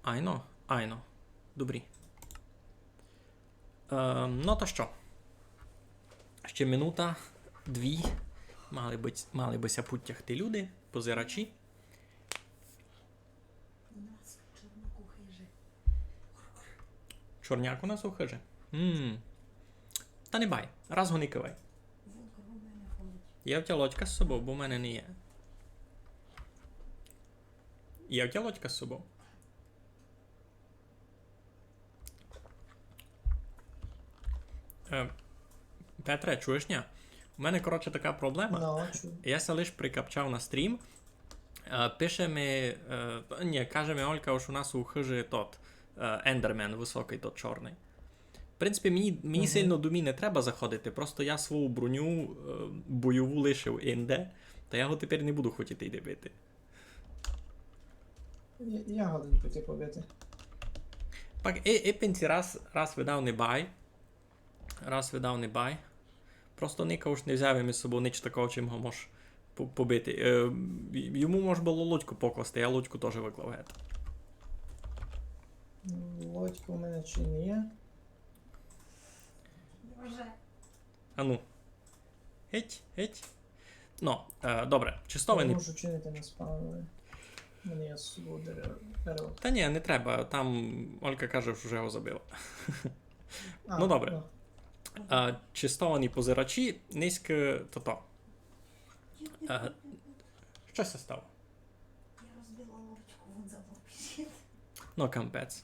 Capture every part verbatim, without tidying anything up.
Айно, айно. Добрі. Е, ну та што? Ще минута, дві. Мали бы, мали бы ся путягти люди, позирачі. У нас чорняк у хыжи. Чорняк у нас у хыжи? М. Та не бай, раз го не кывай. Вон коло мене ходить. Є в тя лодька з собов, бо в мене не є. Є в тя лодька з собов? Е, Петре, чуєш ня? У мене, коротше, така проблема. Ну, чую. Я ся лиш прикапчав на стрім. Е, пише ми, е, ні, каже ми Олька, ож у нас у хыжи тот, е, ендермен высокый, тот чорный. В принципі, мені, мені сильно до мі не треба заходити, просто я свою броню, е, бойову лишив инде, та я го тепер не буду хотіти йти бити. Я, я годен піти побити. Пак, е, епенці раз, раз видав не бай. Раз видав не бай. Просто ника уж не взяв им із собов нич такого, чим го мож по-, побити. Е, й-, йому мож было лодьку покласти, я лодьку тоже выклав гет. Лодька у мене ще не є. Боже. Ану. Геть, геть. Ну, е, добре, чистовані. Я можу чинити на спавнові. У мене є з собою дерево. Дерево. Та ні, не треба, там Олька каже, що вже його забила. А, ну, добре. Ну. Е, чистовані позирачі, низько тото. Е, що ся стало? Я розбила ложечку, вон забув пішити. Ну, капець.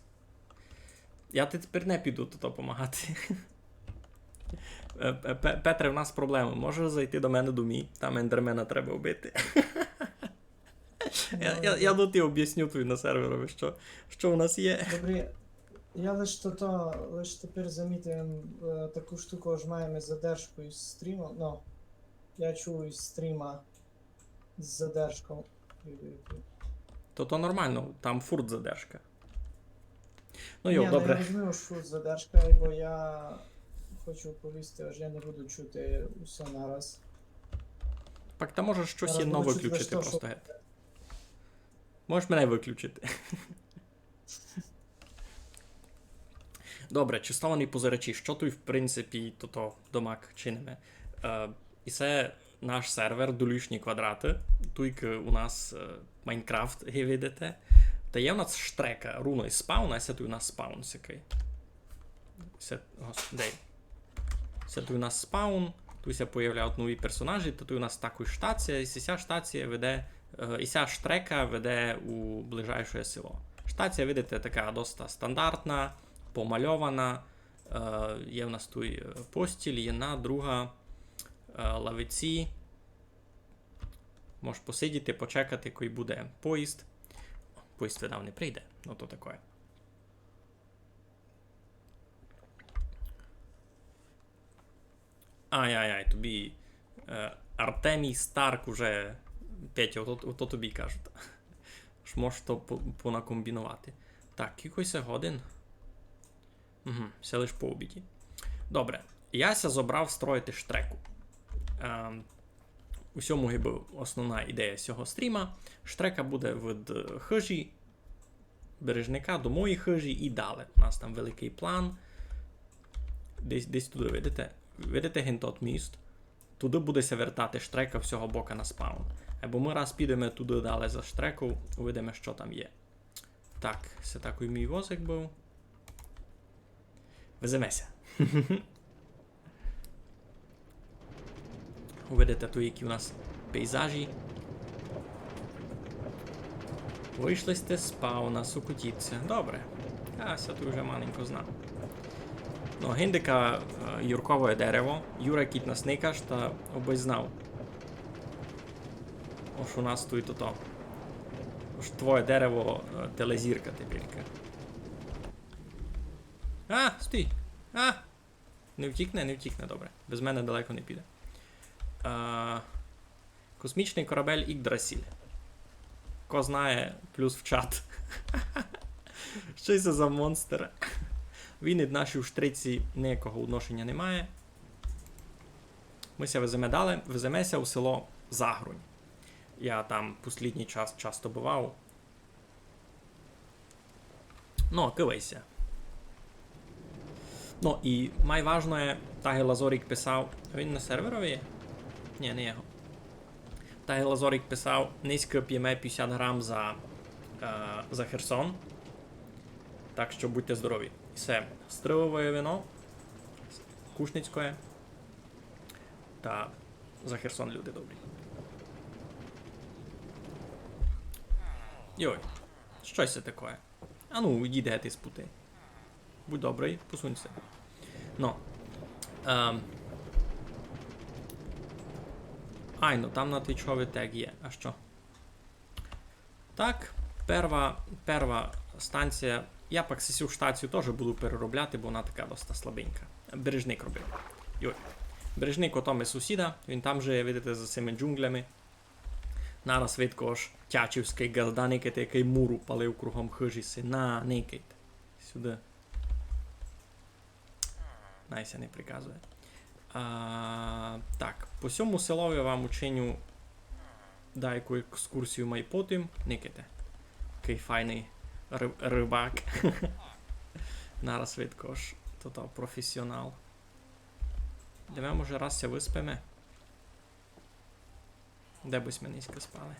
Я ти тепер не піду туди помагати. Е, Пе-, Пе-, Петре, в нас проблема. Можеш зайти до мене домі? Там ендермена треба вбити. Я, я, я до ти об'ясню тобі на серверові, що, що у нас є. Добрі, я лиш то, то, лиш тепер замітив, е, таку штуку, ож маєме задержку із стрімом. Ну, я чую із стріма з задержком. То, то нормално, там фурт задержка. Ну, йо, ні, ну, добре. Я розумію, що задержка, бо я хочу повісти, ож я не буду чути усе нараз. Так, та можеш щось єдно выключити просто гет. Можеш мене выключити. Добре, чистовані позирачі, што туй, в принципі, тото домак чиниме? Е, і се наш сервер, долішні квадраты. Туйкы у нас, е, Майнкрафт, ги видите. Та є у нас штрека, руно із спауна, а се туй у нас спаун сякый. Се, гос-, де? Се туй у нас спаун, туй ся появляють нові персонажі, та туй у нас також штація, і ся штація веде, е, і ся штрека веде у ближайшоє село. Штація, видите, така доста стандартна, помальована. Е, є в нас туй, е, постіль, єдна, друга, е, лавиці. Можеш посидіти, почекати, коли буде поїзд. Поїзд видав не прийде, ну то такоє. Ай-яй-яй, тобі, е, Артемій Старк уже, Петя, ото, ото тобі кажуть. Ож можеш то по-, понакомбінувати. Так, кількось годин. Угу, се лиш по обіді. Добре, я ся зобрав строїти штреку. Ем, у сьому гибы основна ідея сього стріма. Штрека буде від, е, хыжі Бережника до моєї хыжі і далі. У нас там великый план. Десь, десь туды, видите? Видите гин тот міст? Туды буде ся вертати штрека в сього бока на спаун. Або мы раз підеме туды далі за штреку, увидиме, што там є. Так, се такый мій возик быв. Веземе ся. Увидите туй, які у нас пейзажі. Вышли сьте з спауна, сокотіть ся. Добре. А, ся туй уже маленько знав. Ну, гин дика, е, юркове дерево. Юра, кідь нас никаш, та обы знав. Ож у нас туй тото. Ож твоє дерево, е, телезірка тепер. А, стій! А! Не втікне, не втікне, добре. Без мене далеко не піде. А, космічный корабель Ікдрасіль. Ко знає, плюс в чат. Што се за монстр? Він ид нашій штреці ниякого одношеня не має. Мы ся веземе далі, веземе ся у село Загрунь. Я там послїдній час часто бывав. Но, кывай ся. Но, і май важноє, таки Лазорік писав, він на серверови є? Нї, не його. Таки Лазорік писав, нынька пєме пятдесят грам за, е, за Херсон. Так што будьте здорові. Се стривовоє вино. Кушницькоє. Та за Херсон, люди добрі. Йой, што се такоє? Ану, йдіть геть із пути. Будь добрый, посунь ся. Но. Ем. Айно, там на Твічови тег є. А што? Так, перва, перва станція. Я пак сесю штацію тоже буду переробляти, бо она така доста слабенька. Бережник робив. Йой. Бережник ото ми сусіда, він там жиє, видите, за сими джунглями. Нараз видко, ож тячівськый ґазда, никайте, якый мур упалив кругом хыжі си. На, никайте. Сюды. Най ся не приказує. А, так, по сьому селови вам учиню дайку екскурсію май потім. Никайте. Якый файный ры-, рыбак. Нараз видко, ож то, то професіонал. Йдеме, може, раз ся выспиме. Де бы сьме нынька спали?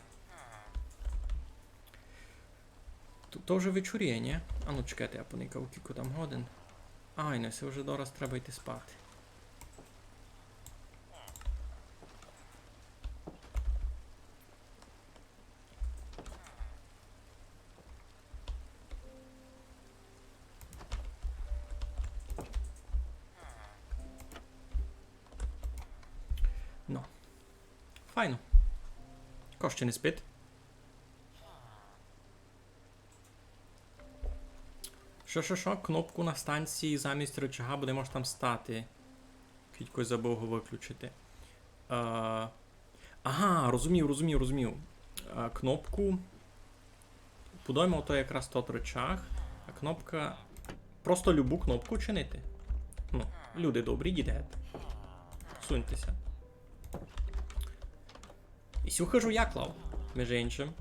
То, то вже вечоріє, нї? Ану, чекайте, я поникав, кілько там годин. Ай, не, се вже дораз треба йти спати. Но. Файно. Ко ще не спить? Шо, шо, шо? Кнопку на станції замість рычага буде мож там стати. Кідь кось забыв го выключити. Е, ага, розумів, розумів, розумів. Е, кнопку. Подоймо, ото якраз тот рычаг. А кнопка. Просто любу кнопку чинити. Ну, люди добрі, йдіть геть. Суньте ся. І сю хыжу я клав, межи иншым.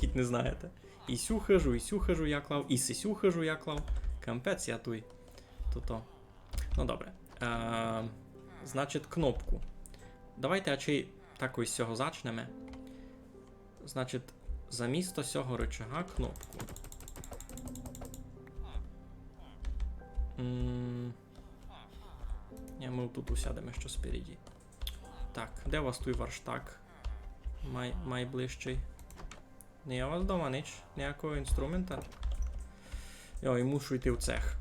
Кідь не знаєте. І сю хыжу, і сю хыжу я клав, і сисю хыжу я клав. Капець я туй. То-то. Ну, добре. Е, значить, кнопку. Давайте, ачей, так ось з сього зачнеме. Значить, замісто сього рычага кнопку. М, нї, мы тут усядеме, што спереді. Так, де у вас туй варштак? Май-, майближчый. Не є у вас дома нич, ниякого інструмента? Йой, мушу йти в цех.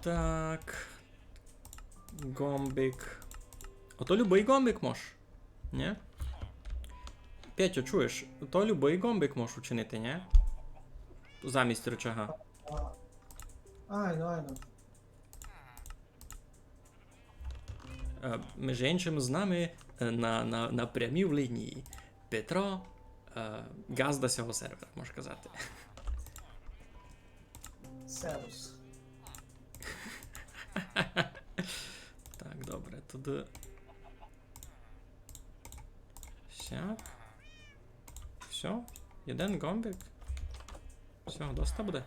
Так. Ґомбик. Ото любый ґомбик мож. Нї? Петьо, чуєш? То любый ґомбик мож учинити, нї? Замість рычага. Айно, айно. Е, межи иншым, з нами, е, на, на, на прямій лінії Петро, е, ґазда сього сервера, мож казати. Сервус. Так, добре, туды. Сяк. Всьо, єден ґомбик. Всьо, доста буде.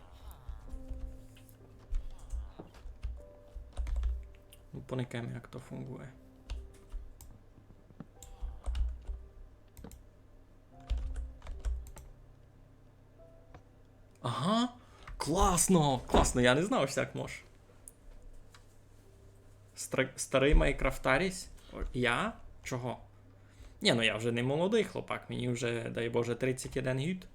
Ну, поникаєме, як то фунґує. Ага. Класно! Класно, я не знав, што так мож. Стра-, старый майнкрафтарісь? О, я? Чого? Нї, ну я вже не молодый хлопак, мені вже, дай Боже, тридцять один гід.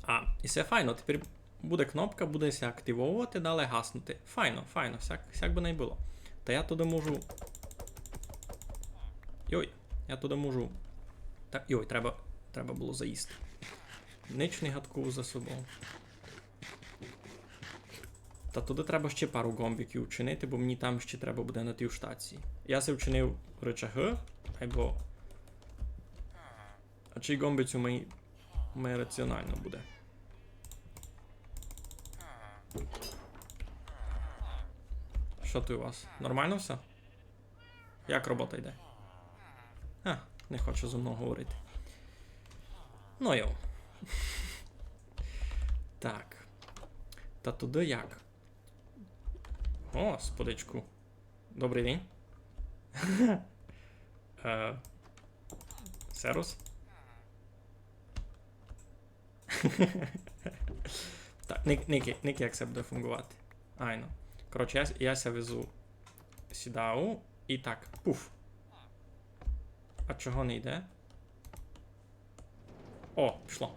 А, і всьо файно, тепер буде кнопка, буде ся активовувати, далі гаснути. Файно, файно, сяк, сяк бы най было. Та я туды можу. Йой, я туды можу. Так, йой, треба, треба было заїсти. Нич не гадкую за собов. Та туды треба ще пару ґомбиків учинити, бо мені там ще треба буде на тій штації. Я си вчинив рычагы, айбо. А чий ґомбик у май, май раціонално буде? Што туй у вас? Нормално всьо? Як робота йде? А, Не хоче зо мнов говорити. Ну йо. Так. Та туды як? Господичку. Добрый день. Е, сервус. Так, ник-, ники, ники, як се буде фунґовати. Айно. Коротше, я, я ся везу, сідаву і так, пуф. А чого не йде? О, пішло.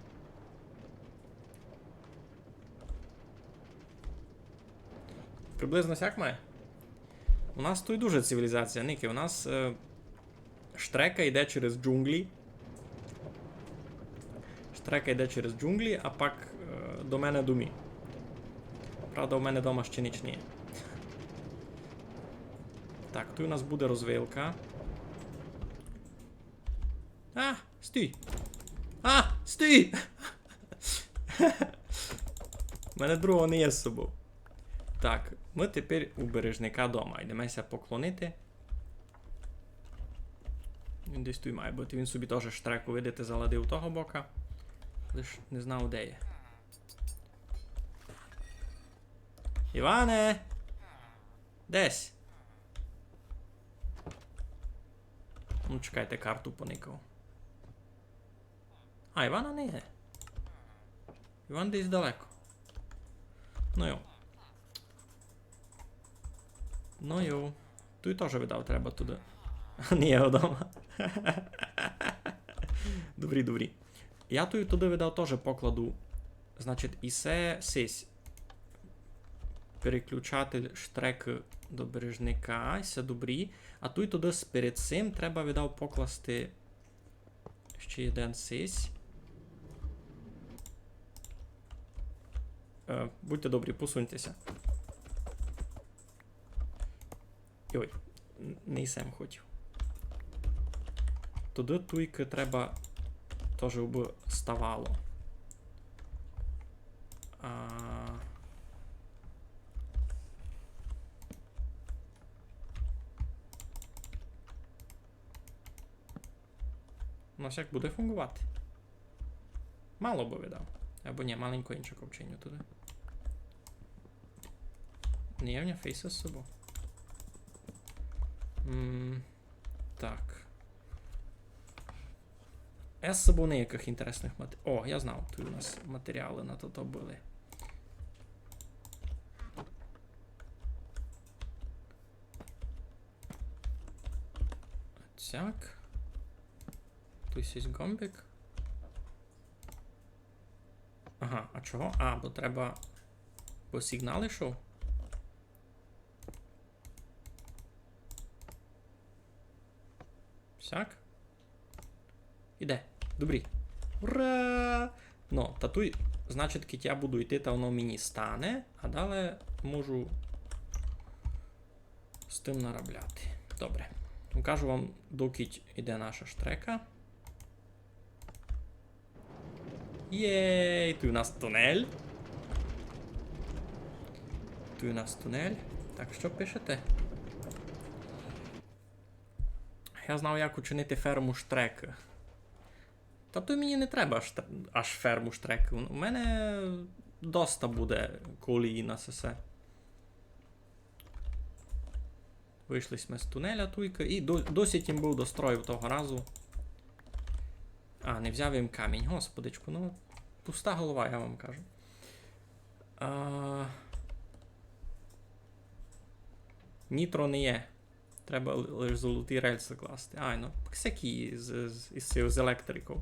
Приблизно сяк має. У нас туй дуже цивілізація, ники. У нас, е, штрека йде через джунґлі. Штрека йде через джунґлі, а пак, е, до мене домі. Правда, у мене дома ще ніч не є. Так, туй у нас буде розвилка. А, стій! А, стій! У мене другого не є з собов. Так, мы тепер у Бережника дома. Йдеме ся поклонити. Він десь туй має быти. Він собі тоже штреку, видите, заладив того бока. Лиш не знав, де є. Іване! Десь. Ну, чекайте, карту поникав. А, Івана не є. Іван десь далеко. Ну йо. Ну йо. Туй тоже, видав, треба туды. Не є вдома. Добрі, добрі. Я туй туды, видав, тоже покладу. Значить, і се сись. Переключатель штрекы до Бережника. Се добрі. А туй туды с-, перед сим треба, видав, покласти ще єден сись. Е, будьте добрі, посуньте ся. Йой, н-, не сем хотів. Туды туйкы треба тоже, убы ставало. А, Ну, сяк буде фунґовати. Мало бы, видав. Або ні, маленько инше копченя туды. Не є в мене фейса з собов. М, так. Е, з собов ниякых інтересных мат-, о, я знав, туй у нас матеріалы на тото были. Сяк. Туй сись ґомбик. Ага, а чого? А, бо треба, бо сигнал ішов. Сяк. Іде. Добрі. Ура! Ну, та туй, значить, кідь я буду йти, та воно мені стане, а далі можу з тым наробляти. Добре. Покажу вам, докіть іде наша штрека. Єй, туй у нас тунель. Туй у нас тунель. Так, што пишете? Я знав, як учинити ферму штрекы. Та туй мені не треба аж, аж ферму штрекы. У мене доста буде колії на сесе. Вышли сьме з тунеля туйкы. І до-, досить їм быв достроїв того разу. А, не взяв їм камінь. Господичку, ну, пуста голова, я вам кажу. А, нітро не є. Треба л-, лиш золоті рельсы класти. Ай, ну, всякі з, з, із, з електриков.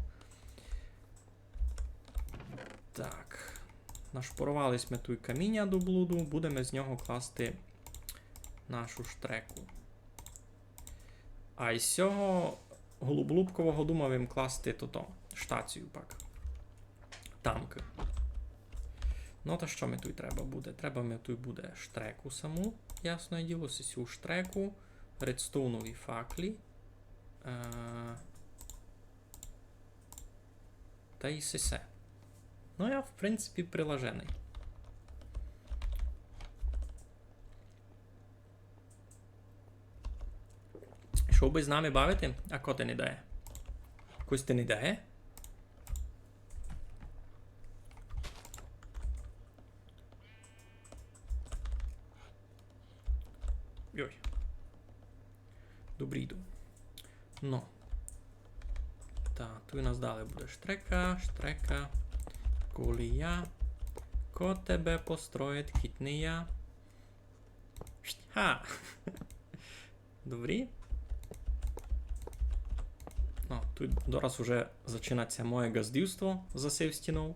Так. Нашпоровали сьме туй каміня до блуду, будеме з нього класти нашу штреку. А із сього голублубкового думав им класти тото, штацію пак. Тамкы. Ну, та што ми туй треба буде? Треба ми туй буде штреку саму, ясне діло, сесю штреку, редстоунові факлі. Е, та й сесе. Ну, я, в принципі, прилаженый. Што бы з нами бавити, а коти не дає. Кось ти не дає? Йой. Добрі йду. Но. Та, туй у нас далі буде штрека, штрека, колія. Ко тебе построїть, кідь не я? Ха! Добрі. Но, туй дораз уже зачинать ся моє ґаздівство за сив стінов.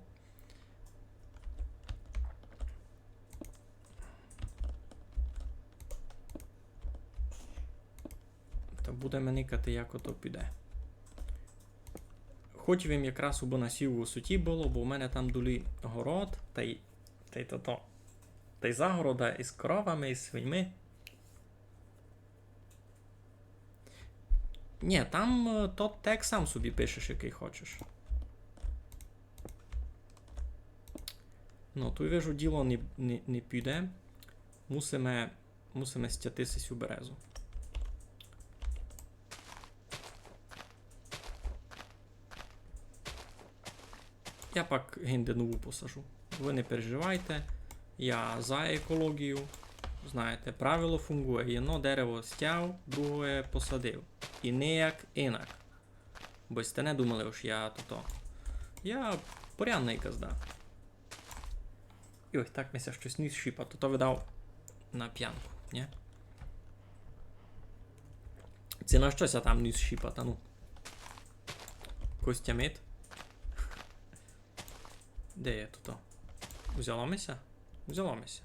Та будеме никати, як ото піде. Хотів им якраз, убы на сій высоті было, бо в мене там долі город, та й, та й тото. Та й загорода із коровами, із свиньми. Нї, там, е, тот текст сам собі пишеш, якый хочеш. Но, туй, вижу, діло не, не, не піде. Мусиме, мусиме стяти сесю березу. Я пак гинде нову посажу. Вы не переживайте. Я за екологію. Знаєте, правило фунґує. Єдно дерево стяв, другоє посадив. І ніяк інак. Бо сьте не думали, ож я тото. Я порядный ґазда. Йой, так ми ся штось ніс щіпат. Тото видав на пянку, нї? Ци на што ся там ніс щіпат, ану? Костя мит? Де є туй? Взяло ми ся? Взяло ми ся.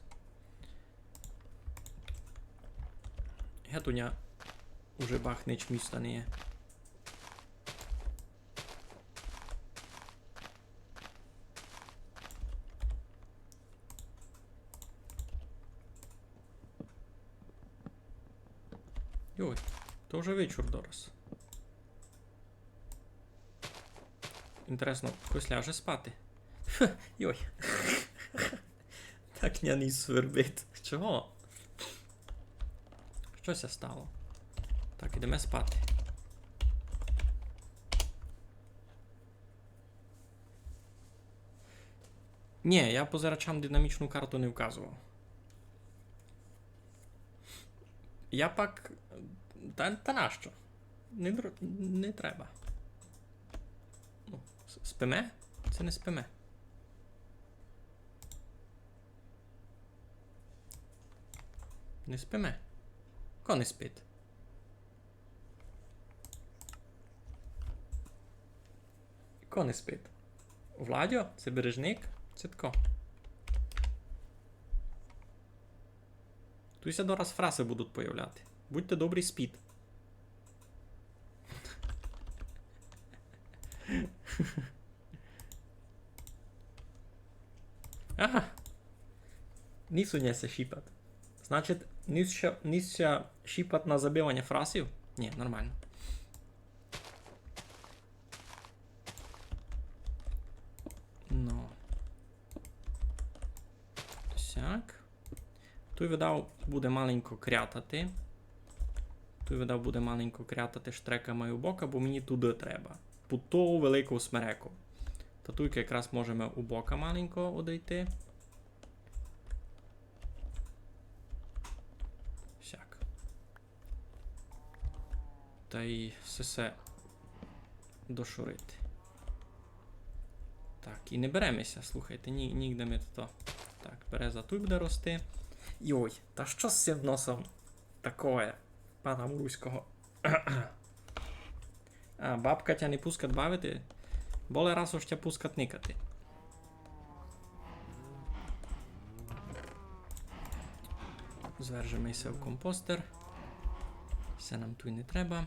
Гет у ня уже бах нич міста не є. Йой, то вже вечір дораз. Інтересно, хтось ляже спати? Фу, йой. Так ня ніс свербить. Чого? Што ся стало? Так, ідеме спати. Нї, я позирачам динамічну карту не вказовав. Я пак. Та, та нащо? Не, др- не треба. Ну, с- спиме? Ци не спиме? Не спиме. Ко не спить? Ко не спить? Владьо? Ци Бережник? Ци тко? Туй ся дораз фраси будуть появляти. Будьте добрі, спіть. Ага. Ніс у ня ся щіпат. Значить, ніс ся, ніс ся щіпат на забиваня фрасів? Нї, нормално. Но. Сяк. Туй, видав, буде маленько крятати. Туй, видав, буде маленько крятати штрека май у бока, бо мені туды треба. Пу ту велику смереку. Та туйка якраз можеме у бока маленько одойти. Сяк. Та й сесе дошурити. Так, і не береме ся, слухайте, ні, нігде ми то. Так, береза туй буде рости. Йой, та што з сим носом такоє, пана Муруського? А, бабка тя не пускат бавити? Боле раз уж тя пускат никати. Звержеме се в компостер. Се нам туй не треба.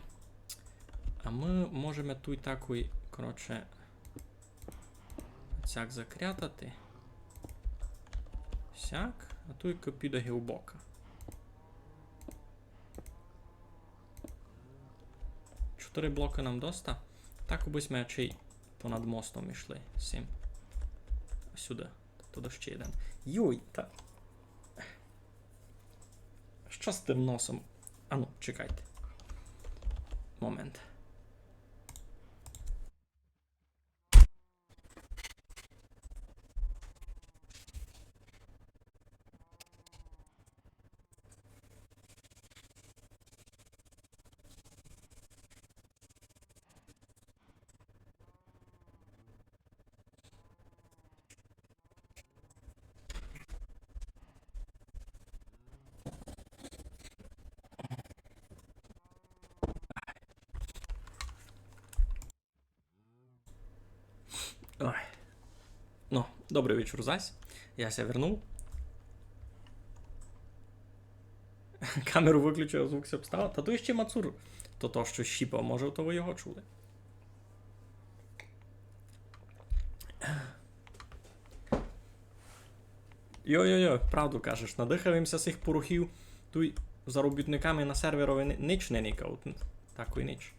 А мы можеме туй такой, коротше, сяк закрятати. Сяк, а туй копідаги у бока. Чотыри блокы нам доста. Так, обы сьме чей понад мостом ішли. Сим. Сюды. Туды ще єден. Йой, та. Што з тым носом? Ану, чекайте. Момент. Ой. Ну, добрый вечур зась. Я ся вернув. Камеру выключив, а звук ся встав. Та туй іщи мацур. То то, што щіпав, може, то вы його чули. Йо-йо-йо, правду кажеш, надыхав им ся сих порохів. Туй за робітниками на серверови ни-, нич не никав. Так і нич.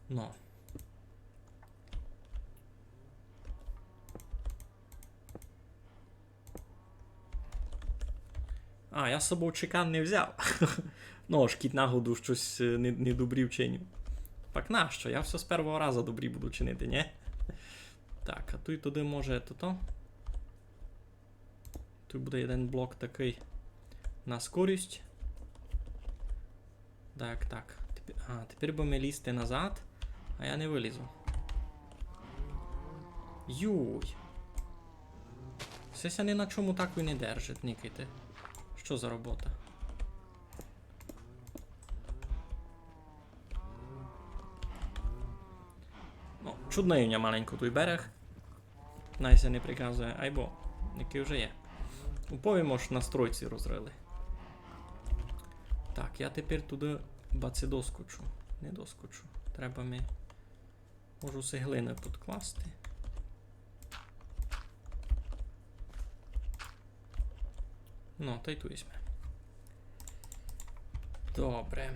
Но. А, я з собов чекан не взяв. Ну, ож кідь нагоду штось, е, не, не добрі вчиню. Пак нащо? Я всьо з первого раза добрі буду чинити, нї? Так, а туй туды може тото. Туй буде єден блок такый на скорість. Так, так. Тепер, а, тепер бы ми лізти назад, а я не вылізу. Юй. Се ся ни на чому так і не держить, никайте. Што за робота? Ну, чудный у ня маленько туй берег. Най ся не приказує, айбо, якый вже є. Уповім, ож на стройці розрыли. Так, я тепер туды баці доскочу. Не доскочу. Треба ми, можу си глины підкласти. Ну, та й туй сьме. Добре.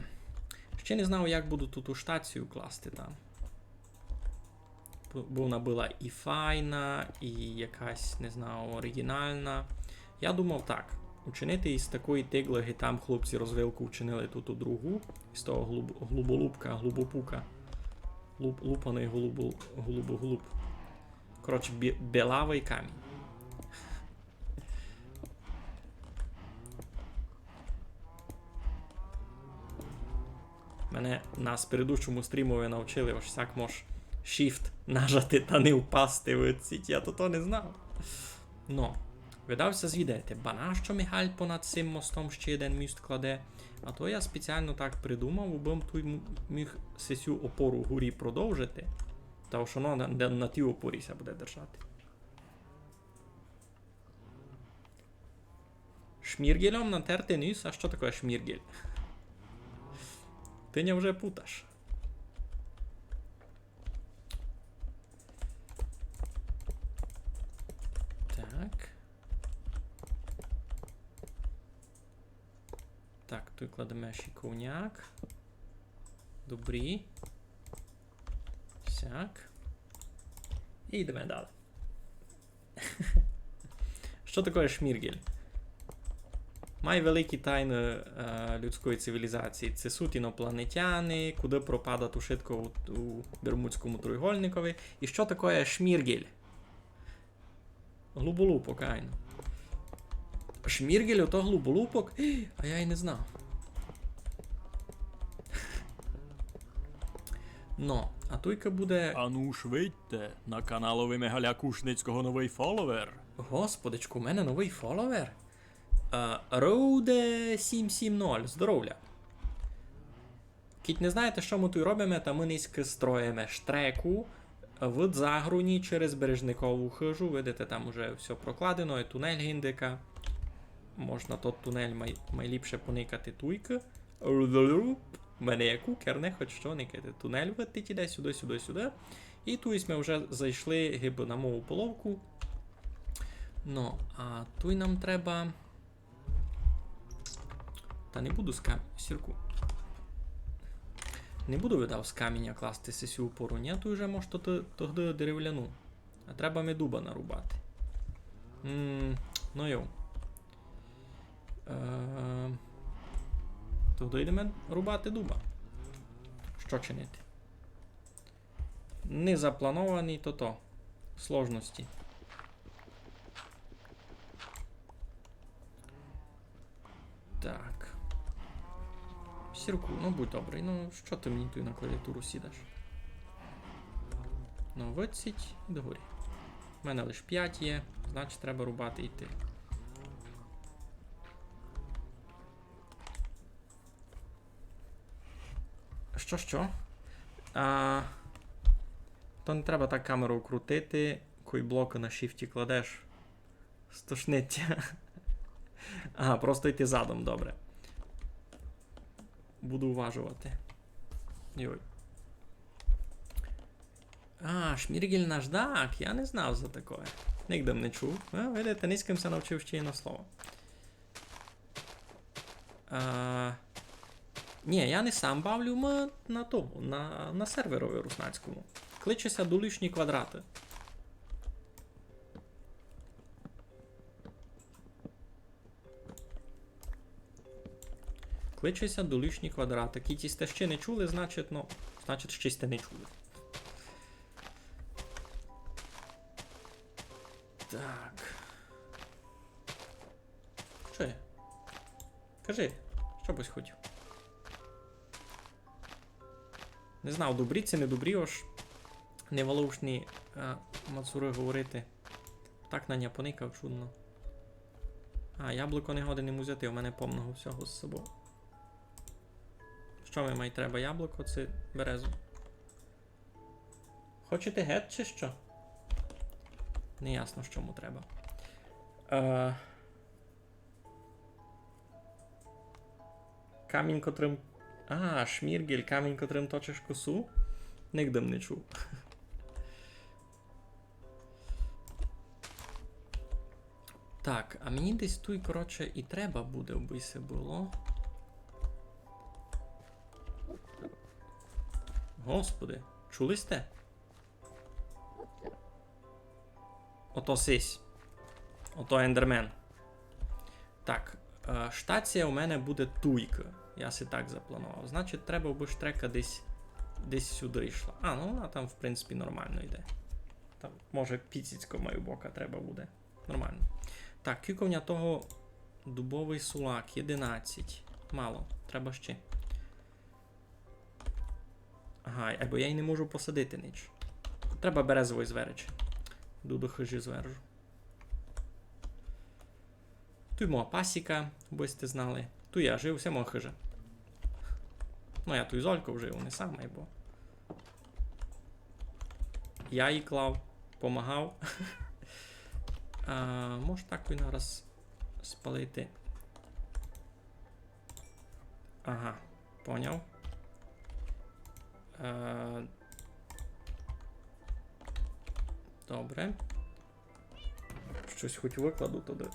Ще не знав, як буду туту штацію класти там. Бо, бо вона была і файна, і якась, не знаю, оригінальна. Я думав так. Учинити із такої тиглы, ги там хлопці розвилку учинили туту другу. Із того глуб-, глуболупка, глубопука. Луп-, лупаный глубо-, глубоглуб. Коротше, бі-, білавый камінь. Мене на предыдущому стрімови навчили, ож сяк мож Shift нажати та не впасти в сіть. Я то, то не знав. Но, видав ся звідати, ба нащо Мігаль понад сим мостом ще єден міст кладе. А то я спеціално так придумав, абы м туй м-, міг сесю опору горі продовжити. Та ож воно на, на, на тій опорі ся буде держати. Шмірґельом натерти ніс? А што такоє шмірґель? Ты ня вже путаш. Так. Так, туй кладеме шиковняк. Добрі. Сяк. І йдеме далі. Што такоє шмірґель? Май великі тайны, е, людської цивілізації. Се суть інопланетяни, куды пропадать ушытко у, у Бермудському треугольникови. І што такоє шмірґель? Глуболупок, айно. Шмірґель ото глуболупок? А я й не знав. Но, а туйка буде... Ану ж видьте, на каналови Мигаля Кушницького новый фоловер. Господичку, у мене новый фоловер? Е, Роуде сім сім ноль, здоровля. Кідь не знаєте, што мы туй робиме, та мы нынька строїме штреку в Загруні через Бережникову хыжу. Видите, там уже всьо прокладено, і тунель гиндика. Можна тот тунель май-, майліпше поникати туйкы. У мене є кукер, не хоч што никати. Тунель вытить іде сюды, сюды, сюды. І туй сьме вже зайшли гибы на мою половку. Но, а туй нам треба Та не буду з кам-, сірку. Не буду, видав, з каміня класти сесю опору, нї? Туй уже мож то, то, тогды деревляну. А треба ми дуба нарубати. М, но йо. Е, тогды йдеме рубати дуба. Што чинити? Незаплановані тото сложности. Так. Сірку, ну будь добрый, ну што ты мені туй на клавіатуру сідаш? Ну, выдсіть і догорі. У мене лиш пять є, значить треба рубати і йти. Што, што? А, то не треба так камеру крутити. Кой блокы на шіфті кладеш. Стошнить тя. Ага, просто йти задом, добре. Буду уважовати. Йой. А, Шмірґель наждак, я не знав за такоє. Нигде м не чув. Е, видите, нынька м ся навчив ще єдно слово. А, нї, я не сам бавлю, мы на тому, на, на серверови руснацькому. Кличе ся Дулишні квадраты. Кличе ся Дулишні квадраты. Кідь сьте ще не чули, значить, ну, значить, ще сьте не чули. Так. Што є? Кажи, што бысь хотів? Не знав, добрі ци не добрі, ож не воловшні, е, мацуры говорити. Так на ня поникав чудно. А, яблуко не годен им узяти, у мене повного всього з собов. Што ми май треба? Яблуко ци березу? Хочете гет, чи што? Не ясно, што му треба. Е, камінь, котрым... А, Шмірґель, камінь, котрым точиш косу? Нигде м не чув. Так, а мені десь туй, коротше, і треба буде, обы се было. Господи, чули сьте? Ото сись. Ото ендермен. Так, е, штація у мене буде туйкы. Я си так запланував. Значить, треба, обы штрека десь, десь сюды йшла. А, ну вона там, в принципі, нормално йде. Там, може, піціцько маю бока треба буде. Нормално. Так, кілько в ня того дубовый сулак? Єдинадцять. Мало. Треба ще. Ага, айбо я й не можу посадити нич. Треба березовый зверечи. Йду до хыжі звержу. Туй моя пасіка, обы сьте знали. Туй я жив, се моя хыжа. Ну, я туй з Ольков жив, не сам, айбо. Я її клав, помагав. А, мож так і нараз спалити. Ага, поняв. Е, добре. Штось хоть выкладу туды.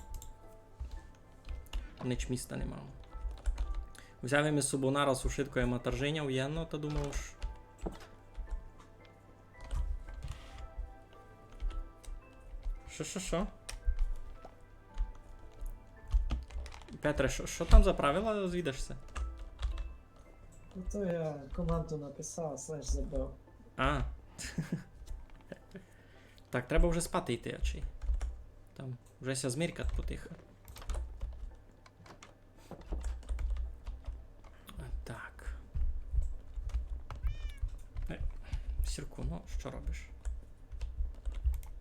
Нич міста не мав. Взяв им із собов нараз ушытко, я матаржиня уєдно, та думав, ож... Што, што, што? Петре, што, што там за правила, звідаш ся? Ну то я команду написав, слеш забыв. А. Так, треба вже спати йти, ачей. Там вже ся змеркат потихы. Так. Е, Сірку, ну, што робиш?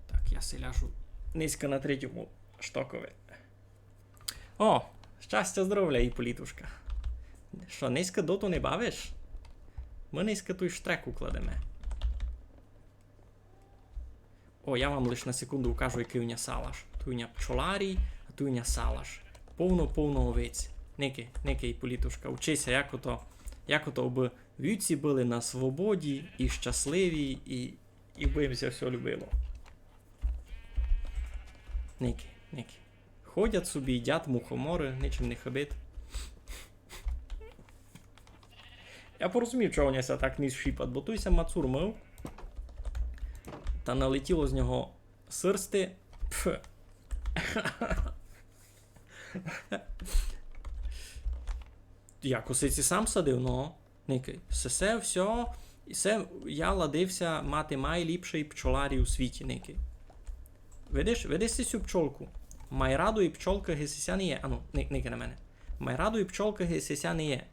Так, я си ляжу нынька на третьому штокови. О, щастя, здоровля, Іполітушка. Што, нынька доту не бавиш? Мы нынька туй штреку кладеме. О, я вам лиш на секунду укажу, якый у ня салаш. Туй у ня пчоларій, а туй у ня салаш. Повно, повно овець. Никай, никай, Іполітушка, учи ся, як ото, як ото, обы вівці были на свободі і щасливі, і, і обы їм ся всьо любило. Никай, никай. Ходять собі, їдять мухоморы, нич им не хыбить. Я порозумів, чого у ня ся так ніс щіпать, бо туй ся мацур мыв, та налетіло з нього сырсти. Пф. Я косиці сам садив, но. Никай. Се, се всьо, і се я ладив ся мати майліпшый пчоларій у світі, никай. Видиш, видиш си сю пчолку? Май радої пчолкы ги сися не є. Ану, ни-, никай на мене. Май радої пчолкы ги сися не є.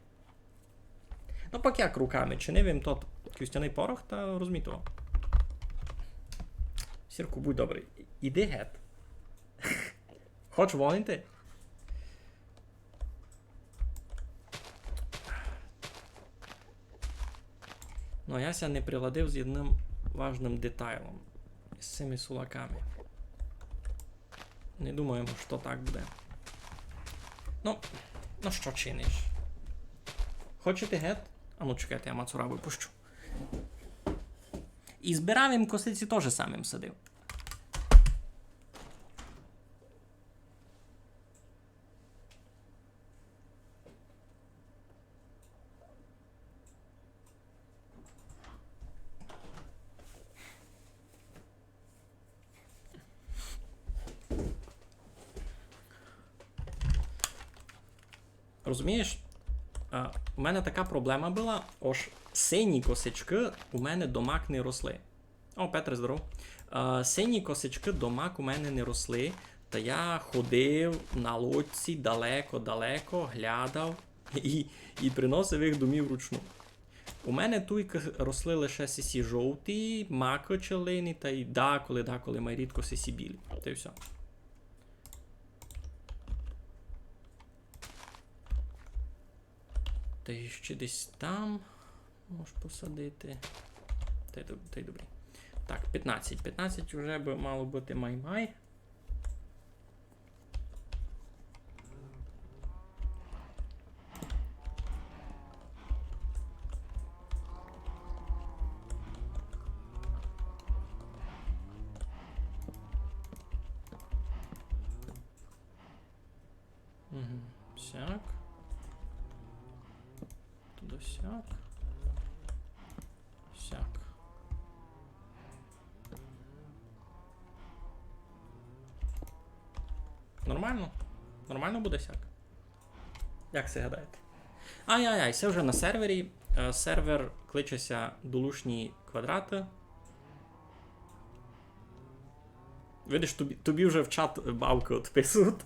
Ну, пак як руками чинив им тот кістяный порох, та розумій того. Сірку, будь добрый, іди гет. Хоч вонити? Ну, а я ся не приладив з єдным важным детайлом. З цими сулаками. Не думаю, што так буде. Ну, ну што чиниш? Хочете гет? А ну чекайте, я мацура выпущу. И збирав им косиці, тоже сам им садив. Розумієш, а, у мене така проблема была, ож сині косичкы у мене домак не росли. О, Петре, здоров. А, сині косичкы домак у мене не росли, та я ходив на лодці далеко-далеко, глядав и, и приносив їх домів вручну. У мене туйкы росли лише сисі жовті, макы челейні, та й даколи, даколи май рідко сисі білі. Та й всьо. Та й ще десь там можеш посадити. Та й доб-, та й добрі. Так, пятнадцять. Пятнадцять уже бы мало быти май-май. Мгм. Сяк. Туды сяк. Сяк. Нормално? Нормално буде сяк? Як се гадаєте? Ай-яй-яй, се вже на сервері. Е, сервер кличе ся Долушні квадраты. Видиш, тобі, тобі вже в чат бавкы одписують.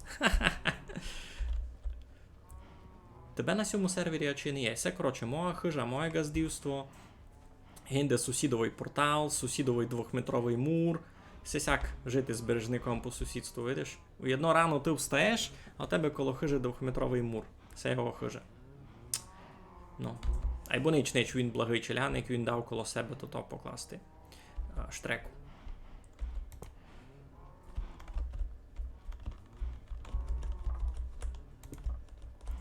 Тебе на сьому сервері ачи не є. Се, коротше, моя хыжа, моє ґаздівство. Гинде сусідовый портал, сусідовый двохметровый мур. Се сяк жити з бережником по сусідству, видиш? У єдно рано ты встаєш, а у тебе коло хыжы двохметровый мур. Се його хыжа. Ну. Айбо нич, нич, він благый челядник, він дав коло себе тото покласти. А, штреку.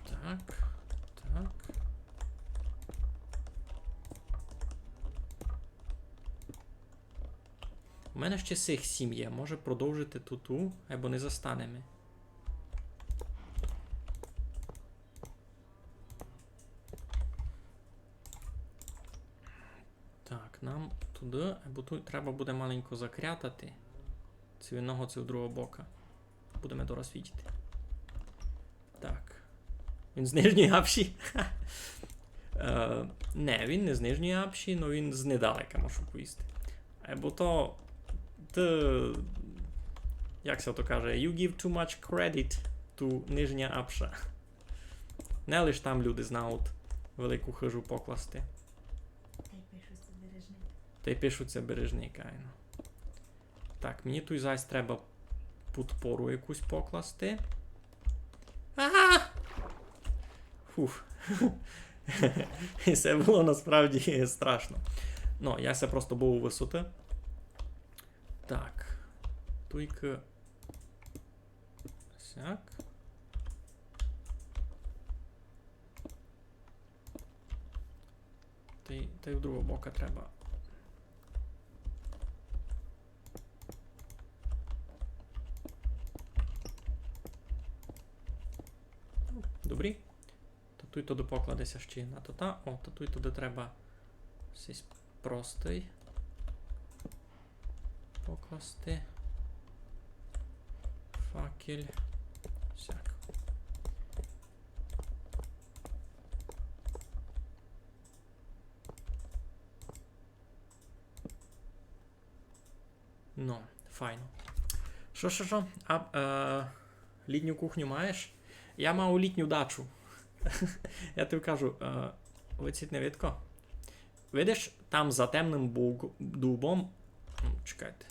Так, так. У мене ще сих сім є. Може продовжити туту, айбо не застанеме. Так, нам туды, айбо туй треба буде маленько закрятати. Ци в одного, ци в другого бока. Будеме дораз видіти. Так. Він з Нижньої Апші? Е, не, він не з Нижньої Апші, но він з недалека, можу повісти. Айбо то, ты, як ся то каже, you give too much credit to Нижня Апша. Не лиш там люди знають велику хыжу покласти. Тай пишуть ся Бережник. Тай пишуть ся Бережник, айно. Так, мені туй зась треба подпору якусь покласти. Ага! Фух. І се было насправді страшно. Ну, я ся просто бою высоты. Так. Туйкы. Сяк. Тай, тай в другого бока треба. Добрі. Та туй туды покладе ся ще на тота. О, та туй туды треба сись простый покласти. Факель. Сяк. Ну, файно. Шо, шо, шо? А, е, літню кухню маєш? Я мав літню дачу. Я тобі кажу, е, видить ся, не видко? Видиш, там за темным бук-, дубом. М, чекайте.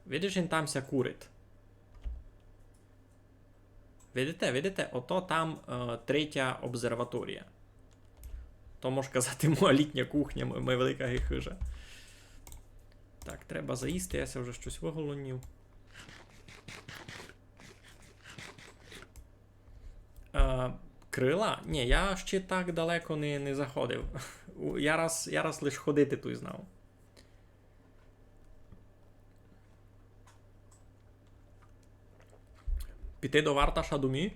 Видиш, він там ся курить. Видите, видите, ото там, е, третя обсерваторія. То, мож казати, моя літня кухня, мо-, моя велика ги-, хыжа. Так, треба заїсти, я ся вже штось выголоднїв. Е, крила? Нї, я ще так далеко не, не заходив. У, я раз, я раз лиш ходити туй знав. Піти до Варташа домі?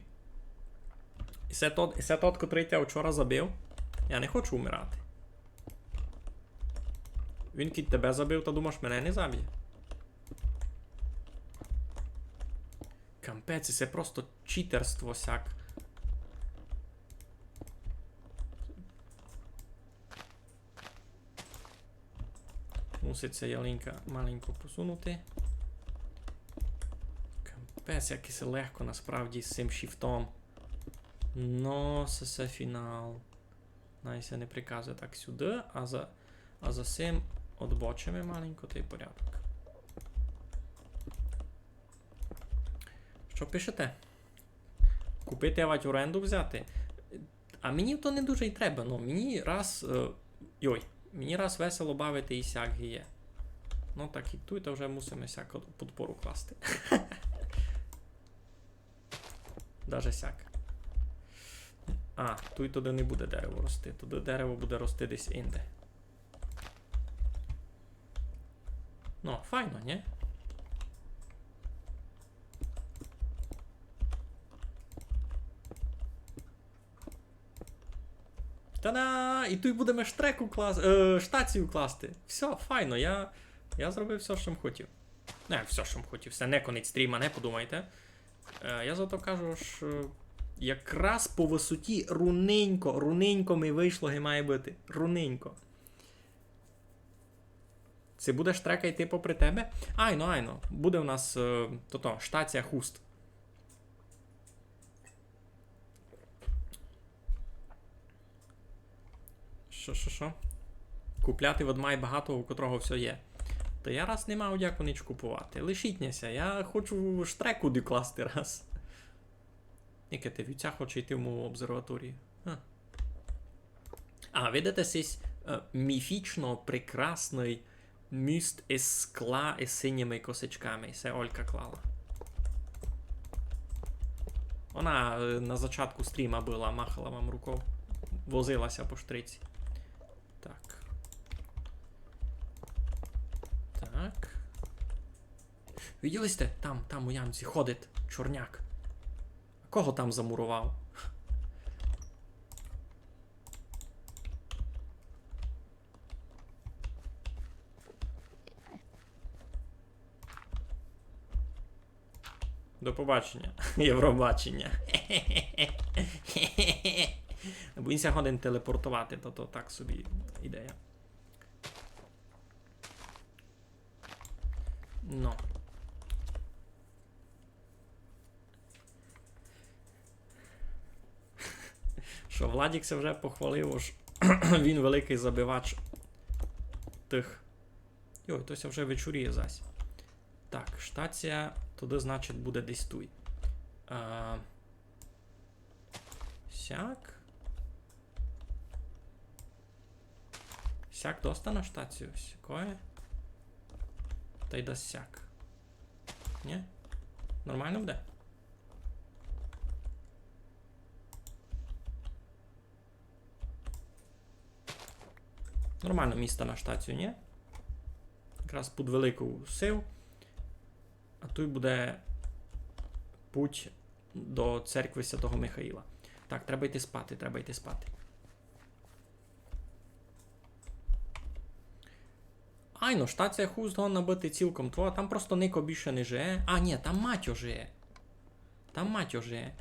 І се тот, і се тот, котрый тя вчора забив? Я не хочу умирати. Він кідь тебе забив, та думаш, мене не забє? Капець, се просто читерство сяк. Мусить ся ялинка маленько посунути. Капець, як се легко насправді з сим шіфтом. Но, се, се фінал. Най ся не приказує так сюды, а за, а за сим одбочиме маленько, тай порядок. Што пишете? Купити, авать оренду взяти? А мені то не дуже й треба. Ну, мені раз, е, йой, мені раз весело бавити і сяк є. Ну, так і туй, то вже мусиме сяк подпору класти. Даже сяк. А, туй туды не буде дерево рости. Туды дерево буде рости десь инде. Ну, файно, нї? Та-да! І туй будеме штреку клас-, е, штацію класти. Всьо, файно, я, я зробив всьо, што м хотів. Не, всьо, што м хотів, се не конець стріма, не подумайте. Е, я зато кажу, што якраз по высоті руненько, руненько ми вышло, ги має быти. Руненько. Ци буде штрека йти попри тебе? Айно, айно. Буде у нас, е, тото, штація хуст. Што, што, што? Купляти од май багатого, у котрого всьо є. Та я раз не мав дяку ніч купувати. Лишіть ня ся, я хочу штреку докласти раз. Никайте, вівця хоче йти в мою обсерваторію. А. А, видите, сись, е, міфічно прекрасный міст из скла из синіми косичками. Се Олька клала. Она, е, на зачатку стріма была, махала вам руков. Возила ся по штриці. Так. Так. Виділи сьте? Там, там у ямці ходить чорняк. А кого там замуровав? До побачення. Євробачення. Бо він ся годен телепортовати, то, то так собі ідея. Ну. Што, Владік ся вже похвалив, ож він великый забивач тых. Йой, то ся вже вечоріє зась. Так, штація туды, значить, буде десь туй. А, сяк. Сяк доста на штацію, сякоє. Тай дасть сяк. Нї? Нормално буде? Нормално міста на штацію, нї? Якраз під велику сив. А туй буде путь до церкви святого Михаїла. Так, треба йти спати, треба йти спати. Айно, штація хуст годна быти цілком твоя, там просто нико більше не жиє. А, нї, там Матьо жиє. Там Матьо жиє.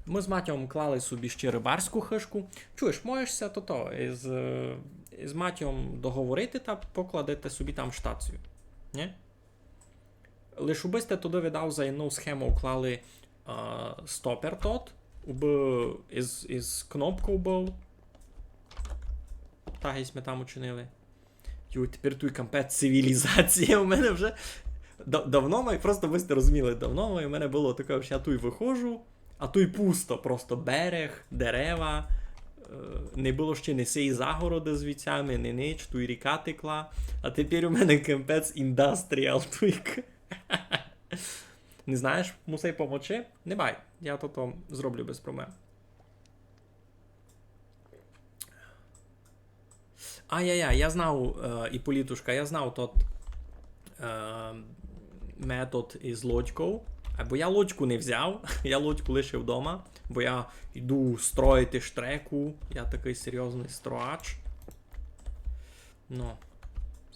Мы з Матьом клали собі ще рыбарську хыжку. Чуєш, можеш ся тото, із, е, із Матьом договорити та покладете собі там штацію. Нї? Лиш убы сьте туды, видав, за єдну схему уклали, а, стопер тот, убы із, із кнопков быв. Так і сьме там учинили. Йой, тепер туй капець цивілізація. У мене вже да-, давно май, просто вы сьте розуміли, давно май у мене было таке, што я туй выходжу, а туй пусто, просто берег, дерева, е, не было ще ни сей загороды з вівцями, ни нич, туй ріка текла, а тепер у мене капець індастріал туйка. Не знаєш, мусай помочи? Не бай, я то, то зроблю без проблем. Ай-яй-яй, я знав, е, Іполітушка, я знав тот, е, метод із лодьков. Бо я лодьку не взяв, я лодьку лишив дома, бо я йду строїти штреку, я такый серйозный строач. Ну,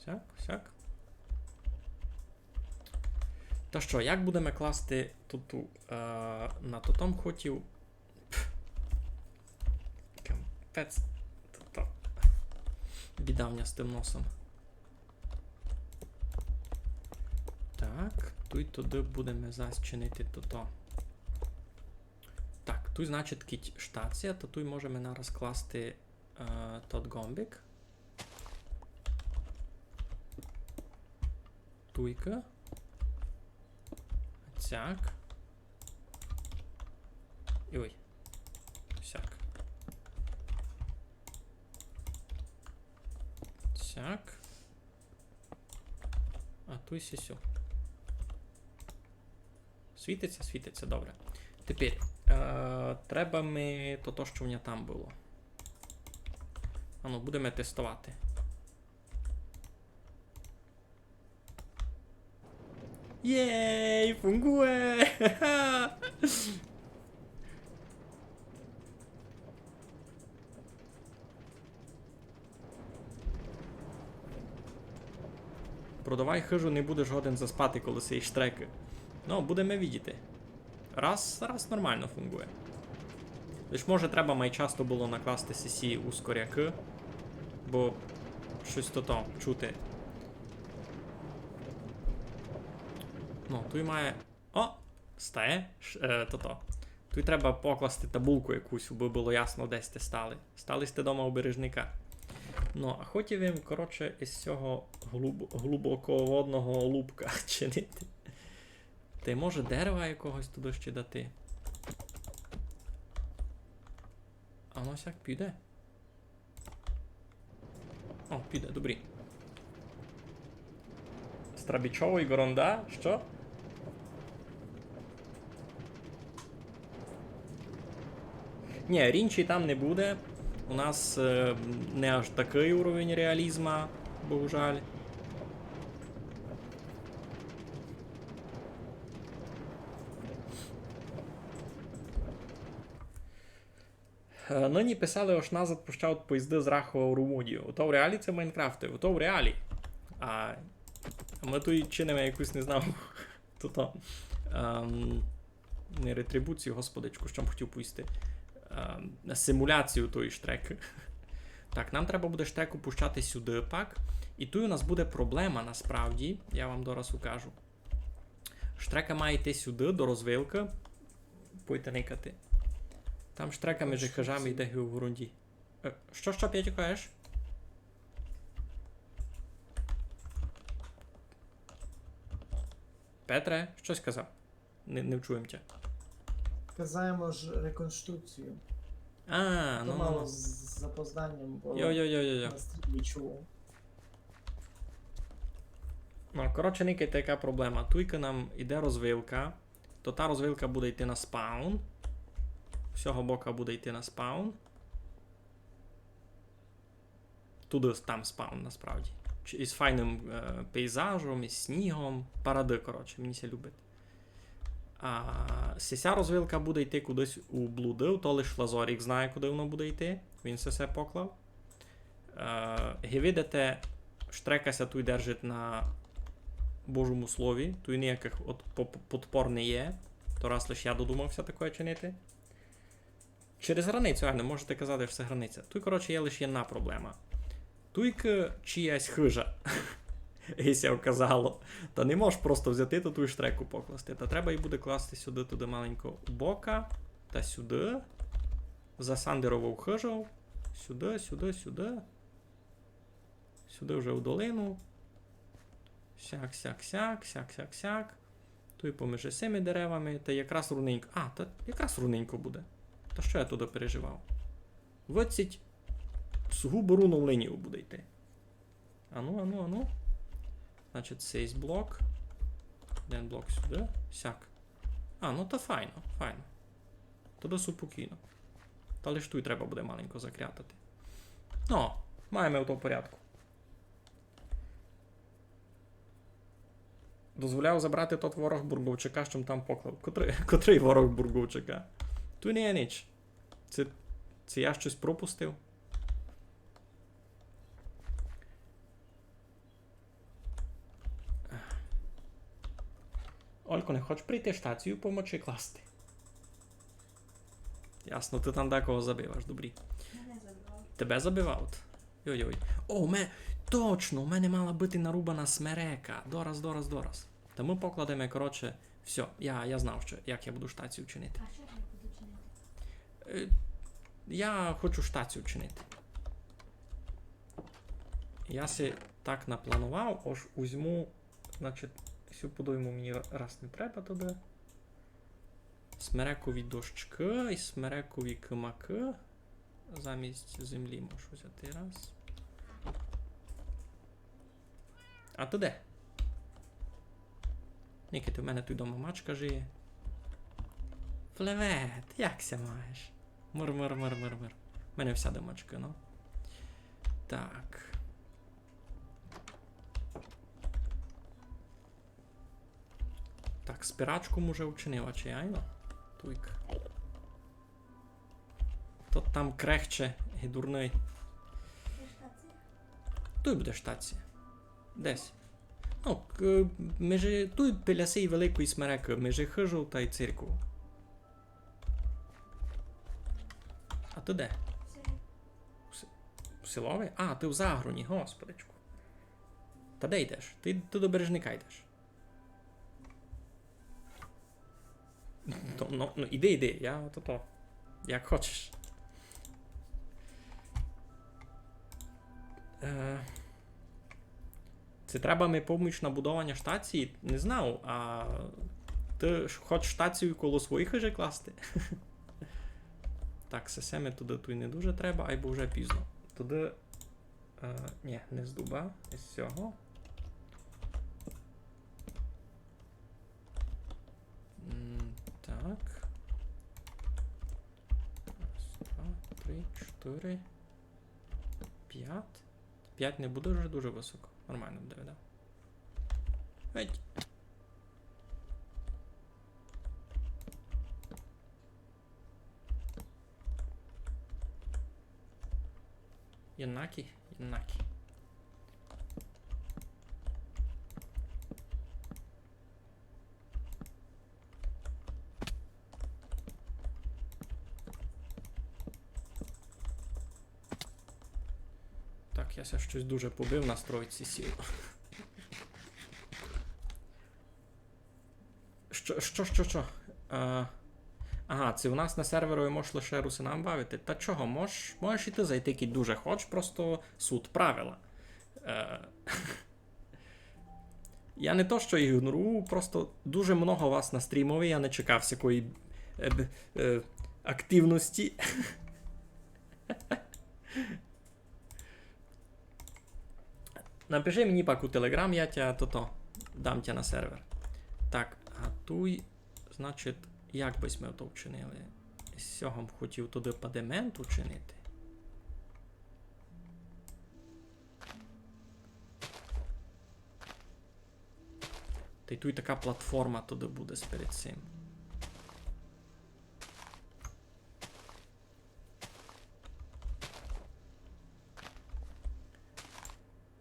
сяк, сяк. Та што, як будеме класти туту, е, на тотом хотів? Пф. Капець. Тото. Біда в ня з тым носом. Так, туй туды будеме зась чинити тото. Так, туй, значить, кідь штація, то туй можеме нараз класти, е, тот ґомбик. Туйка. Сяк. Ой. Сяк. Сяк. А туй сісю. Світиться, світиться, добре. Тепер, е, треба ми то, то, што в мене там было. Ану, будеме тестовати. Єй, фунґує! Продавай хыжу, не будеш годен заспати коло сеї штрекы. Ну, будеме видіти. Раз, раз нормално фунґує. Лиш, може, треба май часто было накласти сесі ускорякы, бо штось тото чути. Ну, туй має... О! Стає? Ш-, е, тото. Туй треба покласти табулку якусь, абы было ясно, де сьте стали. Стали сьте дома у Бережника. Ну, а хотів им, коротше, із сього глуб-, глубоководного олубка чинити. Та й може дерева якогось туды ще дати. А воно сяк піде. О, піде, добрі. Страбічовый ґорунда? Што? Ні, рінчі там не буде. У нас, е, не аж такый уровень реалізма, богужаль. Е, нині писали, ож назад пущають поїзды з Рахова в Румунію. Ото в реалі ци в Майнкрафтови? Ото в реалі. А мы туй чиниме якусь, не знав, тото, ем, не ретрибуцію, господичку, што м хотів повісти. Ем, симуляцію тої штрекы. Так, нам треба буде штреку пущати сюды пак. І туй у нас буде проблема насправді, я вам дораз укажу. Штрека має йти сюды, до розвилкы. Пойте никати. Там штрека межи хыжами йде у ґорунді. Е, што, што, Петю, кажеш? Петре, штось казав? Не, не вчуєм тя. Казав им ож реконструкцію. А, то ну, ну, мало ну. З, з запозданням было. Йо, йо, йо, йо, йо. На стрімі чув. Ну, коротше, никайте, яка проблема. Туйка нам іде розвилка. То та розвилка буде йти на спаун. З сього бока буде йти на спаун. Туды, там спаун, насправді. Ч-, із файным, е, пейзажом, із снігом. Парады, коротше, мені ся любить. А сися розвилка буде йти кудись у блуды, то лиш Лазорік знає, куды воно буде йти. Він се, се поклав. Е, ги видите, штрека ся туй держить на Божому слові, туй ніякых от по-, по-, подпор не є. То раз лиш я додумав ся такоє чинити. Через границю, а не можете казати, што се границя. Туй, коротше, є лише єдна проблема. Туйка чиясь хыжа. И ся оказало. Та не можеш просто взяти та туй штреку покласти. Та треба її буде класти сюды, туды маленько у бока. Та сюды. За Сандерову хыжу. Сюды, сюды, сюды. Сюды вже у долину. Сяк, сяк, сяк, сяк, сяк, сяк. Туй поміж сими деревами, та якраз руненько. А, та якраз руненько буде. Та што я туды переживав? Выдцить сугубо рувну лінію буде йти. Ану, ану, ану. Значить, сись блок. Один блок сюды. Сяк. А, ну та файно, файно. Тогды супокійно. Та лиш туй треба буде маленько закрятати. Ну, маєме в тому порядку. Дозволяв забрати тот ворог бурговчака, што м там поклав. Котрый, котрый ворог бурговчака? Туй не є ніч. Се, се я штось пропустив? Олько, не хочеш прийти штацію помочи класти? Ясно, ты там декого забиваш, добрі. Мене забивав. Тебе забивав? Йой-йой. О, у мене, точно, у мене мала быти нарубана смерека. Дораз, дораз, дораз. Та мы покладеме, коротше, всьо. Я, я знав, што, як я буду штацію чинити. А што я буду чинити? Е, я хочу штацію чинити. Я си так напланував, ож узьму, значить, сю подойму мені ра-, раз не треба туды. Смерекові дощкы і смерекові кымакы. Замість землі можу взяти раз. А ты де? Никайте, у мене туй дома мачка жиє. Флевет, як ся маєш? Мыр, мыр, мыр, мыр, мыр. У мене всяды мачкы, ну. Так. Так, спирачку м уже учинив, а чи айно? Туйк. Тот там крехче, ги дурный. Де штація? Туй буде штація. Десь. Ну, к-, межи, туй біля сей великої смерекы, межи хыжу тай церкву. А ты де? Село. У с-, у селови? А, ты в Загруні, господичку. Та де йдеш? Ты, ты до Бережника йдеш. Ну, ну, ну, іди, іди, я то, то. Як хочеш. Е, ци треба ми поміч на будованя штації? Не знав, а ты ж хочеш штацію коло своїх уже класти? Так, сесе ми туды туй не дуже треба, айбо вже пізно. Туды, е, ні, не з дуба, з сього. М, так. Раз, два, три, чотыри, пять. Пять не буде вже дуже высоко. Нормално буде, да? Геть. Єнакі, єнакі. Так, я ся штось дуже побив на стройці сіл. Што, што, што, што? Е, ага, ци у нас на серверови мож лише русинам бавити. Та чого? Мож, можеш і ты зайти, кідь дуже хочеш, просто суть правила. Е, я не то, што ігнорую, просто дуже много вас на стрімови, я не чекав сякої, е, б-, е, активности. Напиши мені пак у Telegram, я тя тото, дам тя на сервер. Так, а туй, значить, як бы сьме то вчинили? З сього б хотів туды падемент учинити. Тай туй така платформа туды буде перед сим.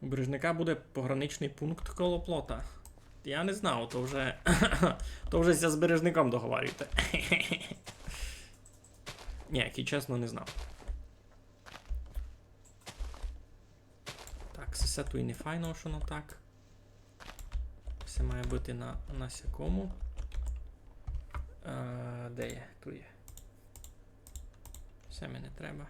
У Бережника буде пограничный пункт коло плота. Я не знав, то вже, то вже ся з Бережником договарюйте. Ні, кідь чесно, не знав. Так, се, се туй не файно, што воно так. Се має быти на, на сякому. Е, де є? Туй є. Се ми не треба.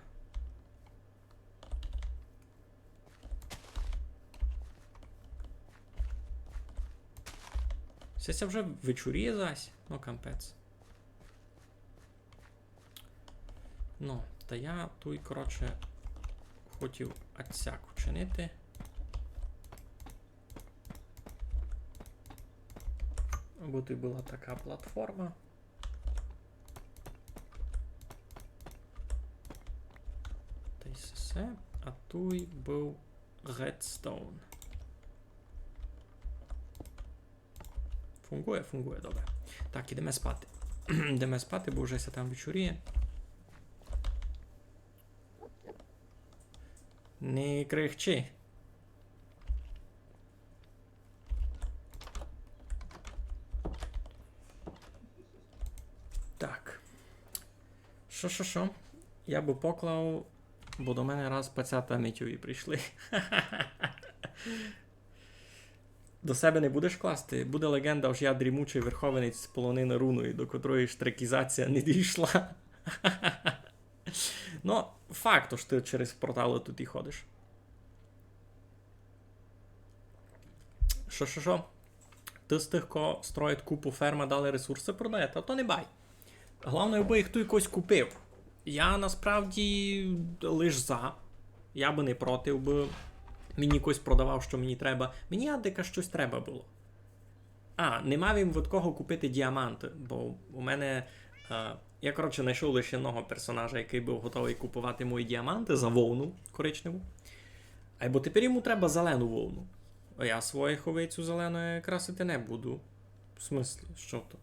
Се, се вже вечоріє зась? Ну, капець. Ну, Та я туй, коротше, хотів отсяк учинити. Бо туй была така платформа. Та й всьо. А туй быв Redstone. Фунґує, фунґує, добре. Так, ідеме спати. Ідеме спати, бо вже ся там вечоріє. Не крихчи. Так. Што, што, што? Я бы поклав, бо до мене раз пацята Митьові прийшли. До себе не будеш класти? Буде легенда, ож я дрімучий верховинець з полонины руної, до котрої штрекізація не дійшла. Ну, факт, ож ты через порталы туй і ходиш. Што, што, што? Ты з тых, ко строїть купу ферм, а далі ресурсы продає? Та то не бай. Главне, абы їх туй якось купив. Я насправді лиш за. Я бы не проти, абы мені якось продавав, што мені треба. Мені адика штось треба было. А, не мав им від кого купити діаманты, бо у мене, е, я, коротше, знайшов лише одного персонажа, якый быв готовый купувати мої діаманты за вовну коричневу. Айбо тепер йому треба зелену вовну. А я своїх овець зеленою красити не буду. В смыслі, што то?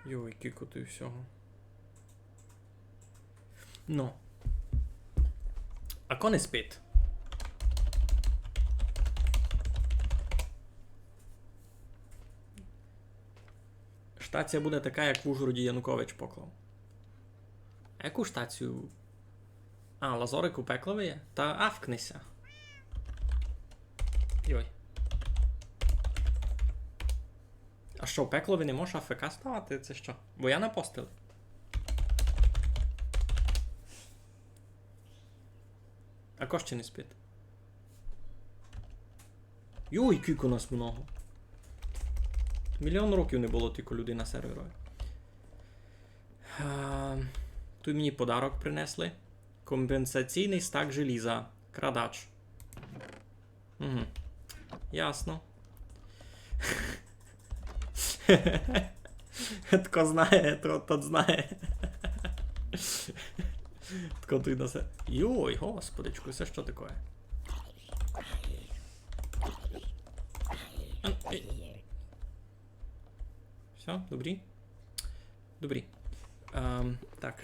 Йой, кілько туй всього. Ну. А ко не спить? Штація буде така, як в Ужгороді Янукович поклав. А яку штацію? А, Лазорик у пеклови є? Та афкни ся. Йой. А што, у пеклови не можеш А Ф К ставати? Се што? Бо я на постели. А ко ще не спить? Йой, кілько нас много. Мільйон років не было тілько людей на серверови. А, туй мені подарок принесли. Компенсаційный стак желіза. Крадач. Угу. Ясно. Тко знає, то, тот знає. Тко туй на се. Йой, господичку, се што таке? А, ей. Всьо, добрі? Добрі. Ем, так.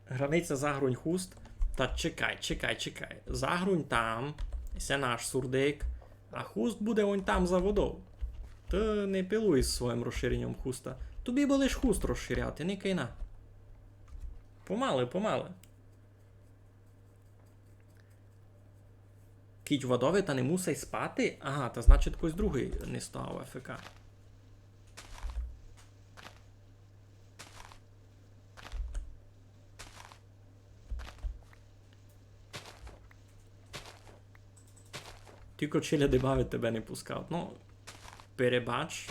Границя Загрунь-Хуст. Та чекай, чекай, чекай. Загрунь там. Се наш Сурдик. А Хуст буде онь там за водов. Ты не пилуй з своїм розширенням Хуста. Тобі бы лиш Хуст розширяти, никай на. Помалы, помалы. Кідь водови та не мусай спати? Ага, та значить, хтось другый не став А Ф К. Тілько челяди бавить, тебе не пускають. Ну, перебач,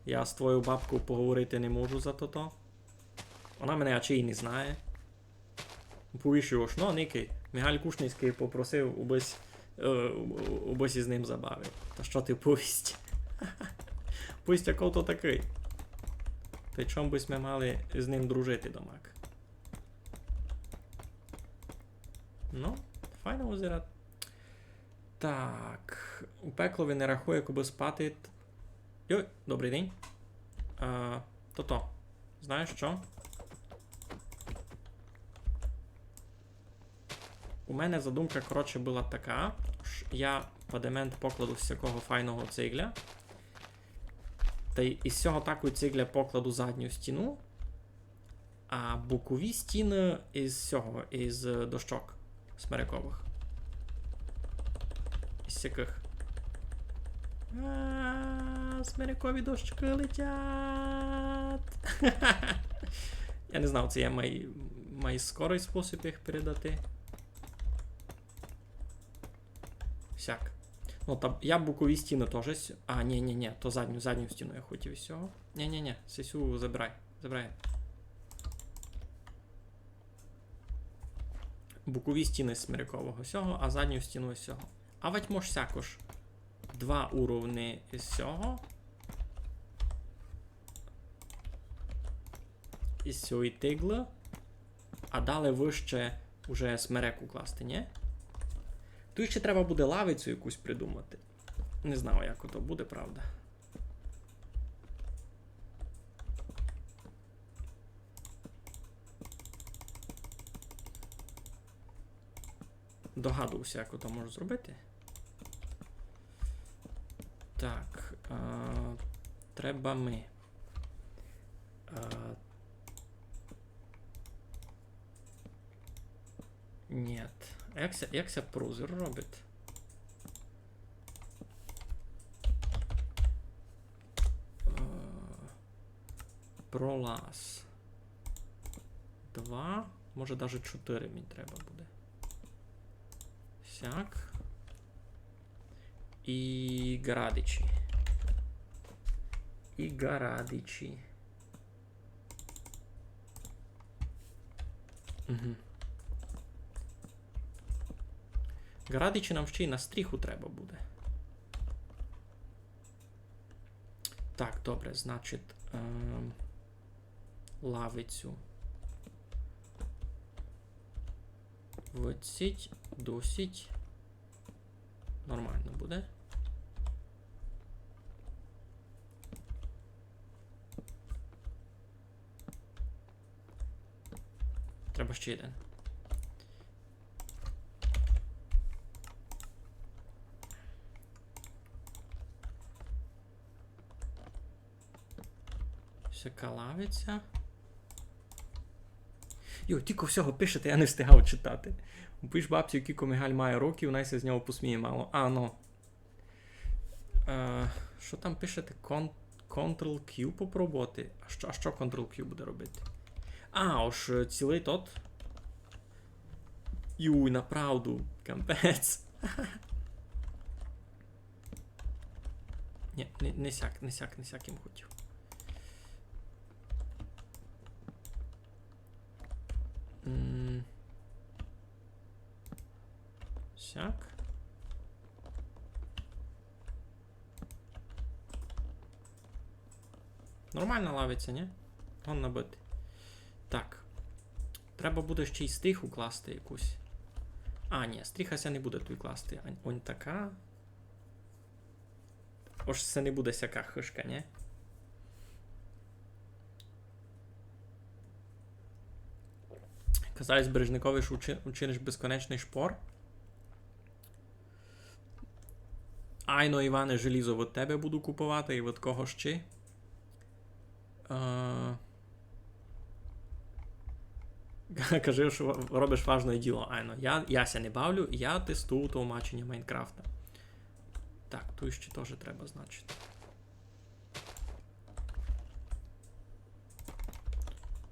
я з твоєю бабкою поговорити не можу за тото. Вона мене ачей не знає. Повіш його, ож, ну, никай, Мігаль Кушницькый попросив, убысь, е, убысь із ним забавив. Та што ты повість? Повість, яков то такый. Та й чом бы сьме мали з ним дружити домак? Ну, файно узирати. Так, у пеклови не рахує, кобы спати. Йой, добрый день. А, тото, знаєш што? У мене задумка, коротше, была така, ож я падемент покладу з сякого файного цигля. Та й із сього такой цигля покладу задню стіну. А бокові стіны із сього, із, е, дощок смерековых. Із сякых. А, смерекові дощкы летять. Я не знав, ци є май-, май скорый спосіб їх передати. Сяк. Ну, та я бокові стіны тоже с-, а, нї, нї, нї, то задню, задню стіну я хотів із сього. Нї, нї, нї, сесю забирай, забирай. Бокові стіны з смерекового сього, а задню стіну із сього. А вать мож сякож два уровни із сього. Із сьої тиглы. А далі выще уже смереку класти, нї? Туй ще треба буде лавицю якусь придумати. Не знаю, як ото буде, правда. Догадувався, як ото можу зробити. Так, а, треба ми. А, нєт. А як ся, як ся прузер робить? А, Пролаз. Два. Може, даже чотири мені треба буде. Сяк. І ґарадичі. І ґарадичі. Угу. Ґарадичі нам ще й на стріху треба буде. Так, добре, значить, ем, лавицю. Виціть, досить. Нормално буде. Треба ще один. Сяка лавиця. Йо, тілько всього пишете, я не встигав читати. Пиш бабці, кілько Мигаль має років, най ся з нього посміє мало. А, ну. Е, што там пишете? Кон-, Ctrl Q попробовати? А што, а што Ctrl Q буде робити? А, ож, е, цілый тот. Юй, направду. Капець. Нї, не, не сяк, не сяк, не сяк им хотів. М. Сяк. Нормална лавиця, нї? Гон набити. Так. Треба буде ще й стріху класти якусь. А, нї, стріха ся не буде туй класти. Ань-, онь така. Ож се не буде сяка хышка, нї? Казав єсь Бережникови, што учи-, учиниш безконечный шпор. Айно, Іване, желізо від тебе буду куповати і від кого ще. Е, кажи, што ва-, робиш важне діло, айно. Я, я ся не бавлю, я тестую толмаченя Майнкрафта. Так, туй ще тоже треба, значить.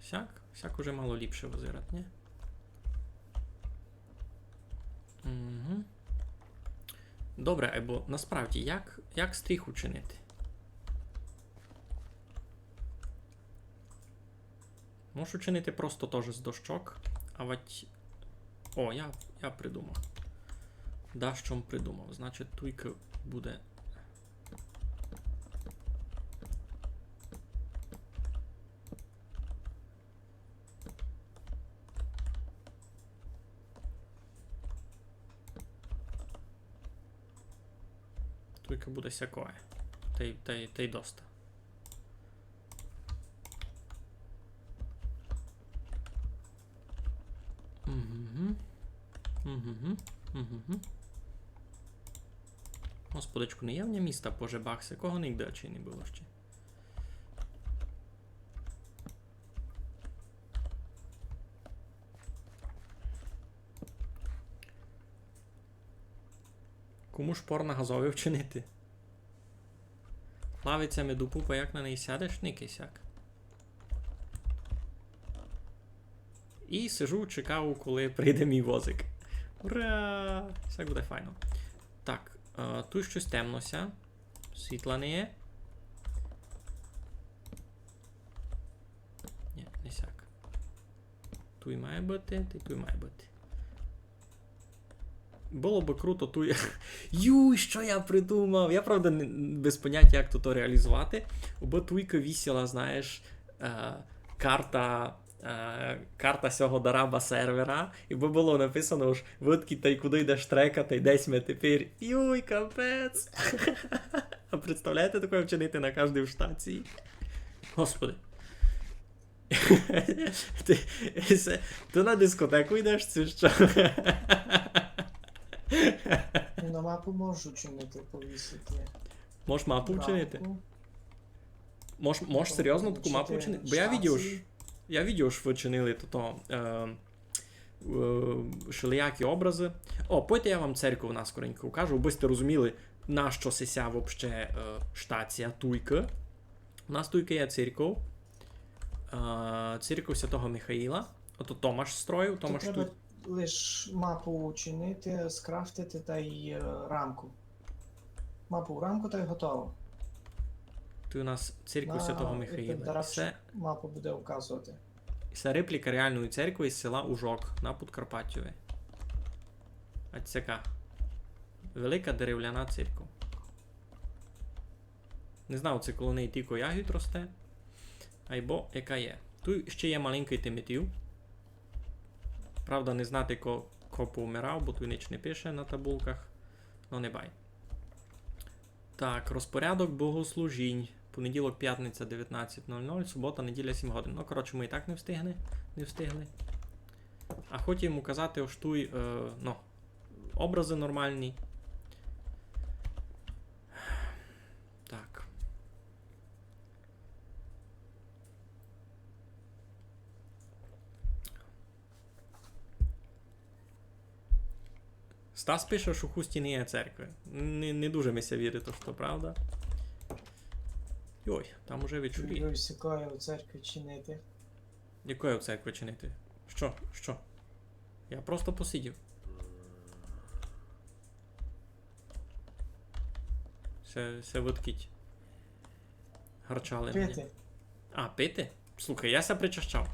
Сяк, сяк уже мало ліпше визирать, нї? Угу. Добре, айбо насправді, як, як стріху чинити? Можу чинити просто тоже з дощок, авать... О, я, я придумав. Дашто придумав. Значить, туйка буде. Туйка буде сякоє. Тай, тай, тай доста. Угу. Угу. Угу. Господичку, не є в ня міста по жебах, сякого нигде ачей не было ще. Кому шпор на газови вчинити? Лавиця ми до пупа, як на неї сядеш, никай сяк. І сижу, чекаю, коли прийде мій возик. Ура! Всяк буде файно. Так, е, туй штось темно ся. Світла не є. Ні, не сяк. Туй має быти, та й туй має быти. Было бы круто туй. Юй, што я придумав? Я, правда, не, без понятя, як то, то реалізовати. Бо туйка висіла, знаєш, е, карта, е, карта сього дараба сервера, і бы было написано, ож выдкіть тай куды йде штрека, тай десь ми тепер. Юй, капець. А представляєте, таке вчинити на кожній штації? Господи. Ти, се, ти на дискотеку йдеш, ци што? Ну, на мапу можу чинити, повісити. Можеш мапу вчинити? Рамку. Можеш, можеш серйозно таку мапу вчинити? Бо я видів, ож, я видів, ож вы чинили тото, е, е, шелиякі образы. О, пойте, я вам церкву наскоренько укажу, абы сьте розуміли, на што сися вообще, е, штація туйка. У нас туйка є церков. Е, церков Святого Михаїла. Ото Томаш строїв, Томаш туй. Треба лиш мапу учинити, скрафтити тай, е, рамку. Мапу в рамку тай готово. Туй у нас церква Святого Михаїла. Дараб мапу буде указовати. Се репліка реалної церкви із села Ужок на Подкарпаттю. А сяка велика деревляна церква. Не знав, ци коло неї тілько ягід росте. Айбо яка є. Туй ще є маленькый тиметів. Правда, не знати, ко, ко повмирав, бо туй нич не пише на табулках. Но не бай. Так, розпорядок богослужінь. Понеділок, пятниця, девятнадцять нуль нуль, субота, неділя, сім годин. Ну, коротше, мы і так не встигне, не встигли. А хотів им указати, ож туй, е, ну, образы нормалні. Так. Стас пише, што у Хусті не є церкви. Не, не дуже ми ся вірить, што правда. Йой, там уже вечорі. Юрій, сякоє у церкві чинити. Якоє у церкві чинити? Што? Што? Я просто посидів. Се, се выдкіть. Гарчали мені. Пити. А, пити? Слухай, я ся причащав.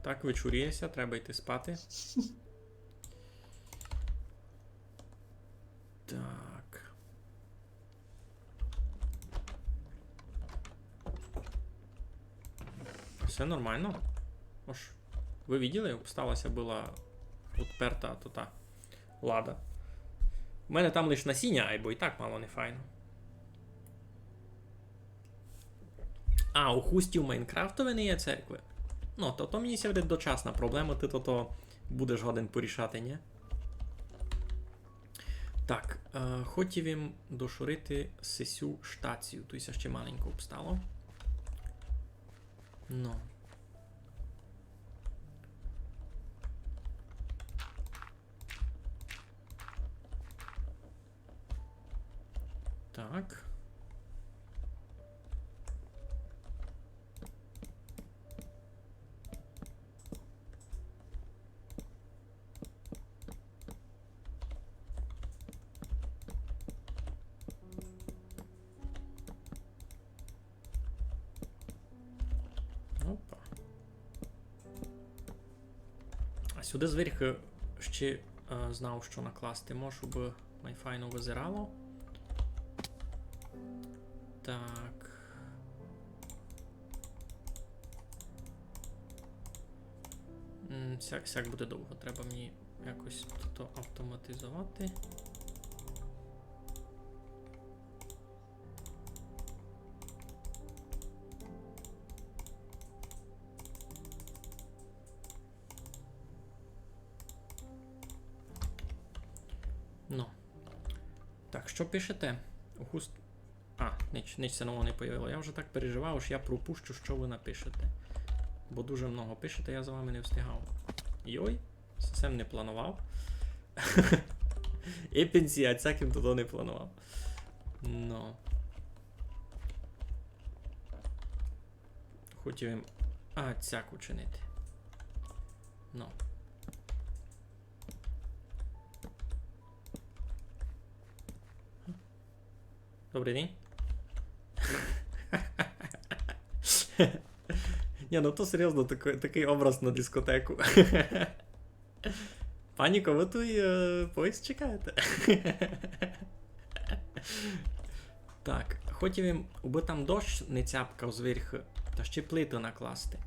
Так, вечоріє ся, треба йти спати. Так. Всьо нормално. Ож, вы виділи, обстала ся была отперта тота лада. У мене там лиш насіня, айбо і так мало не файно. А, у Хусті в Майнкрафтови не є церкви? Ну, то, то мені ся видить дочасна проблема, ты то, то будеш годен порішати, нї? Так, е, хотів им дошурити сесю штацію. Туй ся ще маленько обстало. Ну. Так. Опа. А сюды зверху ще, е, знав, што накласти можу, бы май файно визирало. Так. М, сяк, сяк буде довго. Треба мені якось то автоматизовати. Ну. Так, што пишете? У Хуст-, а, нич, нич ся нового не появило. Я вже так переживав, ож я пропущу, што вы напишете. Бо дуже много пишете, я за вами не встигав. Йой, совсем не планував. І пенсія, цяк им тото не планував. Но. Хотів им, а, цяк учинити. Но. Добрый день. Ні, ну то серйозно, такый, такый образ на дискотеку. Паніко, вы туй, е, поїзд чекаєте? Так, хотів им, убы там дощ не цяпкав зверху, та ще плиты накласти.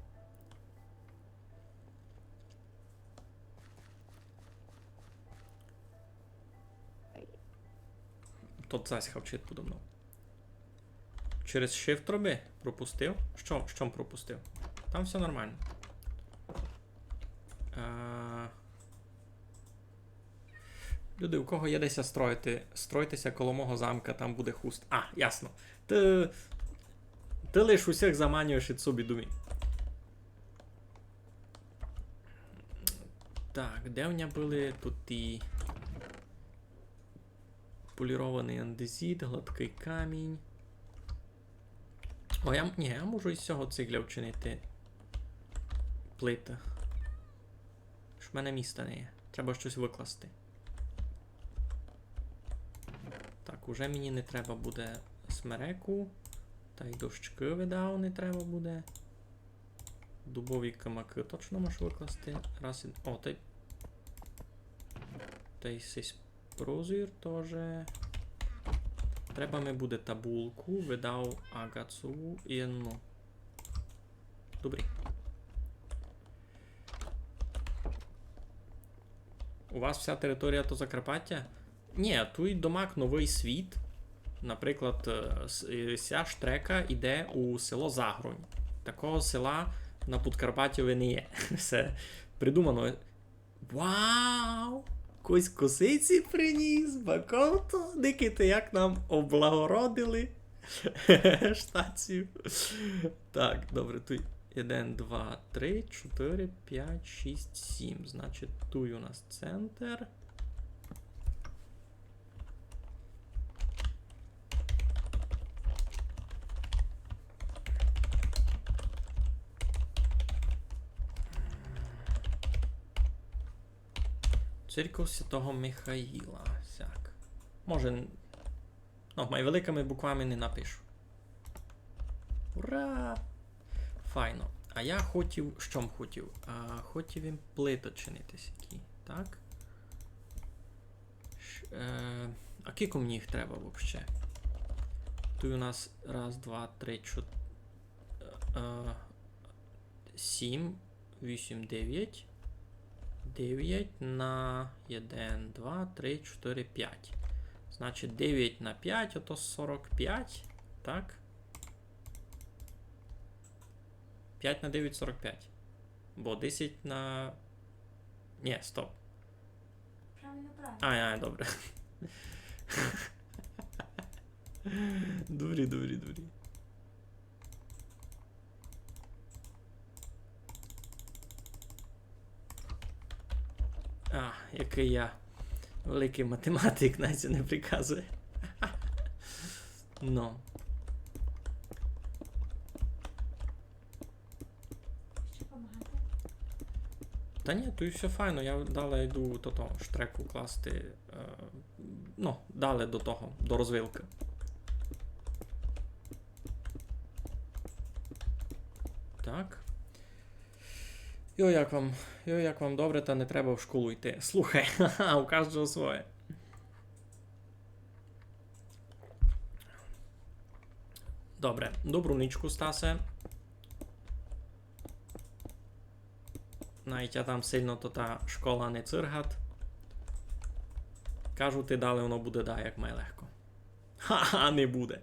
Тот зась хавчить подо мнов. Через Shift роби? Пропустив? Што, што м пропустив? Там всьо нормално. Е, Люди, у кого є де ся строїти, стройте ся коло мого замка, там буде хуст. А, ясно. Ты, ты лиш усіх заманюєш ид собі домі. Так, де в ня были туй ті полірованый андезіт, гладкый камінь? О, я, м-, ні, я можу із сього цигля вчинити плиты. Ж в мене міста не є. Треба штось выкласти. Так, уже мені не треба буде смереку. Тай дощкы, видав, не треба буде. Дубові камакы точно можу выкласти. Раз і, о, тай, тай сись прозір тоже. Треба ми буде та булку, видав, агацову і, ну. Добрі. У вас вся територія то Закарпаття? Ні, туй домак Новый Світ. Наприклад, е, с-, е, ся штрека іде у село Загрунь. Такого села на Подкарпатю не є. Всьо придумано. Вау! Кось косиці приніс, баков то. Никайте, як нам облагородили штацію. Так, добре, туй єден, два, три, чотыри, пять, шість, сім. Значить, туй у нас центр. Церков Святого Михаїла, сяк. Може, н-, ну, май великыми буквами не напишу. Ура! Файно. А я хотів, што м хотів? А, хотів им плиты чинити сякі, так? Ш-, е, а кілько мені їх треба вообще? Туй у нас раз, два, три, чот-, е, е, сім, вісім, девять. Девять на єден, два, три, чотыри, пять. Значить, девять на пять, ото сорок пять, так? Пять на девять — сорок пять. Бо десять на, ні, стоп. Правильно, правильно. Ай, ай, добре. Добрі, добрі, добрі. А, якый я великый математик, навіть не приказує. Ну. Ще помагати? Та ні, туй всьо файно, я далі йду тото, штреку класти, е, ну, далі до того, до розвилкы. Так. Йо, як вам, йо, як вам добре, та не треба в школу йти. Слухай, ха-ха, у каждого своє. Добре, добру нічку, Стасе. Навіть я там сильно то та школа не циргат. Кажу ти, далі воно буде, да, як май легко. Ха-ха, не буде.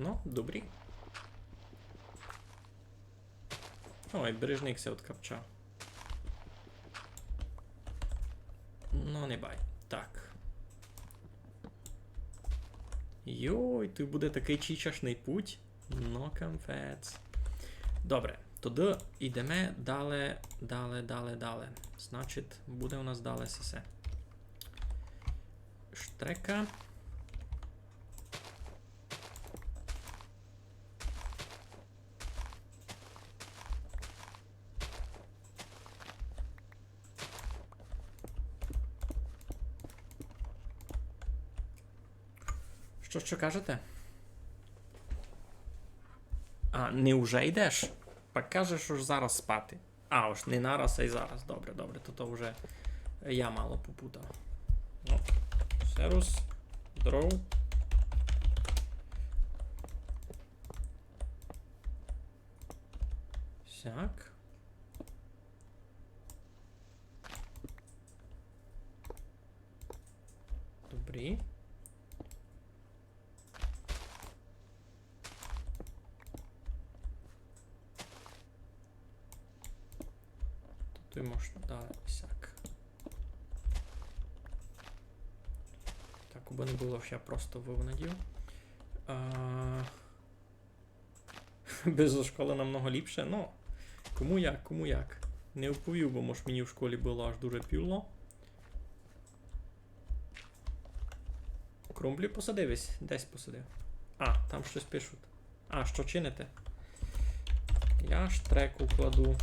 Ну, добрі. Ой, бережник ся откапчав. Но, не бай. Так. Йой, туй буде такый чичашный путь. Но, кампець. Добре, тогды йдеме дале, дале, дале, дале. Значить, буде у нас дале сесе. Штрека. Што, што кажете? А, не уже йдеш? Пак кажеш, ож зараз спати. А, ож не нараз, а й зараз. Добре, добре, то, то вже я мало попутав. Ну, серус, здоров. Сяк. Добрі. Туй можна далі сяк. Так, убы не было, што я просто вывнадів. А, без школы намного ліпше. Ну, кому як, кому як. Не вповів бы, мож мені в школі было аж дуже пюло. Кромблі посадив ись? Десь посадив. А, там штось пишуть. А, што чините? Я штреку кладу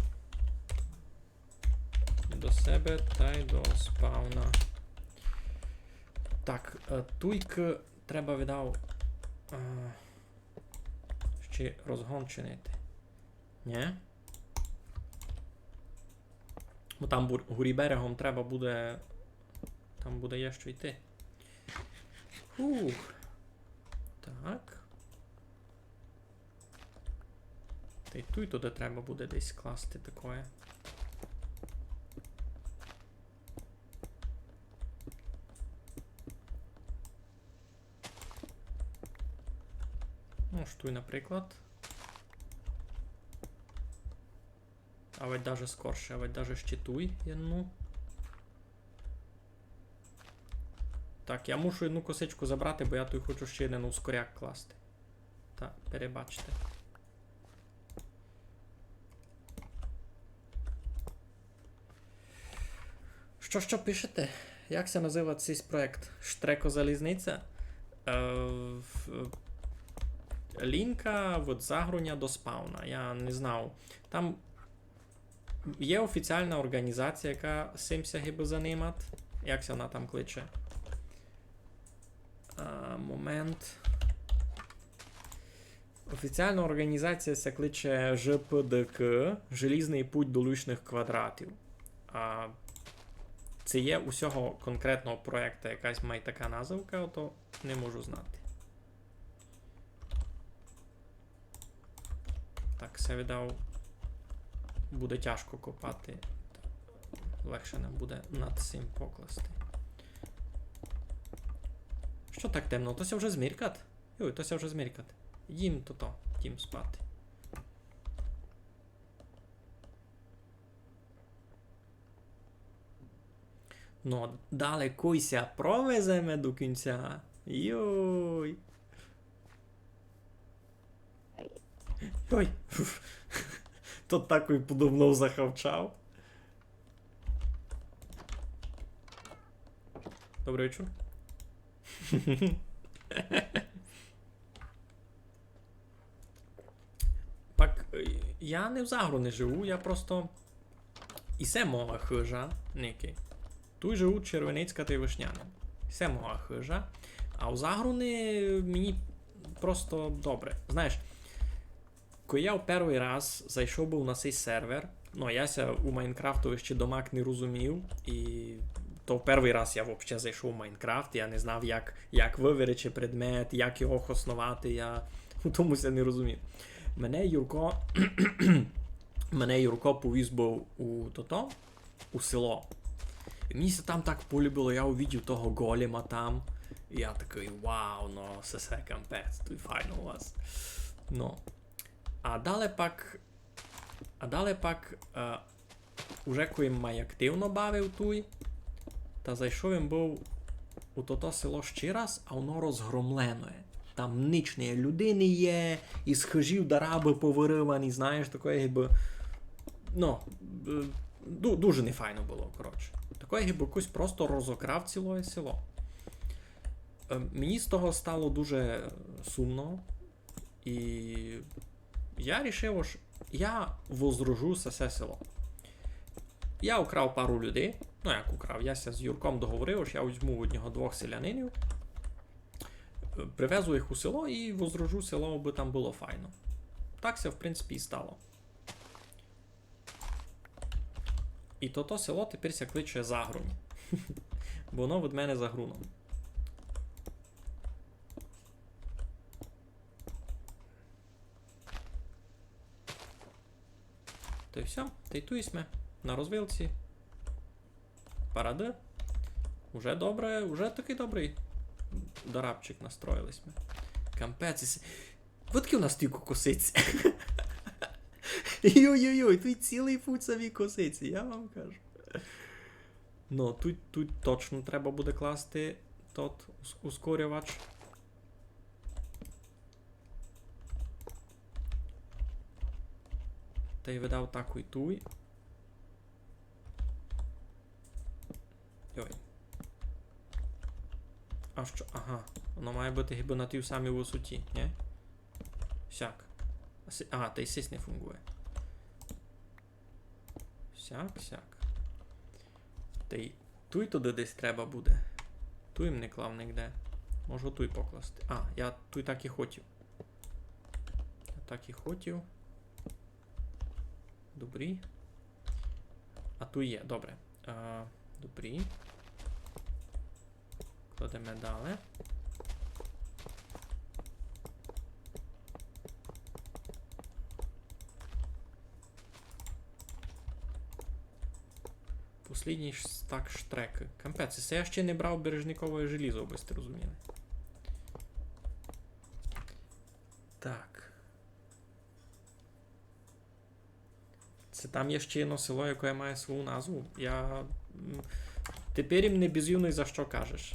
до себе тай до спавна. Так, е, туйк треба, видав, е, ще розгон чинити. Нє? Бо там бур-, горі берегом треба буде, там буде є што йти. Фух. Так. Та й туй туды треба буде десь класти такоє. Ну, ож туй, наприклад. Авадь даже скорше, авадь даже ще туй єдну. Так, я мушу єдну косичку забрати, бо я туй хочу ще єден ускоряк класти. Та, перебачте. Што, што пишете? Як ся называть сись проєкт? Штрекозалізниця? Е, в-, лінка від Загруня до спавна. Я не знав. Там є офіціална орґанізація, яка сим ся гибы занимать. Як ся она там кличе? А, момент. Офіціална орґанізація ся кличе Ж П Д К, Желізный путь до лучных квадратів. А ци є у сього конкретного проєкта якась май така назывка, то не можу знати. Так, се видав буде тяжко копати. Легше нам буде над сим покласти. Што так темно? То ся вже зміркать? Йой, то ся вже зміркать. Їм то то, їм спати. Но, далеко ся провеземе до кінця. Йой. Йой. То такой подо мнов захавчав. Добрый вечур. Пак, е, я не в Загруни живу, я просто... И се моя хыжа, никай. Туй живуть Червеницька тай Вишняни. Се моя хыжа. А в Загруни мені просто добре. Знаєш, кой я в первый раз зайшов быв на сей сервер, ну, я ся у Майнкрафтови ще домак не розумів, и то в первый раз я вообще зайшов у Майнкрафт, я не знав, як, як выверечи предмет, як його хосновати, я у тому ся не розумів. Мене Юрко, мене Юрко повіз быв у тото, у село. И мені ся там так полюбило, я увидів того голема там. И я такый: «Вау, ну, се, се кампець, туй файно у вас». Ну. А дале пак А далі пак, е, уже кой м май активно бавив туй, та зайшов им быв у тото село ще раз, а воно розгромленоє. Там нич не є, людей не є, із хыжів дарабы повырывані, знаєш, такоє, гибы, ну, е, ду-, дуже нефайно было, коротше. Такоє, гибы, якось просто розокрав цілоє село. Е, мені з того стало дуже сумно, і я рішив, ож я возрожу сесе село. Я украв пару людей, ну як украв, я ся з Юрком договорив, ож я возьму од нього двох селянинів, е, привезу їх у село і возрожу село, абы там было файно. Так ся, в принципі, і стало. І тото село тепер ся кличе Загрунь. Бо воно від мене за груном. Та й всьо, та й туй сьме на розвилці. Парады. Уже добре, уже такый добрый дарабчик настроїли сьме. Кампець, ис-, Откы у нас тілько косиць? Йой-йой-йой, туй цілый путь самі косиці, я вам кажу. Ну, туй, туй точно треба буде класти тот ус-, ускорювач. Та й видав так і туй. Йой. А што? Ага. Воно має быти гибы на тій самій высоті, нї? Сяк. А си-, а, та й сись не фунґує. Сяк, сяк. Та й туй туды десь треба буде. Туй им не клав нигде. Можу туй покласти. А, я туй так і хотів. Я так і хотів. Добрі. А туй є, добре. А, добрі. Кладеме далі. Послідній ш-, стак штрекы. Кампець, се я ще не брав бережникове желізо, абы сьте розуміли. Так. Се там є ще єдно село, якоє має свою назву. Я, м, тепер им не бізювну, за што кажеш.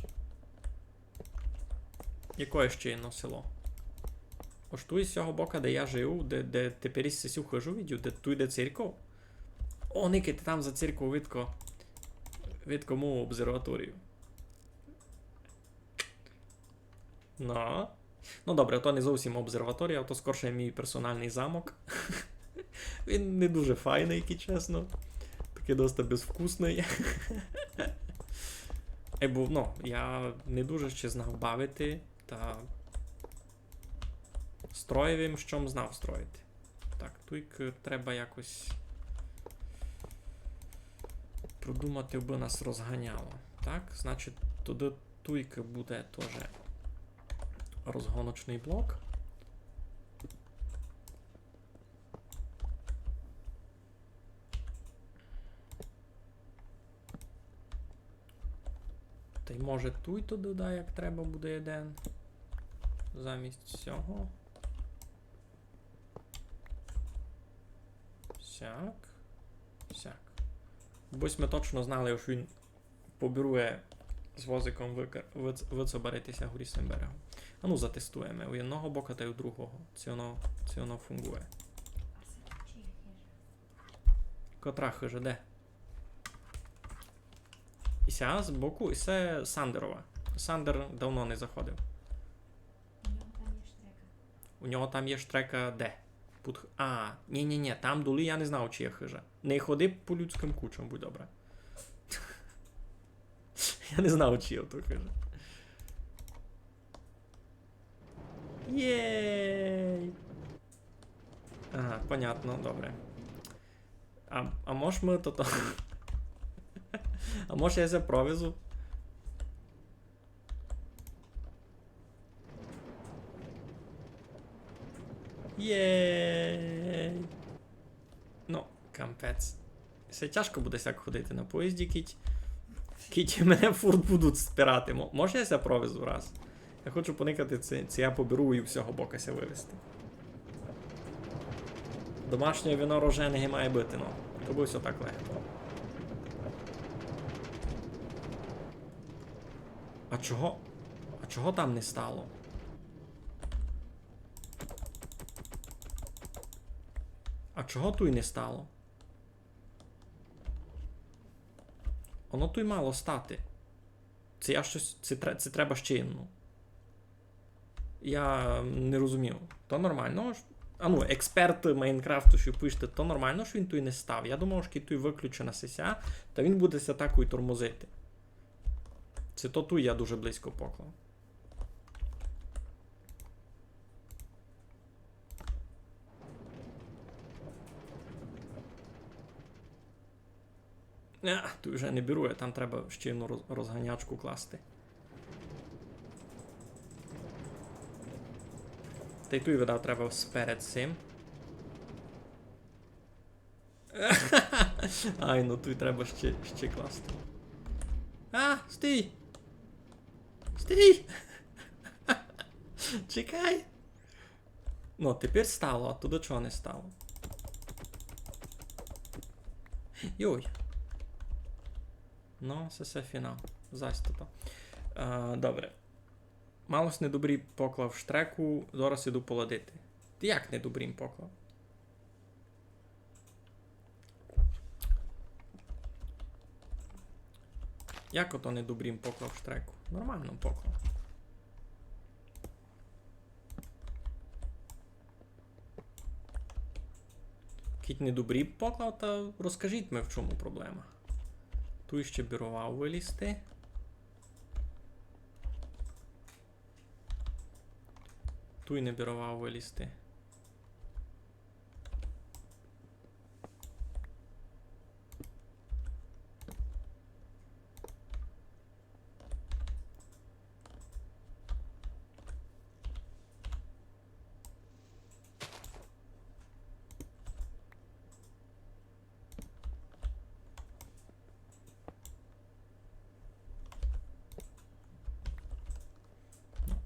Якоє ще єдно село? Ож туй з сього бока, де я жив, де, де тепер ись сесю хыжу видів, де туй де церков. О, никайте, там за церкву видко, видко мою обсерваторію. Но. Ну, добре, то не зовсім обсерваторія, то скорше мій персоналный замок. Він не дуже файный, як чесно. Такый доста безвкусный. Е, бо, ну, я не дуже ще знав бавити, та строїв им, што м знав строїти. Так, туйкы треба якось продумати, абы нас розганяло. Так, значить, туды туйкы буде тоже розгоночный блок. Та й може туй туды, да, як треба буде єден. Замість сього. Сяк. Сяк. Бо сьме точно знали, што він побірує з возиком выкр-, выц-, выцобарити ся горі з сим берегом. А ну, затестуєме у єдного бока та й у другого. Ци воно, ци воно фунґує. Котра хыжа, де? І ся з боку, і се Сандерова. Сандер давно не заходив. У нього там є штрека. У нього там є штрека де? Під х-, а, нї, нї, нї, там долі я не знав, чи є хыжа. Не ходи по людськым кучам, будь добра. Я не знав, чи є то хыжа. Єй! Ага, понятно, добре. А, а мож мы тото? А мож я ся провезу? Єй! Ну, кампець. Се тяжко буде сяк ходити на поїзді, кідь, кідь мене фурт будуть спирати. Мо-, мож я ся провезу раз? Я хочу поникати, ци, ци я поберу і у сього бока ся вывести. Домашнє вино рожене має быти, ну. То бы всьо так легко. А чого? А чого там не стало? А чого туй не стало? Воно туй мало стати. Се я штось, се тре-, се треба ще єдну. Я не розумію. То нормално? А ну, експерт Майнкрафту, што пишете, то нормално, што він туй не став. Я думав, што туй выключена сися, та він буде ся такой тормозити. Се то туй я дуже близько поклав. Е, туй уже не беру, там треба ще одну роз-, розганячку класти. Та й туй, видав, треба сперед сим. Ай, ну туй треба ще, ще класти. А, стій! Стій! Чекай! Ну, тепер стало, а туды чого не стало? Йой. Ну, се, се фінал. Зась то. А, добре. Мало сь недобрі поклав штреку, зараз іду поладити. Ти як недобрі їм поклав? Як ото недобрі їм поклав штреку? Нормално поклав. Кідь недобрі поклав, та розкажіть ми, в чому проблема. Туй ще біровав вылізти. Туй не біровав вылізти.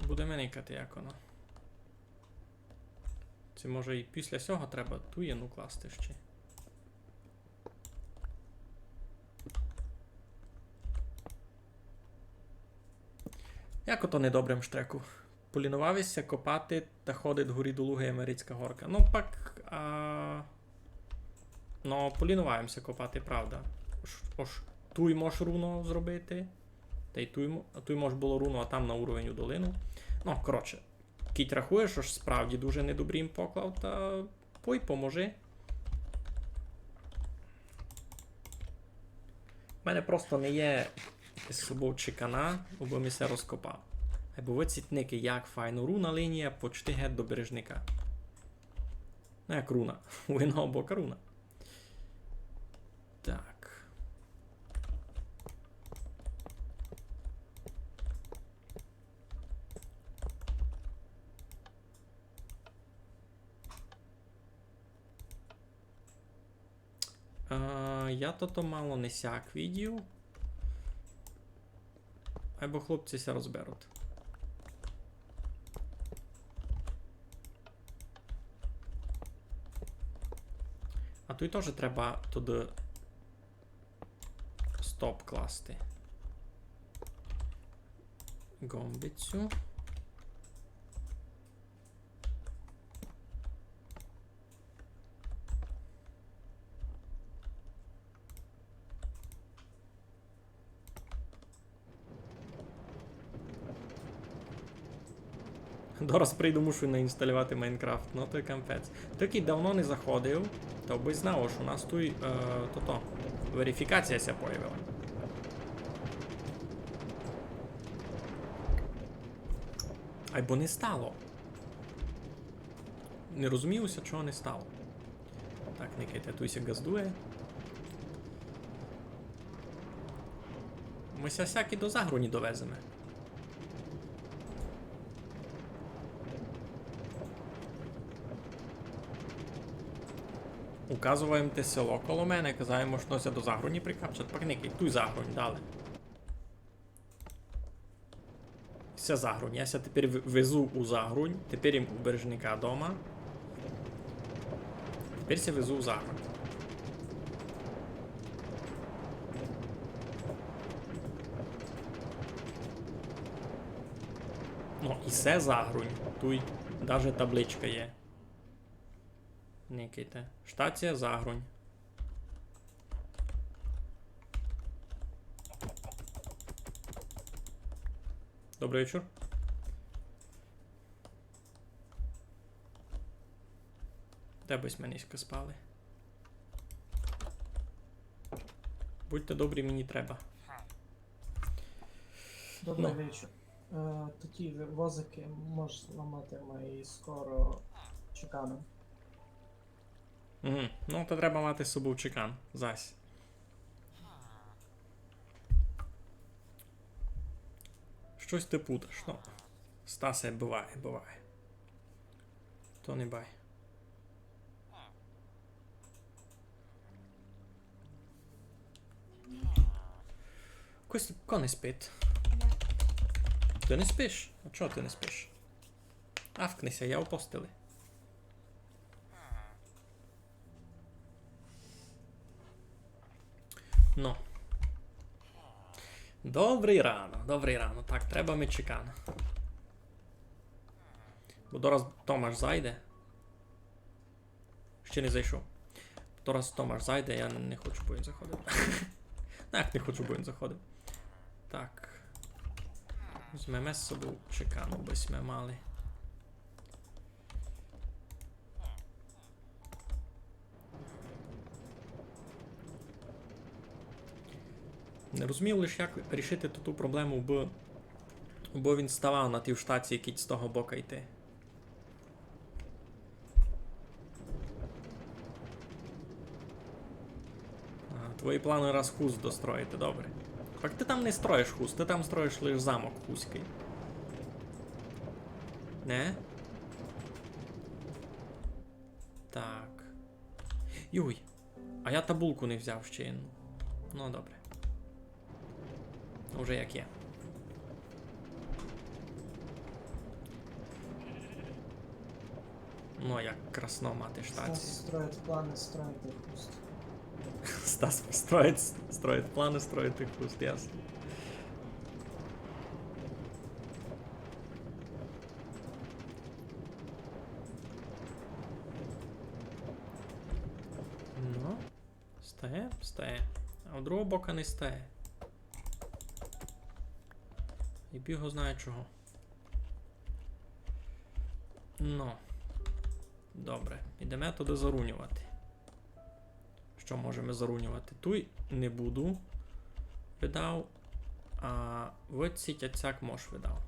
Будеме никати, як воно. Се може і після сього треба ту єдну класти ще. Як ото недобрим штреку? Полінував єм ся копати та ходить горі долуги Америцька горка. Ну, пак, а, ну, полінував єм ся копати, правда. Ож, ож туй мож руно зробити. Та й туй, мо-, туй мож было руно, а там на уровень у долину. Ну, коротше, кідь рахуєш, ож справді дуже недобрі їм поклав, та пой поможи. У мене просто не є з собов чекана, абы ми ся розкопав. Айбо вы цітники, як файно, руна лінія почти геть до бережника. Ну, як руна. У єдного бока руна. Так. А, я тото мало не сяк видів. Айбо хлопці ся розберуть. А туй тоже треба туды стоп класти. Гомбицю. Дораз прийду, мушу наінсталювати Майнкрафт, ну то й кампець. Такый давно не заходив, та бы знав, што у нас туй, е, тото, верифікація ся появила. Айбо не стало. Не розумію ся, чого не стало. Так, никайте, туй ся ґаздує. Мы ся сяк і до Загруні довеземе. Указуєм те село коло мене, казуєм, што ся до Загруні прикапчат, пак никай, туй Загрунь, дале. Ся Загрунь. Я ся тепер в-, везу у Загрунь. Тепер им у Бережника дома. Тепер ся везу в Загрунь. Ну, і се Загрунь. Туй даже табличка є. Никайте. Штація Загрунь. Добрый вечур. Де бы сьме нынька спали? Будьте добрі, мені треба. Добрый вечур. Е, такі возикы можеш ламати, мы скоро чеканем. Угу. Ну, то треба мати з собов чекан, зась. Штось ты путаш, ну. Стасе, быває, быває. То не бай. Кось, ко не спить? Ты не спиш? А чого ты не спиш? Авкни ся, я у постели. Ну. Добрый рано, добрый рано. Так, треба ми чекан. Бо дораз Томаш зайде. Ще не зайшов. Дораз Томаш зайде, я не хочу, бо він заходив. Ну, як не хочу, бо він заходив. Так. Возьмеме з собов чекану, бы сьме мали. Не розумів лиш, як рішити ту, ту проблему, бо, бо він ставав на тій штації, кідь з того бока йти. Ага, твої планы раз хуст достроїти, добре. Так ты там не строїш хуст, ты там строїш лиш замок хуськый. Не? Так. Юй. А я табулку не взяв ще єдну. Ну, добре. Уже як є. Ну, як красно мати штацію. Стас строїть планы строїти хуст. Стас строїть, строїть планы строїти хуст, ясно. Ну, стає, стає. А у другого бока не стає. І біг го знає чого. Ну. Добре, ідеме туды заруньовати. Што можеме заруньовати? Туй не буду видав, а выдсіть ацяк мож видав.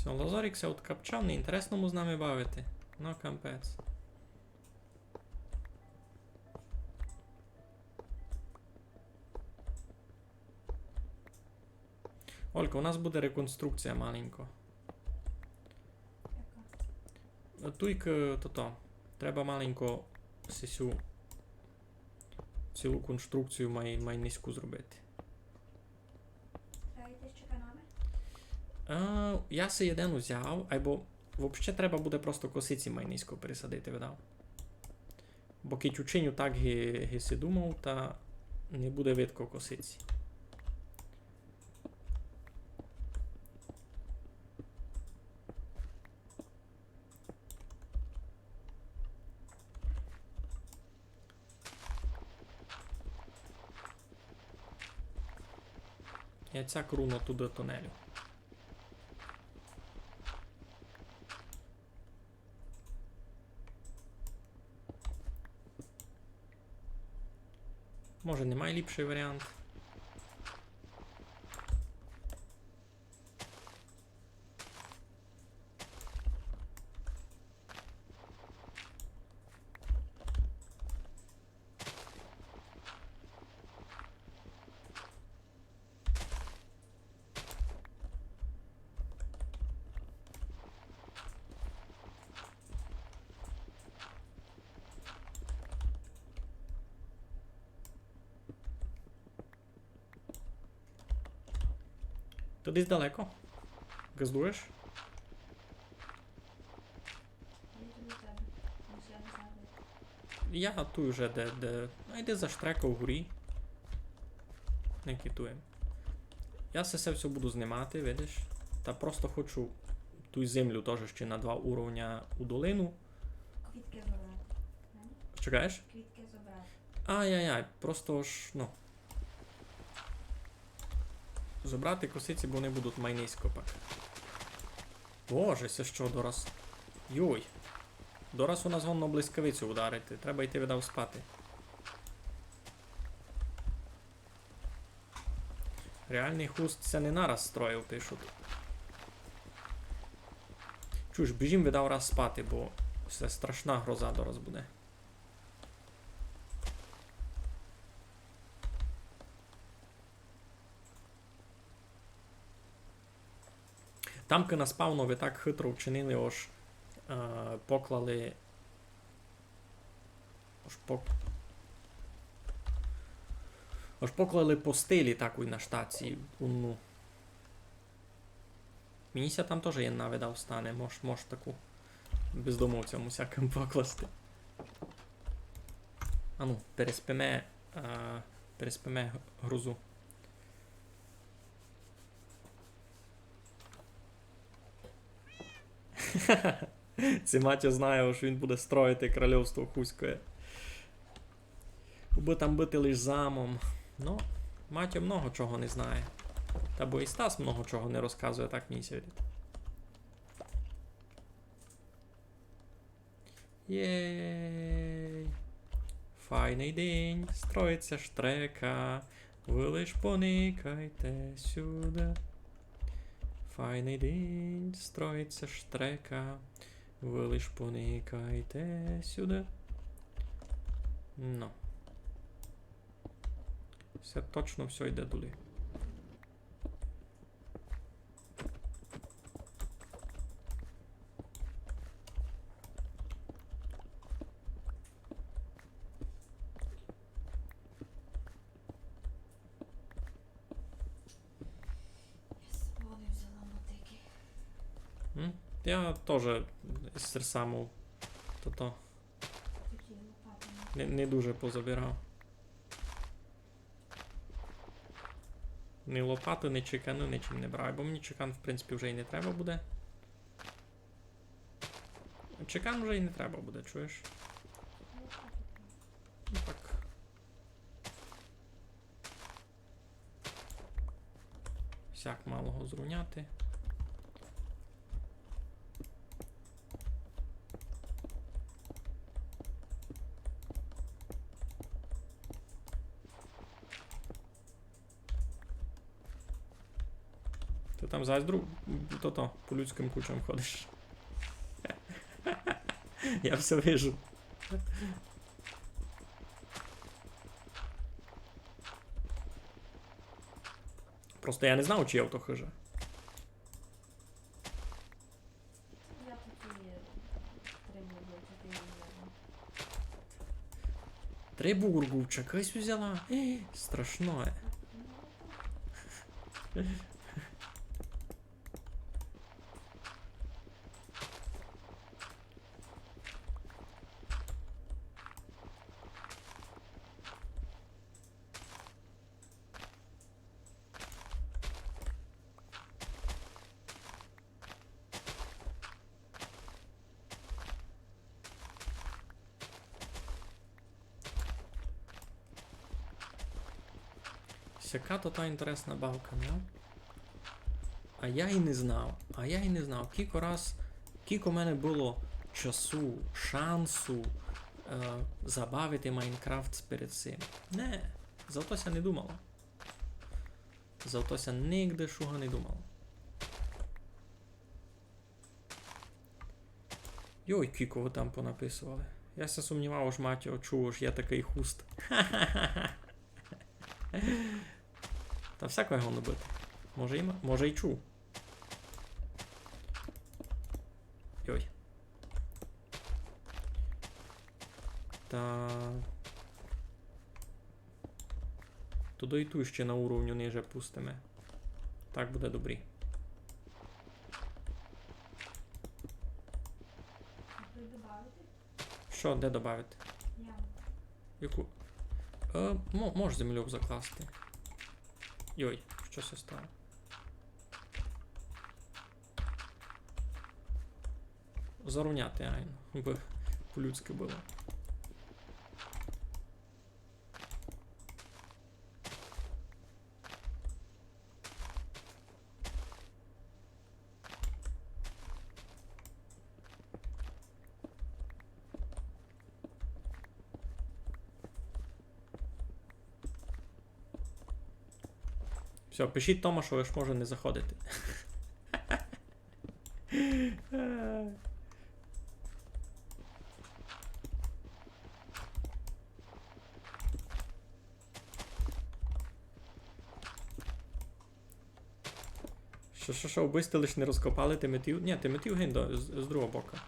Всьо, Лазорик ся откапчав, неінтересно му з нами бавити. Ну, капець. Олька, у нас буде реконструкція маленько. Яка? Туйк, тото. Треба маленько сесю цілу конструкцію май, май низьку зробити. Треба йти з чеканами? Е, я си єден узяв, айбо вообще треба буде просто косиці май низько пересадити, видав. Бо кидь учиню так, ги, ги си думав, та не буде видко косиці. Я цяк руно туды тунелю. Може, не май ліпшый варіант. Ты десь далеко? Ґаздуєш? Я йду до тебе. Лише я не знаю, де. Я туй уже, де, де. А йди за штреков угорі. Не китуєм. Я се, се всьо буду знимати, видиш? Та просто хочу ту землю тоже ще на два уровня у долину. Квітки забрати. Чекаєш? Квітки забрати. Ай-яй-яй, просто ж, ну. Забрати косиці, бо вони будуть май низько пак. Боже, се што дораз? Йой. Дораз у нас годно блискавицю ударити. Треба йти, видав, спати. Реалный хуст ся не нараз строїв, пишуть. Чуєш, біжім, видав, раз спати, бо се страшна гроза дораз буде. Там кы на спавнови так хитро вчинили, ож, е, поклали, ож пок-, ож поклали постелі такой на штації, ну. Мені ся там тоже єдна, видав, стане, мож, мож таку бездомовцям усякым покласти. Ану, переспиме, е, переспиме г-, грозу. Ци Матьо знає, што він буде строїти королівство Хуськоє. Убы там быти лиш замом. Ну, Матьо много чого не знає. Та бо і Стас много чого не розказує, так мені ся видить. Єй! Файный день, строїть ся штрека. Вы лиш поникайте сюды. Файный день, строїть ся штрека. Вы лиш поникайте сюды. Ну. Всьо точно, всьо йде долі. Я з собою не взяла мотики. М? Я тоже з серсаму тото. Такі лопати. Не, не дуже позабирав. Ні лопаты, ні чеканы, нічим не брав, бо мені чекан, в принципі, вже й не треба буде. Чекан вже й не треба буде, чуєш? Ну так. Сяк мало го зрівняти. Ты там заздру, то-то, по людськым кучам ходиш. Я всьо вижу. Просто я не знав, чия то хыжа. Я тут і три бургурчака, наверно. Три бургурчака сь взяла? Е, страшно, е. Сяка то та інтересна бавка, не? А я й не знав, а я й не знав, кілько раз, кілько в мене было часу, шансу, е, забавити Майнкрафт перед сим. Не, за то ся не думало. За то ся нигде шуга не думало. Йой, кілько вы там понаписовали. Я ся сумнівав, ож Матьо чув, ож є такый хуст. Та всяко його не бити. Може і ма-, може й чув. Йой. Та туды й ту ще на уровню ниже пустиме. Так буде добрі. А то й добавити? Што, де добавити? Яму. Яку? Е, мо-, можеш землю закласти. Йой, што се стало? Зарівняти, айно, бы по-людськи было. Всьо, пишіть Томашови, ож може не заходити. Што, што, што, убы сьте лиш не розкопали тиметів? Нї, тиметів гинь до, з, з другого бока.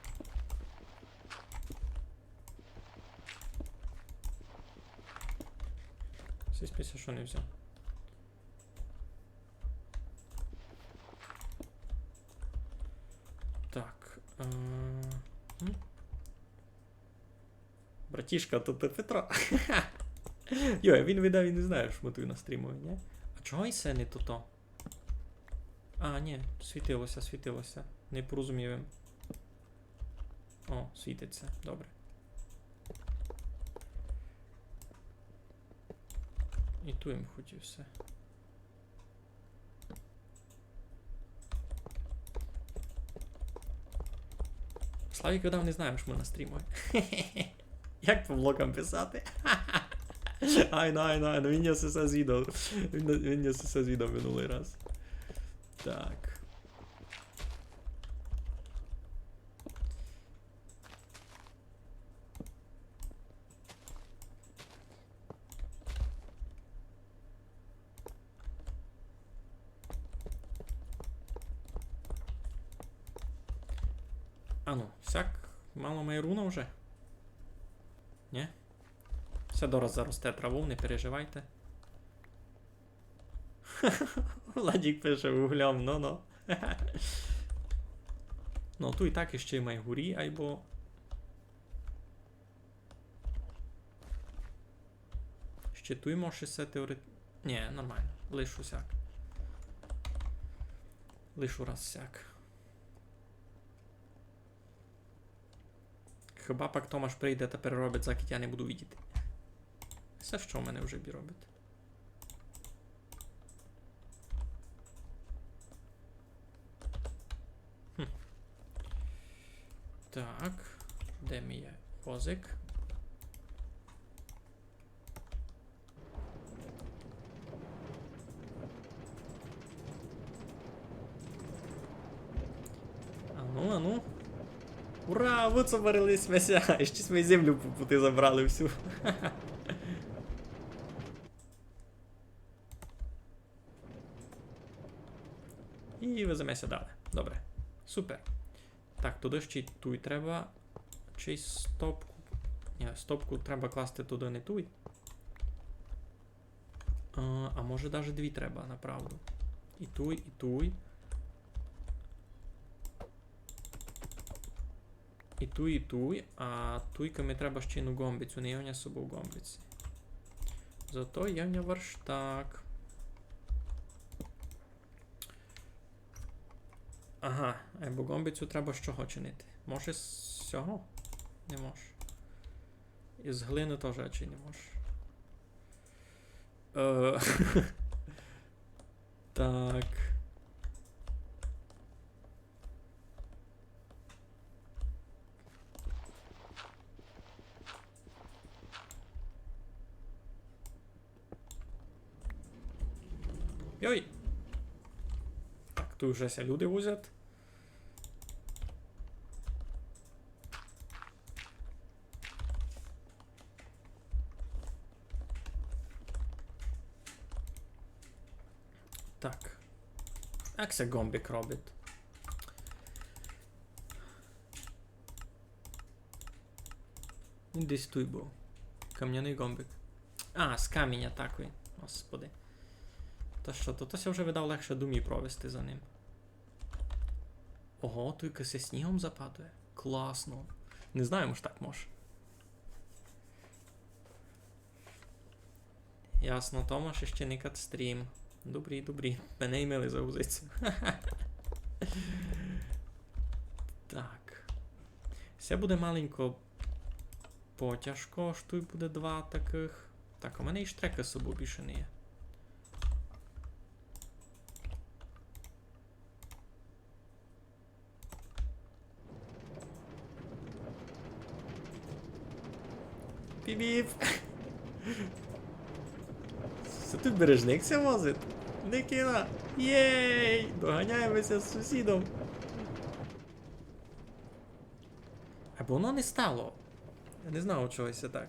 Сись пися, што не взяв. Так. Е, м? Братішка, то ты Петро? Йой, він видав і не знає, што мы туй на стрімови, нї? А чого і се не тото? А, нї, світило ся, світило ся. Не порозумів им. О, світить ся, добре. І туй им хотів ся. Славік видав не знає, што мы на стрімови. Як по блокам писати? Айно, айно, айно, він ня се, се звідав. Він, він ня се, се звідав минулый раз. Так. Ану, сяк мало май руно вже? Нї? Всьо дораз заросте травов, не переживайте. Владік пише углям, но-но. Ну, туй і так іщи май горі, айбо Ще туй може се теорет-, нї, нормално. Лишу сяк. Лишу раз сяк. Хіба пак Томаш прийде та переробить, закіть я не буду видіти. Се што в мене вже бі робить? Хм. Так, де мій возик? Ану, ану. Ура, выцобарили сьме ся! І ще сьме землю по пути забрали всю. І веземе ся далі. Добре. Супер. Так, туды ще й туй треба. Чи стопку. Нї, стопку треба класти туды, не туй. А, а може даже дві треба, направду. І туй, і туй. І туй, і туй. А туйка ми треба ще єдну ґомбицю. Не є в ня з собов ґомбиці. Зато є в ня верштак. Ага, айбо ґомбицю треба з чого чинити? Може з сього? Не мож. І з глины тоже чи не мож. Е, так. Йой! Так, туй уже ся люди возять. Так. Як ся ґомбик робить? Він десь туй быв. Камняный ґомбик. А, з каміня такой. Господи. Та што, то, то ся вже, видав, легше думі провести за ним. Ого, туйка ся снігом западує. Класно. Не знав, ож так мож. Ясно, Томаш іщи никать стрім. Добрі, добрі. Мене імели загрузиться. Так. Се буде маленько потяжко, ож туй буде два такых. Так, у мене і штрека з собов більше не є. Піп-піп. Се туй бережник ся возить? Никіта! Єй! Доганяєме ся з сусідом. Або воно не стало. Я не знав, чого се так.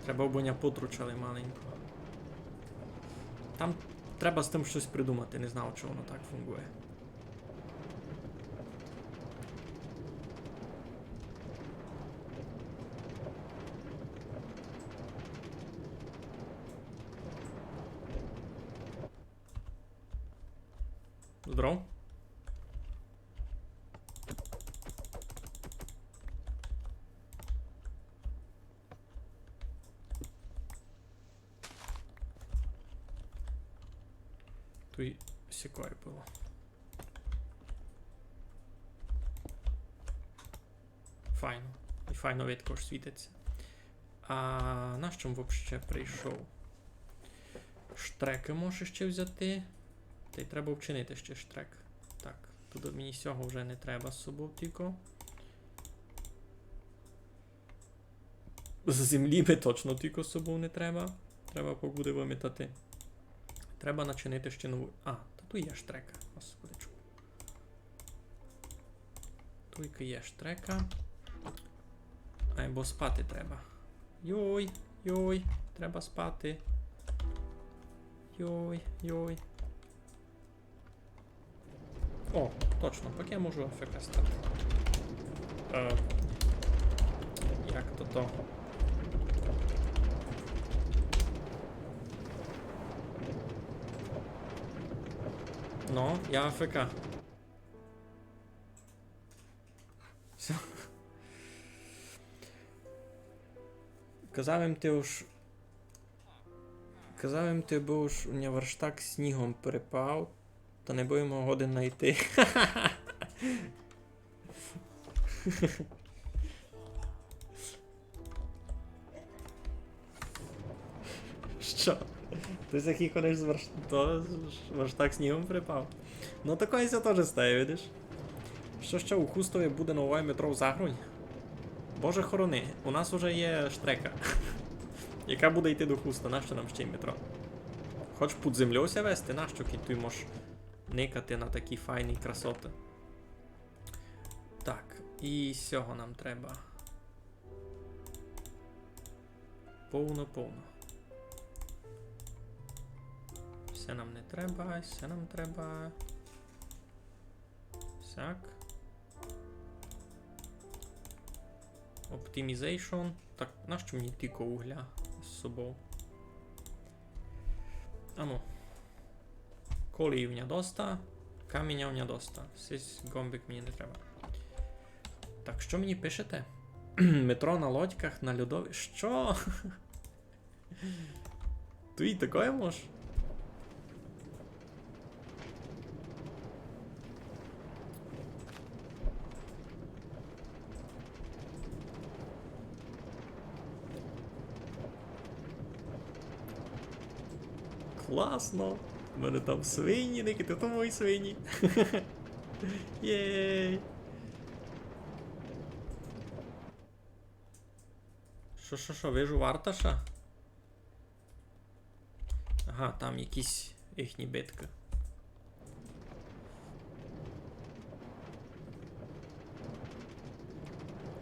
Треба, обы ня потручали маленько. Там треба з тым штось придумати, не знав, чого воно так фунґує. Здоров. Туй сякоє было. Файно. І файно видко, ож світить ся. А нащо м вообще прийшов? Штрекы можу ще взяти. Тай треба вчинити ще штрек. Так, туй мені сього вже не треба з собов тілько. З землі ми точно тілько з собов не треба. Треба пак буде вымітати. Треба начинити ще нову. А, та туй є штрека. Господичку. Туйка є штрека. Айбо спати треба. Йой, йой, треба спати. Йой, йой. О, точно, пак я можу АФК стати. Е, як то то? Ну, я АФК. Всьо. Казав им ти уж, казав им ти, бо уж у ня верштак снігом припав, та не быв им годен найти. Што? Ты сякый конець з верш-, то ж верштак снігом припав. Ну, такоє ся тоже стає, видиш? Што, што, у Хустові буде новоє метро в Загрунь? Боже хорони, у нас уже є штрека, яка буде йти до Хуста, нащо нам ще й метро? Хоч під землёю ся вести, нащо, кідь туй мож никати на такі файні красоты? Так, і сього нам треба. Повно, повно. Всьо нам не треба, всьо нам треба. Сяк. Optimization. Так, нащо мені тілько угля з собов? Ану. Колії у ня доста, каміня у ня доста. Сись ґомбик мені не треба. Так, што мені пишете? Метро на лодьках, на льодові. Што? Туй і такоє мож? Класно! У мене там свині, Никіта, то мої свині. Єй! Шо, шо, шо, вижу варташа? Ага, там якісь їхні биткы.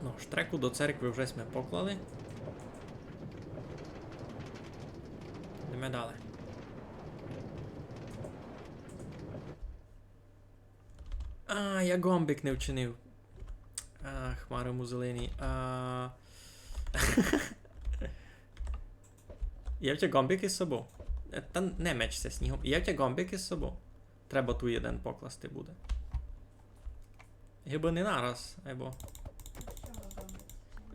Ну, штреку до церкви вже сьме поклали. Йдеме далі. А, я ґомбик не вчинив. Ах, Маримо зелені. А... Є в тя ґомбик із собов? Е, та не меч ся снігом. Є в тя ґомбик із собов? Треба туй єден покласти буде. Гибы не нараз, айбо.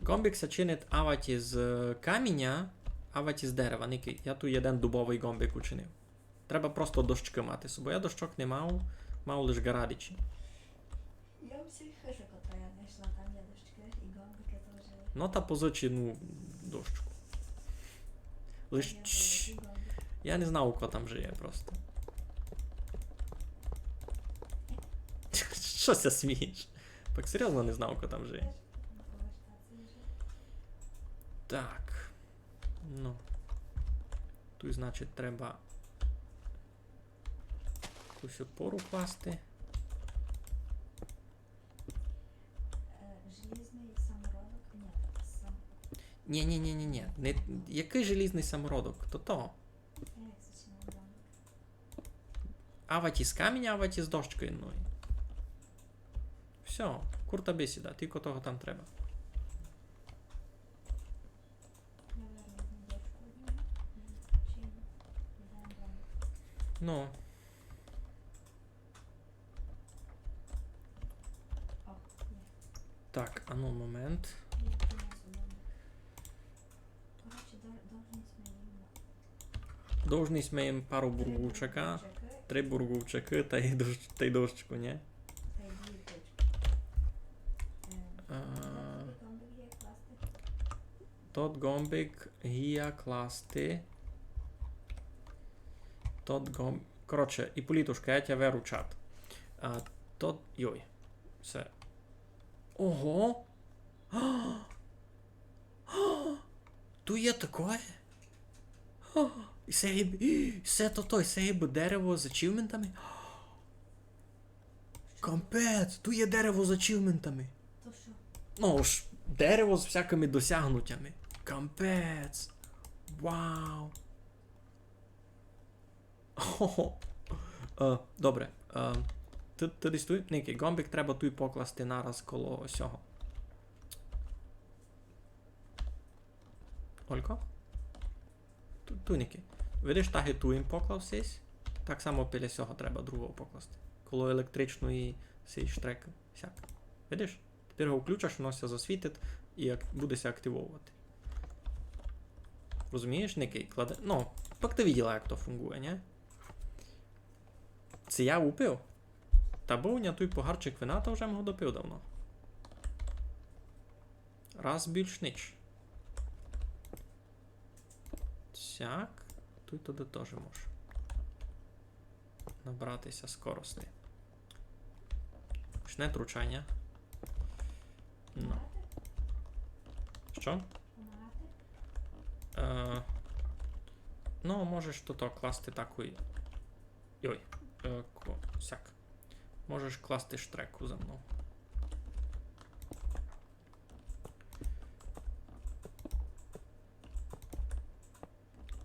Ґомбик ся чинить авадь із, е, каміня, авадь із дерева. Никай, я туй єден дубовый ґомбик учинив. Треба просто дощкы мати з собов. Я дощок не мав, мав лиш ґарадичі. Я у сій хыжі, котра я знайшла, там є дощкы і ґомбикы тоже. Но та позичи, ну, дощку. Лиш... Я не знав, у кого там жиє просто. Што ся смієш? Так серйозно не знав, у кого там жиє. Так. Туй, значить, треба якусь опору класти. Е, желізный самородок? Ні, сам... Ні, ні, ні, ні, ні. Не, якый желізный самородок? То то. Як се ще называє? Авадь із каміня, авадь із дощкы єдной. Всьо, курта бесіда, тілько того там треба. Ну. Так, ану, момент. Должны сьме їм пару бургувчака, три бургувчакы тай дощ-, тай дощку, нї? А, тот ґомбик гія класти. Тот ґом-, коротше, Іполітушка, я тя веру чат. А, тот, йой, всьо. Ого! Туй є такоє? О, і се гиб-, і се то, то, і се гибы дерево з ачівментами? Кампець, туй є дерево з ачівментами. То што? Ну, ож дерево з всякыми досягнутями. Кампець. Вау. Хо-хо. Е, добре. Е, ты, ты десь туй? Никай, ґомбик треба туй покласти нараз коло сього. Олько? Ту-, туй никай. Видиш, так і туй им поклав сись. Так само біля сього треба другого покласти. Коло електричної сей штрекы. Сяк. Видиш? Тепер го включаш, воно ся засвітить і ак-, буде ся активовувати. Розумієш, Никай? Кладе-, ну, пак ты виділа, як то фунґує, нї? Ци я упив? Та быв у ня туй погарчик вина, та вже м го допив давно. Раз більш нич. Сяк, туй туды тоже мож набрати ся скорости. Ож не тручаня. Ну. Што? Е, ну, можеш туй класти такой. Йой, е, ко-, сяк. Можеш класти штреку за мнов.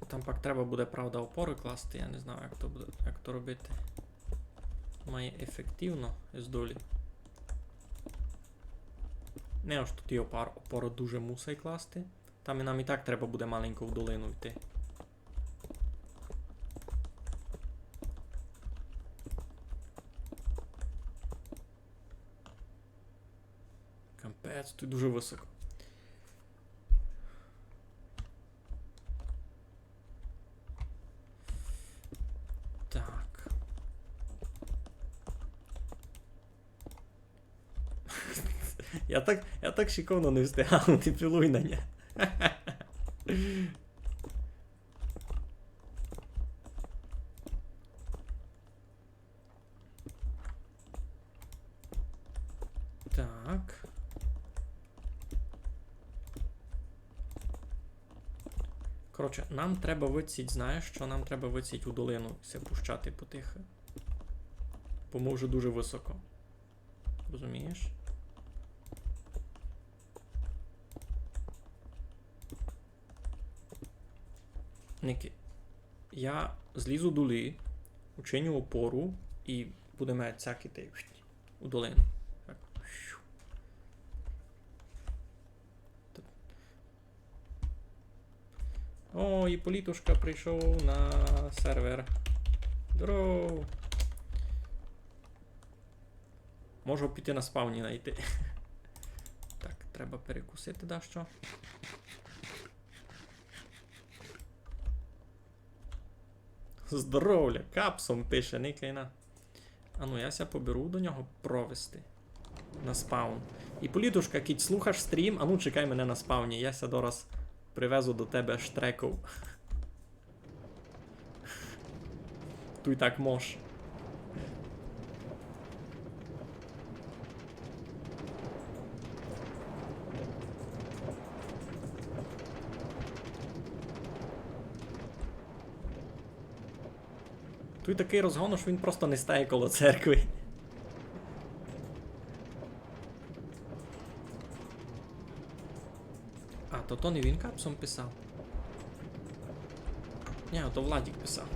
Там пак треба буде, правда, опоры класти, я не знаю, як то буде, як то робити. Має ефективно із долі. Не ож туй опор-, опоры дуже мусай класти. Там і нам і так треба буде маленько в долину йти. Капець, туй дуже высоко. Так. Я так, я так шиковно не встигав, не пилуй на ня. Так. Коротше, нам треба выдсіть, знаєш што? Нам треба выдсіть у долину ся пущати потихы. Бо мы вже дуже высоко. Розумієш? Никай. Я злізу долі, учиню опору і будеме сяк іти у долину. Так. О, Іполітушка прийшов на сервер. Здоров. Можу піти на спавні найти. Так, треба перекусити дещо. Здоровля, капсом пише, никай на. Ану, я ся поберу до нього провести. На спаун. Іполітушка, кідь слухаш стрім, ану, чекай мене на спауні. Я ся дораз привезу до тебе штреков. Туй так мож. Туй такый розгон, што він просто не стає коло церкви. А, то, то не він капсом писав? Ні, то Владик писав.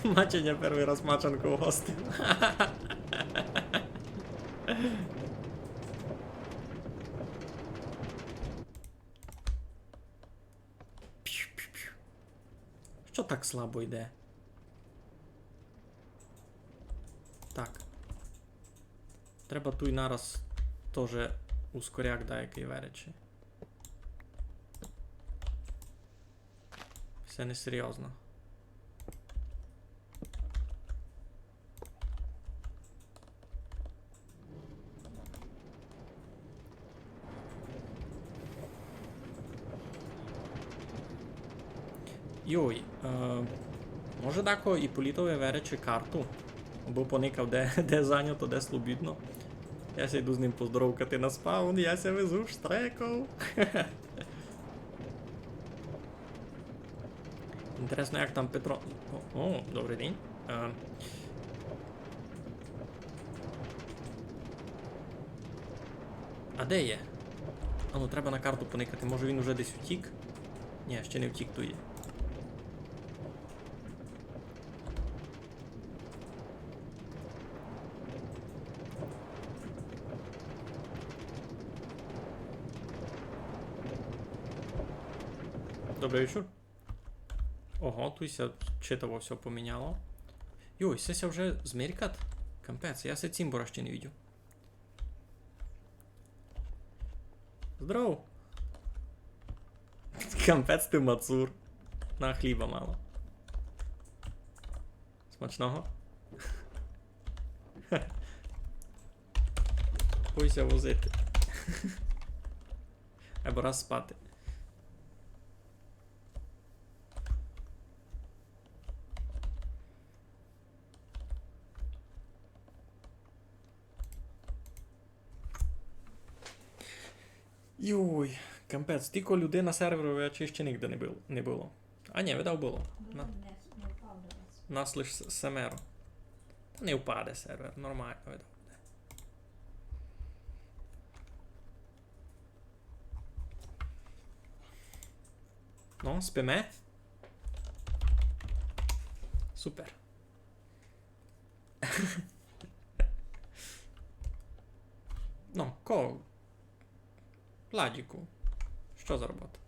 Маченя первый раз мачанку гостив. Пшу, пшу, пшу. Што так слабо йде? Так. Треба туй нараз тоже ускоряк даякый веречи. Всьо несерйозно. Йой, е, може дако Іполітови веречи карту? Абы поникав, де, де занято, де слобідно. Я ся йду з ним поздоровкати на спаун, я ся везу штреков. Інтересно, як там Петро. О, о, добрый день. Е. А де є? А ну, треба на карту поникати. Може, він уже десь утік? Ні, ще не втік, туй є. Добрый вечур. Ого, туй ся читаво всьо поміняло. Йой, се ся вже змеркат? Капець, я се цімбора ще не видів. Здоров! Капець ты мацур. На, хліба мало. Смачного. Пой ся возити. Або раз спати. Йой, капець, тілько людей на серверови ще нигде не было, не было. А ні, видав, было. На-, нас лиш с-, семеро. Та не впаде сервер, нормално, видав, буде. Ну, спиме? Супер. Ну, ко? Владіку, што за робота?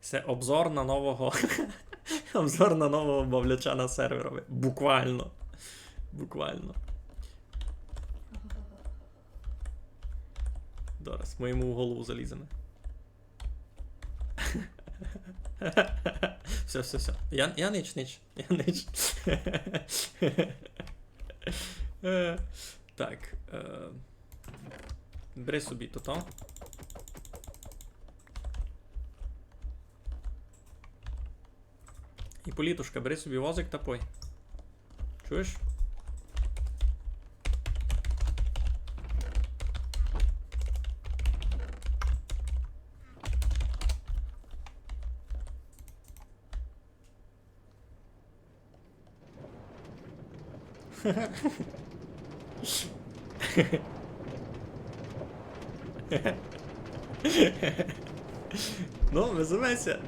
Се обзор на нового, обзор на нового бавляча на серверови. Буквално. Буквално. Зараз мы йому в голову заліземе. Всьо, всьо, всьо. Я, я нич, нич. Я нич. Е, так. Е, бери собі тото. Іполітушка, бери собі возик та пой. Чуєш? Ну, веземе ся.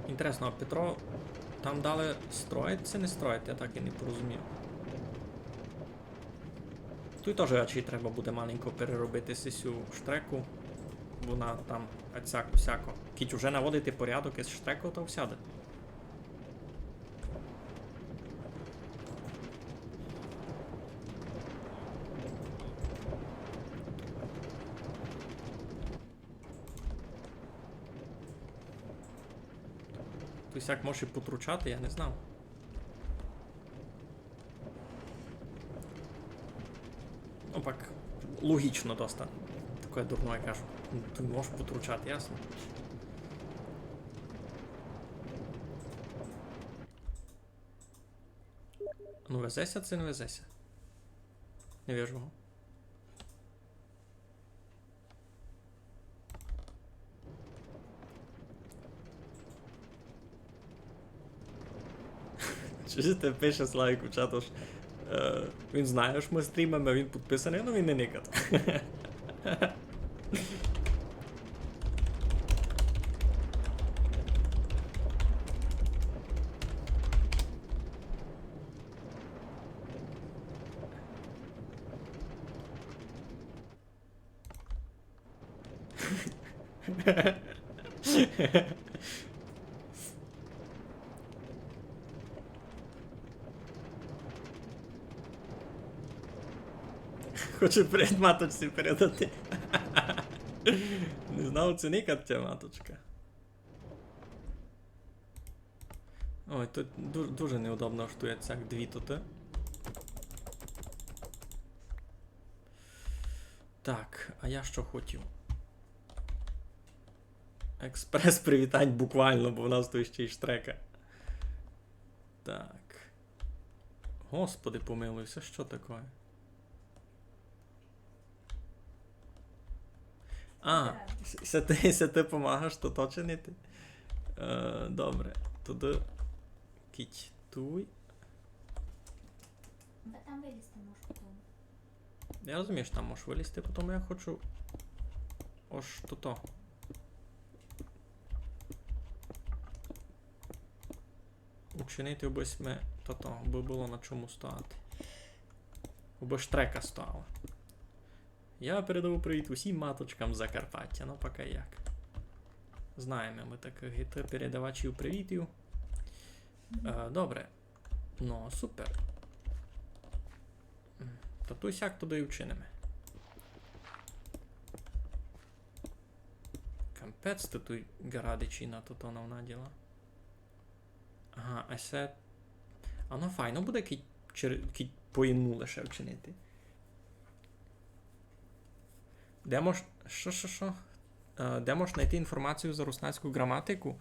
Інтересно, а Петро там далі строїть ци не строїть, я так і не порозумів. Туй тоже ачей треба буде маленько переробити сесю штреку. Вона там ацяк усяко. Кідь уже наводити порядок из штреков, то всяде. Туй сяк може потручати, я не знав. Ну, пак, логічно доста. Таке дурне, я кажу. Туй можеш потручати, ясно. Ну, везе ся ци не везе ся? Не вижу го. Чуєш, ти пише Славік у чату, ож, е, він знає, ож мы стрімиме, він підписаный, но він не никать. Хочу привіт маточці передати. Не знав, ци никать тя маточка. Ой, тут ду-, дуже неудобно, што є цяк дві туты. Так, а я што хотів? Експрес привітань буквално, бо в нас туй іщи й штрека. Так. Господи помилуй, се што таке? А, се, се ты, се ты помагаш тото чинити? Е, добре, туды кідь туй. Та там вылізти можеш потім. Я розумію, што там можеш вылізти, потім я хочу ож тото. Учинити, обы сьме тото, обы было на чому стояти. Обы штрека стояла. Я передаю привіт усім маточкам Закарпаття, ну пока як. Знаєме мы такых, і ты передавачів привітів. Е, добре. Ну, супер. Та туй сяк туды й вчиниме. Капець ты туй ґарадичі на тото навнаділа. Ага, а се... Оно файно буде, кідь чер-, кідь по-ину лише вчинити. Де мож-, што, што, што? Е, де мож найти інформацію за руснацьку ґраматику?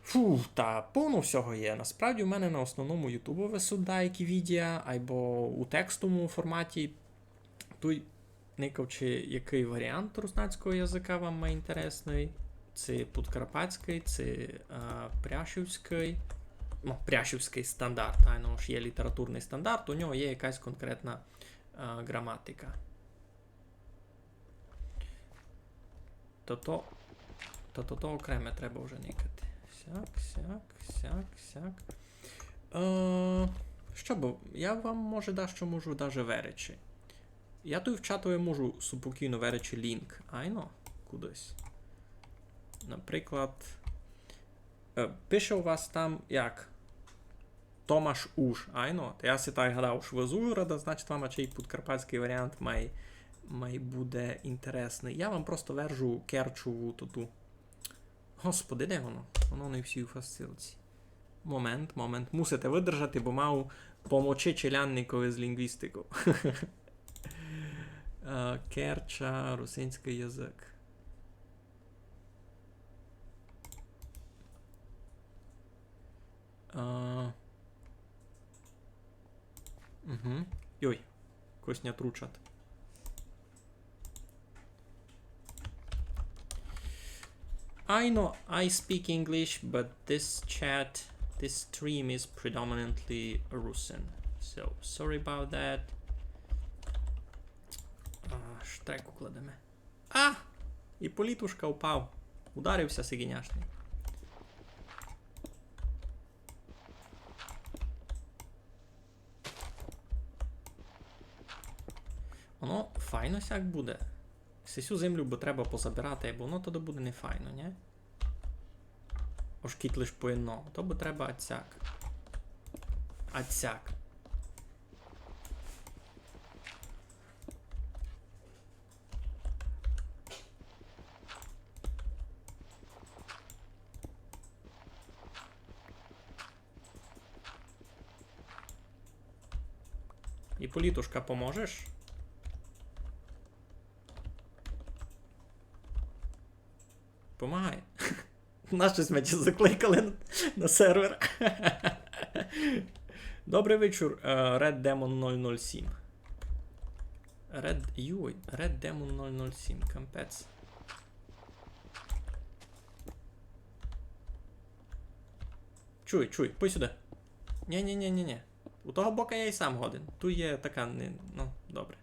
Фу, та повно всього є. Насправді у мене на основному ютубови суть даякі відео, айбо у текстовому форматі. Туй никавчи, якый варіант руснацького языка вам май інтересный. Ци подкарпатськый, ци, е, пряшівськый. Ну, пряшівськый стандарт, айно, ож є літературный стандарт, у нього є якась конкретна, е, ґраматика. Та то, та то, то окреме треба вже никати. Сяк, сяк, сяк, сяк. Е, што бы, я вам, може, дашто можу даже веречи. Я туй в чатови можу супокійно веречи лінк, айно, кудись. Наприклад, е, пише у вас там як Томаш Уж, айно. Та я си так гадав, што вы з Ужгорода, значить, вам ачей подкарпатськый варіант май, май буде інтересный. Я вам просто вержу Керчову тоту. Господи, де воно? Воно не в сій фасилці. Момент, момент. Мусите выдержати, бо мав помочи челядникови з лінґвістиков. Е, Керча, русинськый язык. Е, Йой, когось ня тручать. I know I speak English, but this chat, this stream is predominantly Russian. So, sorry about that. А, штреку кладеме. А! І Політушка впав. Ударився сиґіняшный. Воно файно сяк буде. Сесю землю бы треба позабирати, бо воно тоді буде не файно, нї? Ож кідь лиш по одному. То бы треба ацяк. Ацяк. І Політушка, поможеш? Помагай. Нащо сьме тя закликали на, на сервер? Добрый вечур, е, Red Demon нуль нуль сім. Red, юй, Red Demon нуль нуль сім, капець. Чуй, чуй, пой сюды. Нї, нї, нї, нї, нї. У того бока я й сам годен. Туй є така не, ну, добре.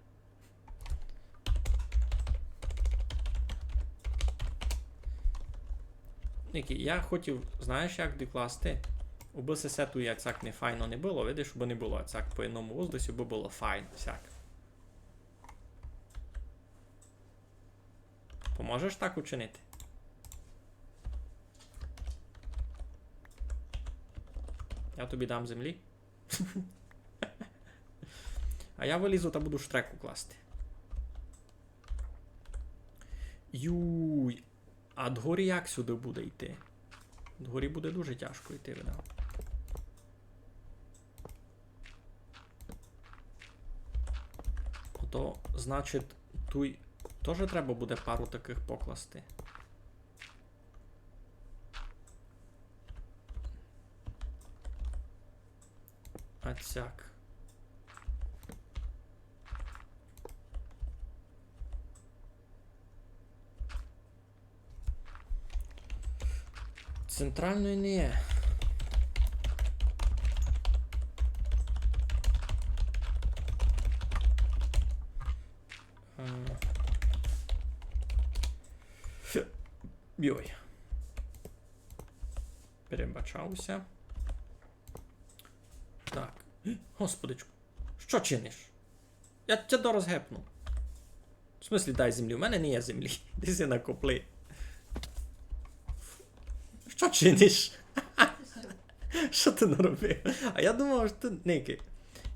Ники, я хотів, знаєш, як докласти? Убы се, се туй як сяк не файно не было, видиш, убы не было сяк по одному воздусі, убы было файно, сяк. Поможеш так учинити? Я тобі дам землі. А я вылізу та буду штреку класти. Юй, а дгорі як сюды буде йти? Дгорі буде дуже тяжко йти, видав. Ото, значить, туй тоже треба буде пару такых покласти. Ацяк. Центральної не є. Е. Йой. Перебачався. Так. Господичку, што чиниш? Я тя дораз гепну. В смыслі, дай землі? У мене не є землі. Де ся накопли? Што чиниш? Што ты наробив? А я думав, што ты, Ники.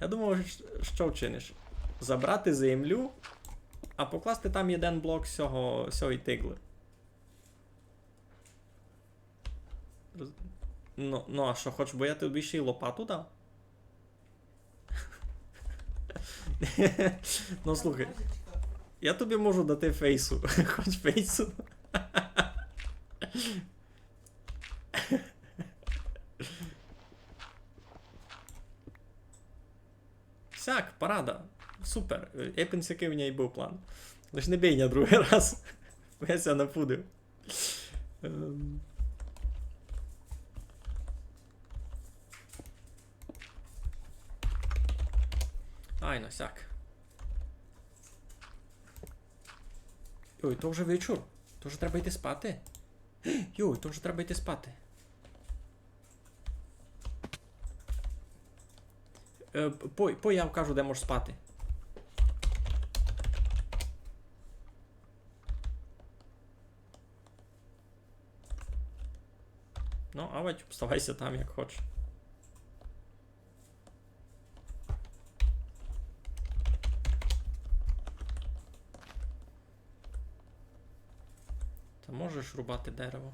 Я думав, што, што вчиниш? Забрати землю, а покласти там єден блок сього, сьої тиглы. Роз-, ну, ну, а што, хочеш, бо я тобі ще й лопату дав? Ну, слухай, я тобі можу дати фейсу. Хоч фейсу. Сяк, парада. Супер. Епен сякый у нього быв план. Лиш не бий ня другый раз. Бо я ся напудив. Ем. Айно, сяк. Йой, то вже вечур. То вже треба йти спати. Йой, то вже треба йти спати. Е, пой, пой, я вкажу, де можеш спати. Ну, авадь, обставай ся там, як хочеш. Та можеш рубати дерево.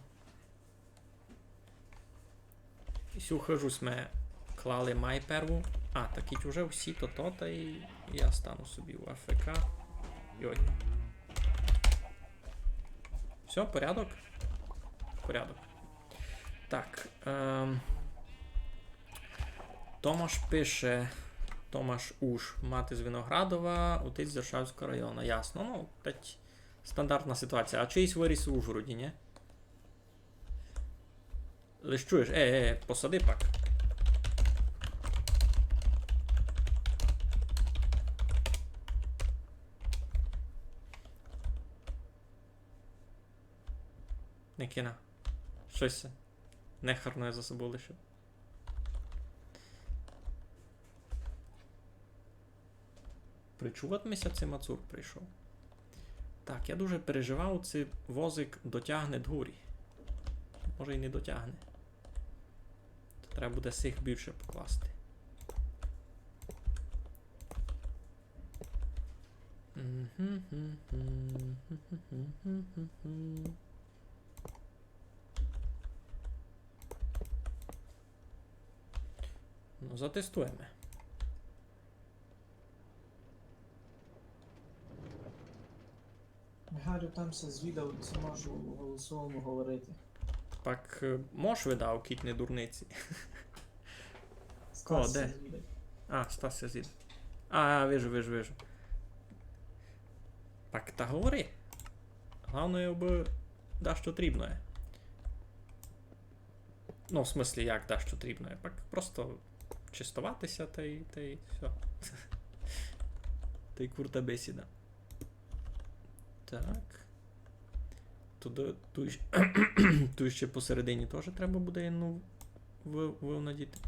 І сю хыжу сьме клали май перву. А, так і уже всі то, то, та й я стану собі у АФК. Йой. Всьо, порядок? Порядок. Так, ем, Томаш пише, Томаш Уж, мати з Виноградова, отець з Іршавського району. Ясно. Ну, тать стандартна ситуація. А чийсь виріс у Ужгороді, ні? Лиш чуєш, е, е, посади пак. Не кина. Штось нехарне за собою лишив. Причуват ми ся, ци мацур прийшов. Так, я дуже переживав, ци возик дотягне дгорі. Може, й не дотягне. То треба буде сих більше покласти. Ну, затестуєме. Галю, там ся звідав, ци можу у голосовому говорити. Так, е, мож видав, кідь не дурниці. Стас ся звідав. А, Стас ся звідав. А, вижу, вижу, вижу. Так, та говори. Главное, абы дашто трібноє. Ну, в смыслі, як дашто трібноє? Так просто честовати ся та й, та й всьо. Та й курта бесіда. Так. Туды, туй, туй ще посередині тоже треба буде єдну вы-, вывнадіти.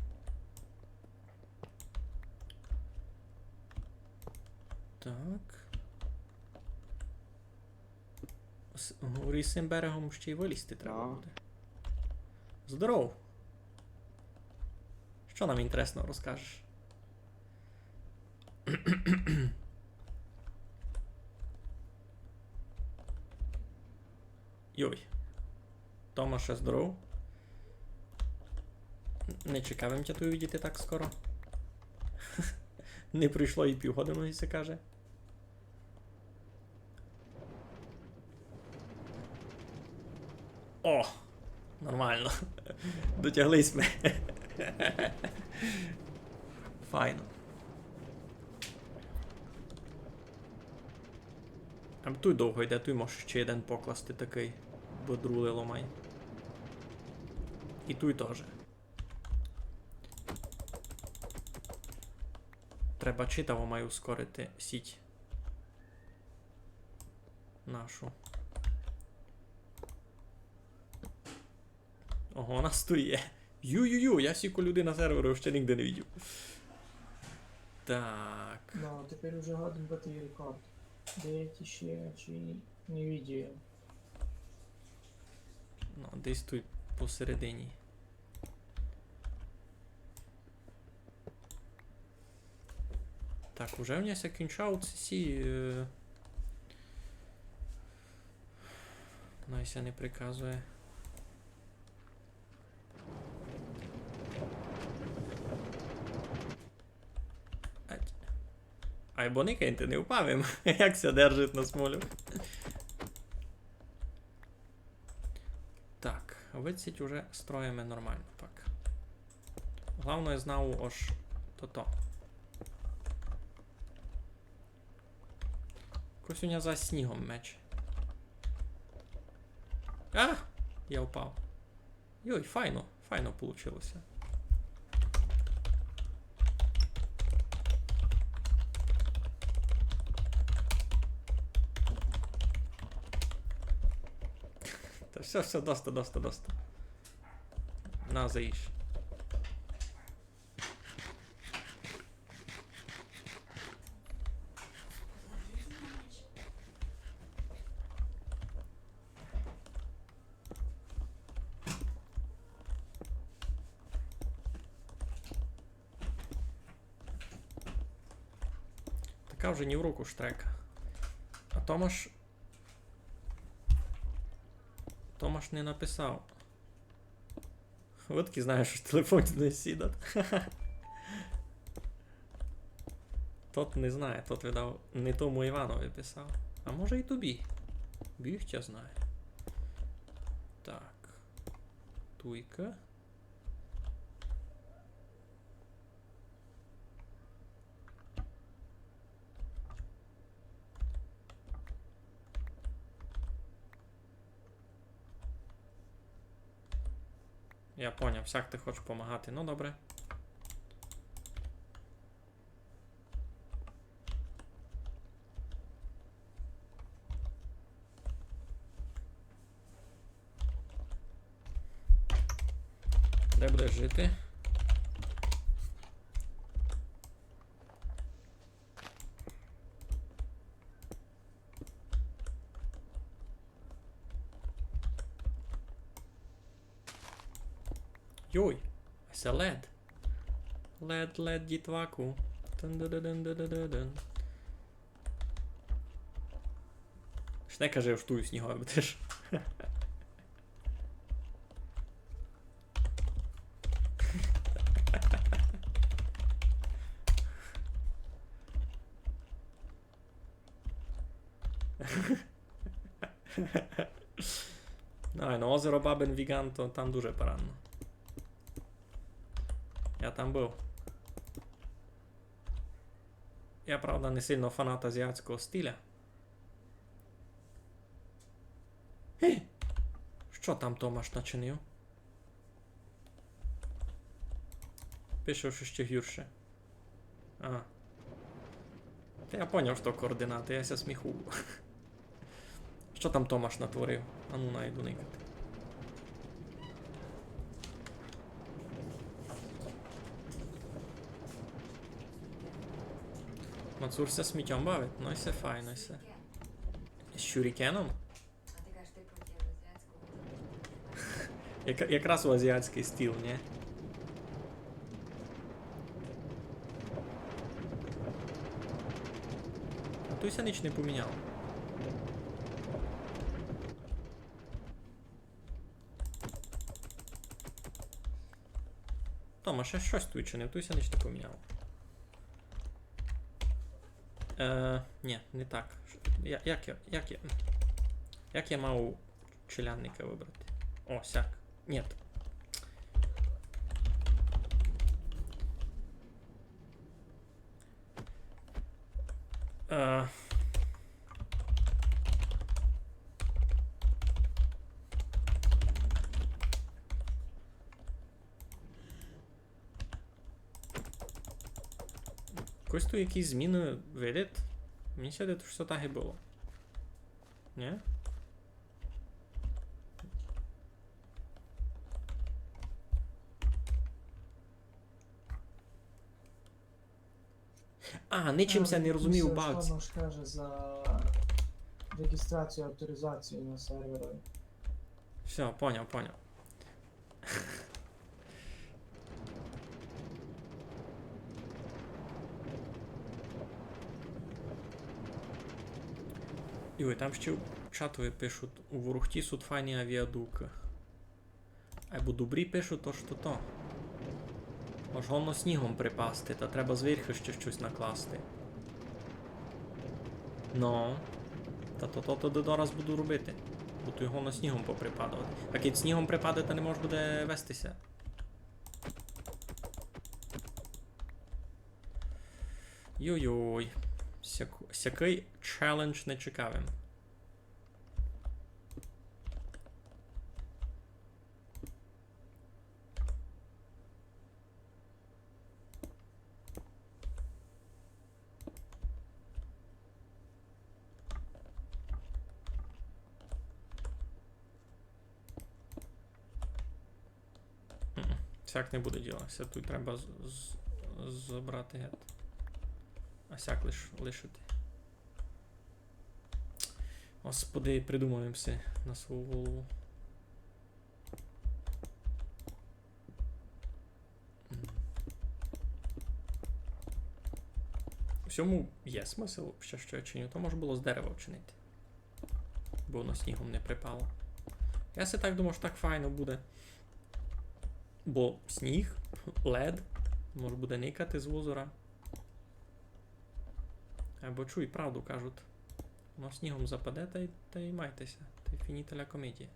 Так. З-, горі з сим берегом ще й вылізти треба буде. Здоров! Што нам інтересного розкажеш? Йой. Томаше, здоров. Не чекав им тя туй увидіти так скоро. Не пройшло і півгодины, як ся каже. О! Нормално. Дотягли сьме. Файно. А туй довго йде, туй можеш ще єден покласти такый, бо другый ломай. І туй тоже. Треба читаво май ускорити сіть. Нашу. Ого, нас туй є. Ю-ю-ю, я сіку людей на серверу ще нігде не видів. Так. Ну, тепер уже годен быти і рекорд. Де я ті ще чи не видів? Ну, десь туй посередині. Так, уже в ня ся кінчають сі, е, най ся не приказує. Ать. Айбо никай, ти не впав им. Як ся держить на смолю. Так, выдцить уже строїме нормално, так. Главноє знаву ож тото. Якось у ня за снігом меч. А! Я впав. Йой, файно, файно получило ся. Та всьо, всьо, доста, доста, доста. На, заїж. Така вже ні в руку штрека. А Томаш, Томаш не написав. Видкы знає, што телефон не сідат. Тот не знає, тот, видав, не тому Іванови писав. А може, і тобі. Біг тя знає. Так. Туйка. Я поняв, всяк ти хочеш помагати. Ну, добре. Де будеш жити? Йой, се лед. Лед, лед, дітваку. Тун-ду-ду-дун-ду-ду-ду-дун. Ж не кажи, ож туй снігове будеш. Ай, ну, озеро Бабин Віган, то там дуже парадно. Я там быв. Я, правда, не сильно фанат азіатського стиля. Ге! Што там Томаш начинив? Пише, што ще гірше. А. Та я поняв, што координаты, я ся сміхую. Што там Томаш натворив? А ну, найду никати. Мацур ся сміттям бавить? Ну, і се файно, і се. З сюрікеном? Як-, якраз у азіатськый стиль, нї? А туй ся ніч не поміняло. Там, а ще штось туй чинив, туй ся ніч не поміняло. Е, нї, не так. Ш-, я, як я, як я, як я мав челядника выбрати? О, сяк. Нї. Е. Якось туй якісь зміны видить? Мені ся видить, што так і было. Нї? А, ничим ся не розумію у бавці. Што наш каже за реєстрацію, авторизацію на серверови. Всьо, поняв, поняв. Йой, там ще у чатови пишуть, у Ворохті суть файні авіадукы. Айбо добрі пишуть, то што то. Ож годно снігом припасти, та треба зверьху ще штось накласти. Но. Та то, то, то дораз буду робити. Бо то годно снігом поприпадовати. А кидь снігом припаде, та не мож буде вести ся. Йой-йой. Сяк-, сякый челендж не чекав им. М-м, сяк не буде діла. Ся туй треба з-, з-, забрати гет. А сяк лиш-, лишити. Господи, придумав им си на свою голову. М. У сьому є смысл, вообще, што я чиню. То мож было з дерева вчинити. Бо воно снігом не припало. Я си так думав, што так файно буде. Бо сніг, лед, мож буде никати з озера. Айбо чуй, правду кажуть. Воно снігом западе, та й, та й майте ся. Та й фініта ля комедія.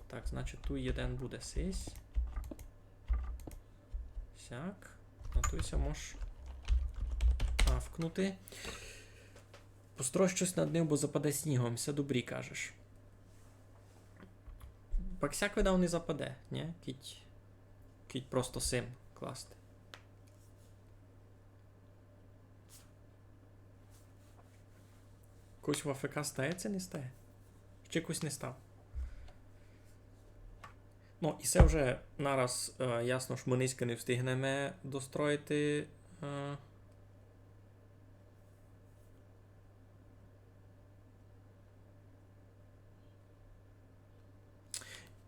Так, значить, туй єден буде сись. Сяк. А туй ся мож авкнути. Построй штось над ним, бо западе снігом. Всьо добрі, кажеш. Пак сяк видав не западе, нї? Кідь, кідь просто сим класти. Кось в АФК стає ци не стає? Ще кось не став. Ну, і се вже нараз, е, ясно, што мы нынька не встигнеме достроїти, е,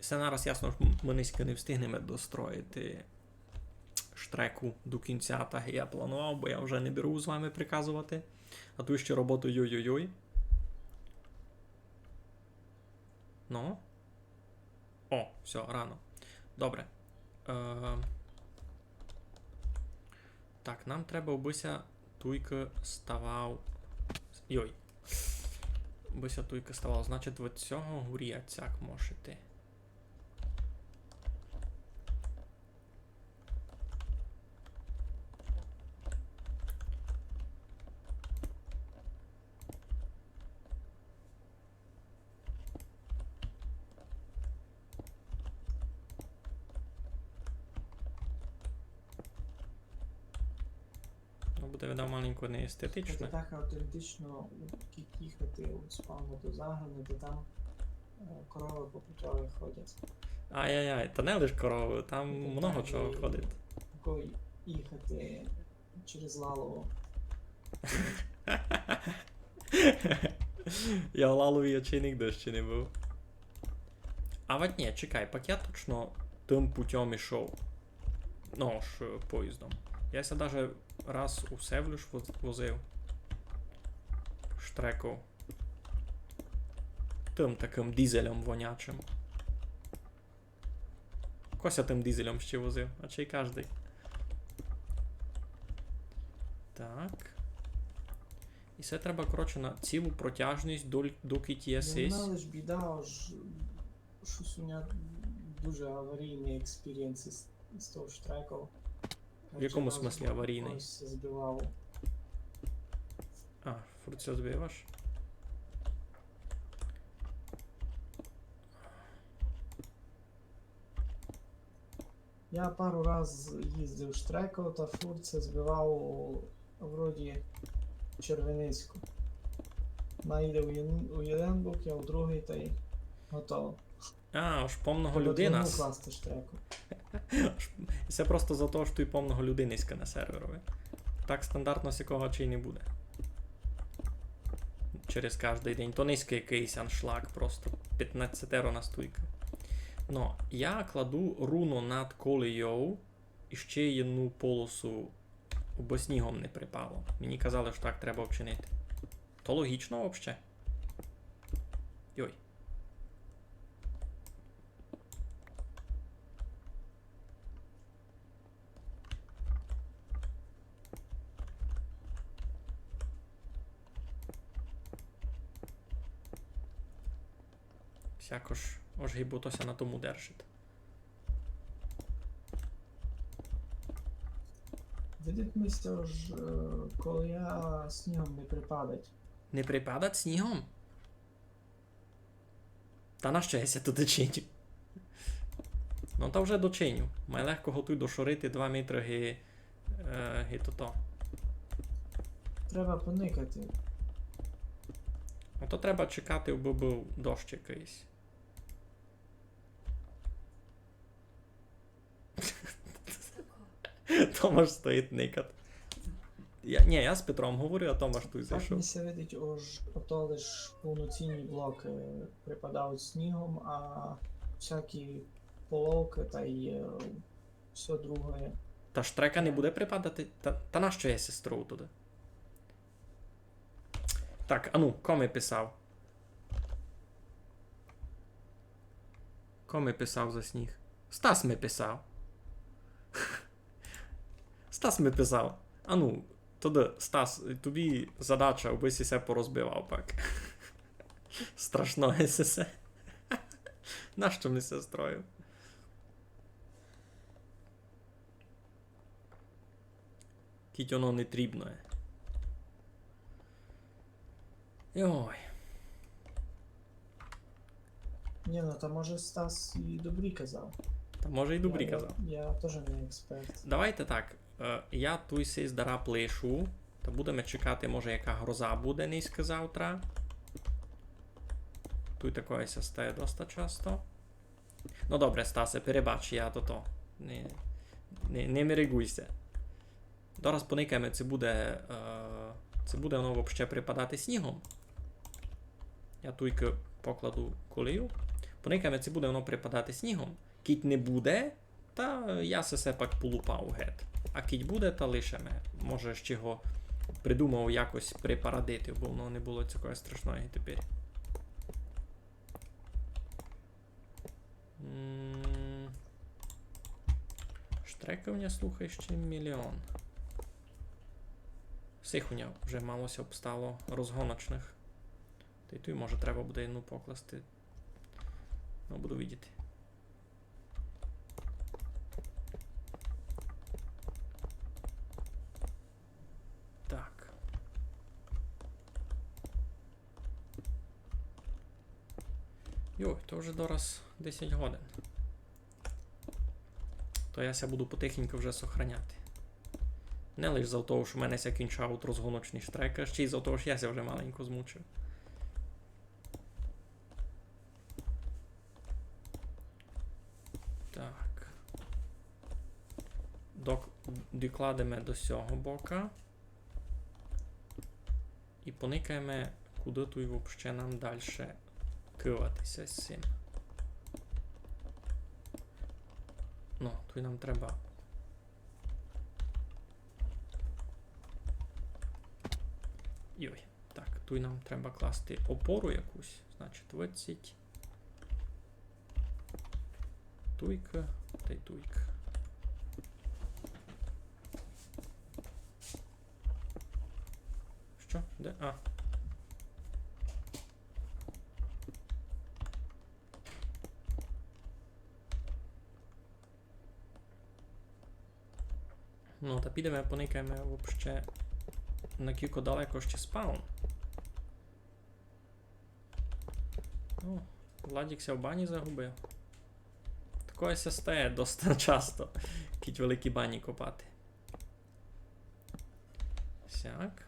Се нараз ясно, што мы нынька не встигнеме достроїти штреку до кінця, так як я планував, бо я вже не беру з вами приказовати. А ту ще роботу йой-йой-йой. Ну. О, всьо, рано. Добре. Е, так, нам треба, обы ся туйка ставав. Йой. Обы ся туйка ставав. Значить, од сього гурі сяк мож іти. Ну, буде, видав, маленько неестетично. Хоча так автентично, як їхати від спавну до загону, то там, е, коровы по путьови ходять. Ай-яй-яй, та не лиш коровы, там много чого ходить. Такой їхати через Лалову. Я в Лалові, я чей нигде ще не быв. А вать нї, чекай, пак я точно тым путьом ішов. Ну ж, е, поїздом. Я ся даже раз у Севлюш воз-, возив. Штреков. Тым такым дизелем вонячым. Ко ся тым дизелем ще возив, а чей каждый. Так. І се треба, коротше, на цілу протяжность, доль-, докіть є сись. Вона лиш біда, ож штось у мене дуже аварійный експірієнс із, із того штреков. В якому смыслі аварійный? Ось збивав. А, фурт ся збиваш? Я пару раз їздив штреков, та фурт ся збивав у, вроді, Червеницьку. Наїде у єн-, у єден бок, я у другый, та й готово. А, ож помного людей нас. Класти штреку. Ож, се просто за того, што туй помного людей нынька на серверови. Так стандартно сякого чей не буде. Через каждый день. То нынька якыйсь аншлаг, просто пятнадцятеро нас туйка. Но, я кладу руно над колійов іщи єдну полосу, бо снігом не припало. Мені казали, што так треба вчинити. То логічно вообще? Йой. Сякож, ож гибо то ся на тому держить. Видить ми ся, ож, е, колія снігом не припадать. Не припадать снігом? Та нащо я ся туй чиню? Ну, та вже дочиню. Май легко го туй дошорити два метры ги, е, ги тото. Треба поникати. А то треба чекати, абы быв дощ якыйсь. Томаш стоїть, никать. Я, нї, я з Петром говорю, а Томаш туй зайшов. Так ми ся видить, ож ото лиш повноцінні блокы припадають снігом, а всякі половкы тай, е, всьо друге. Та штрека не буде припадати? Та, та нащо я сестру туды? Так, ану, ко ми писав? Ко ми писав за сніг? Стас ми писав. Стас ми писав. Ану, туды, Стас, тобі задача, абы си се порозбивав пак. Страшно, есе се. Нащо ми се строїв? Кідь оно не трібно є. Йой. Ні, ну та може Стас і добрі казав. Та може і добрі Я, я, казав. Я теж не експерт. Давайте так. Е, я туй сись дараб лишу. Та будеме чекати, може, яка гроза буде нынька-завтра. Туй такоє ся стає доста часто. Ну добре, Стасе, перебач, я тото. Не, не, не мерегуй ся. Зараз поникаєме, ци буде, е, ци буде воно вообще припадати снігом. Я туйкы покладу колею. Поникаєме, ци буде воно припадати снігом. Кідь не буде, та я се, се пак полупав гет. А кідь буде, та лишиме. Може, ще го придумав якось припарадити, бо воно не было такоє страшноє тепер. М, штрекы у ня, слухай, ще міліон. Сих у ня вже мало ся обстало розгоночных. Та й туй, може, треба буде єдну покласти. Ну, буду видіти. Так. Йой, то вже дораз десять годин. То я ся буду потихеньку вже сохраняти. Не лиш за того, што в мене ся кінчавуть розгоночні штрекы, а ще й за того, што я ся вже маленько змучив. Так. Док-, докладеме до сього бока. І поникаєме, куды туй вообще нам дальше кывати ся з сим. Ну, туй нам треба. Йой. Так, туй нам треба класти опору якусь. Значить, двадцять. Туйка та й туйка. Што? Де? А. Ну, та підеме, поникаєме вообще, накілько далеко ще спаун. Ну, Владік ся в бані загубив. Такоє ся стає доста часто, кідь великі бані копати. Сяк.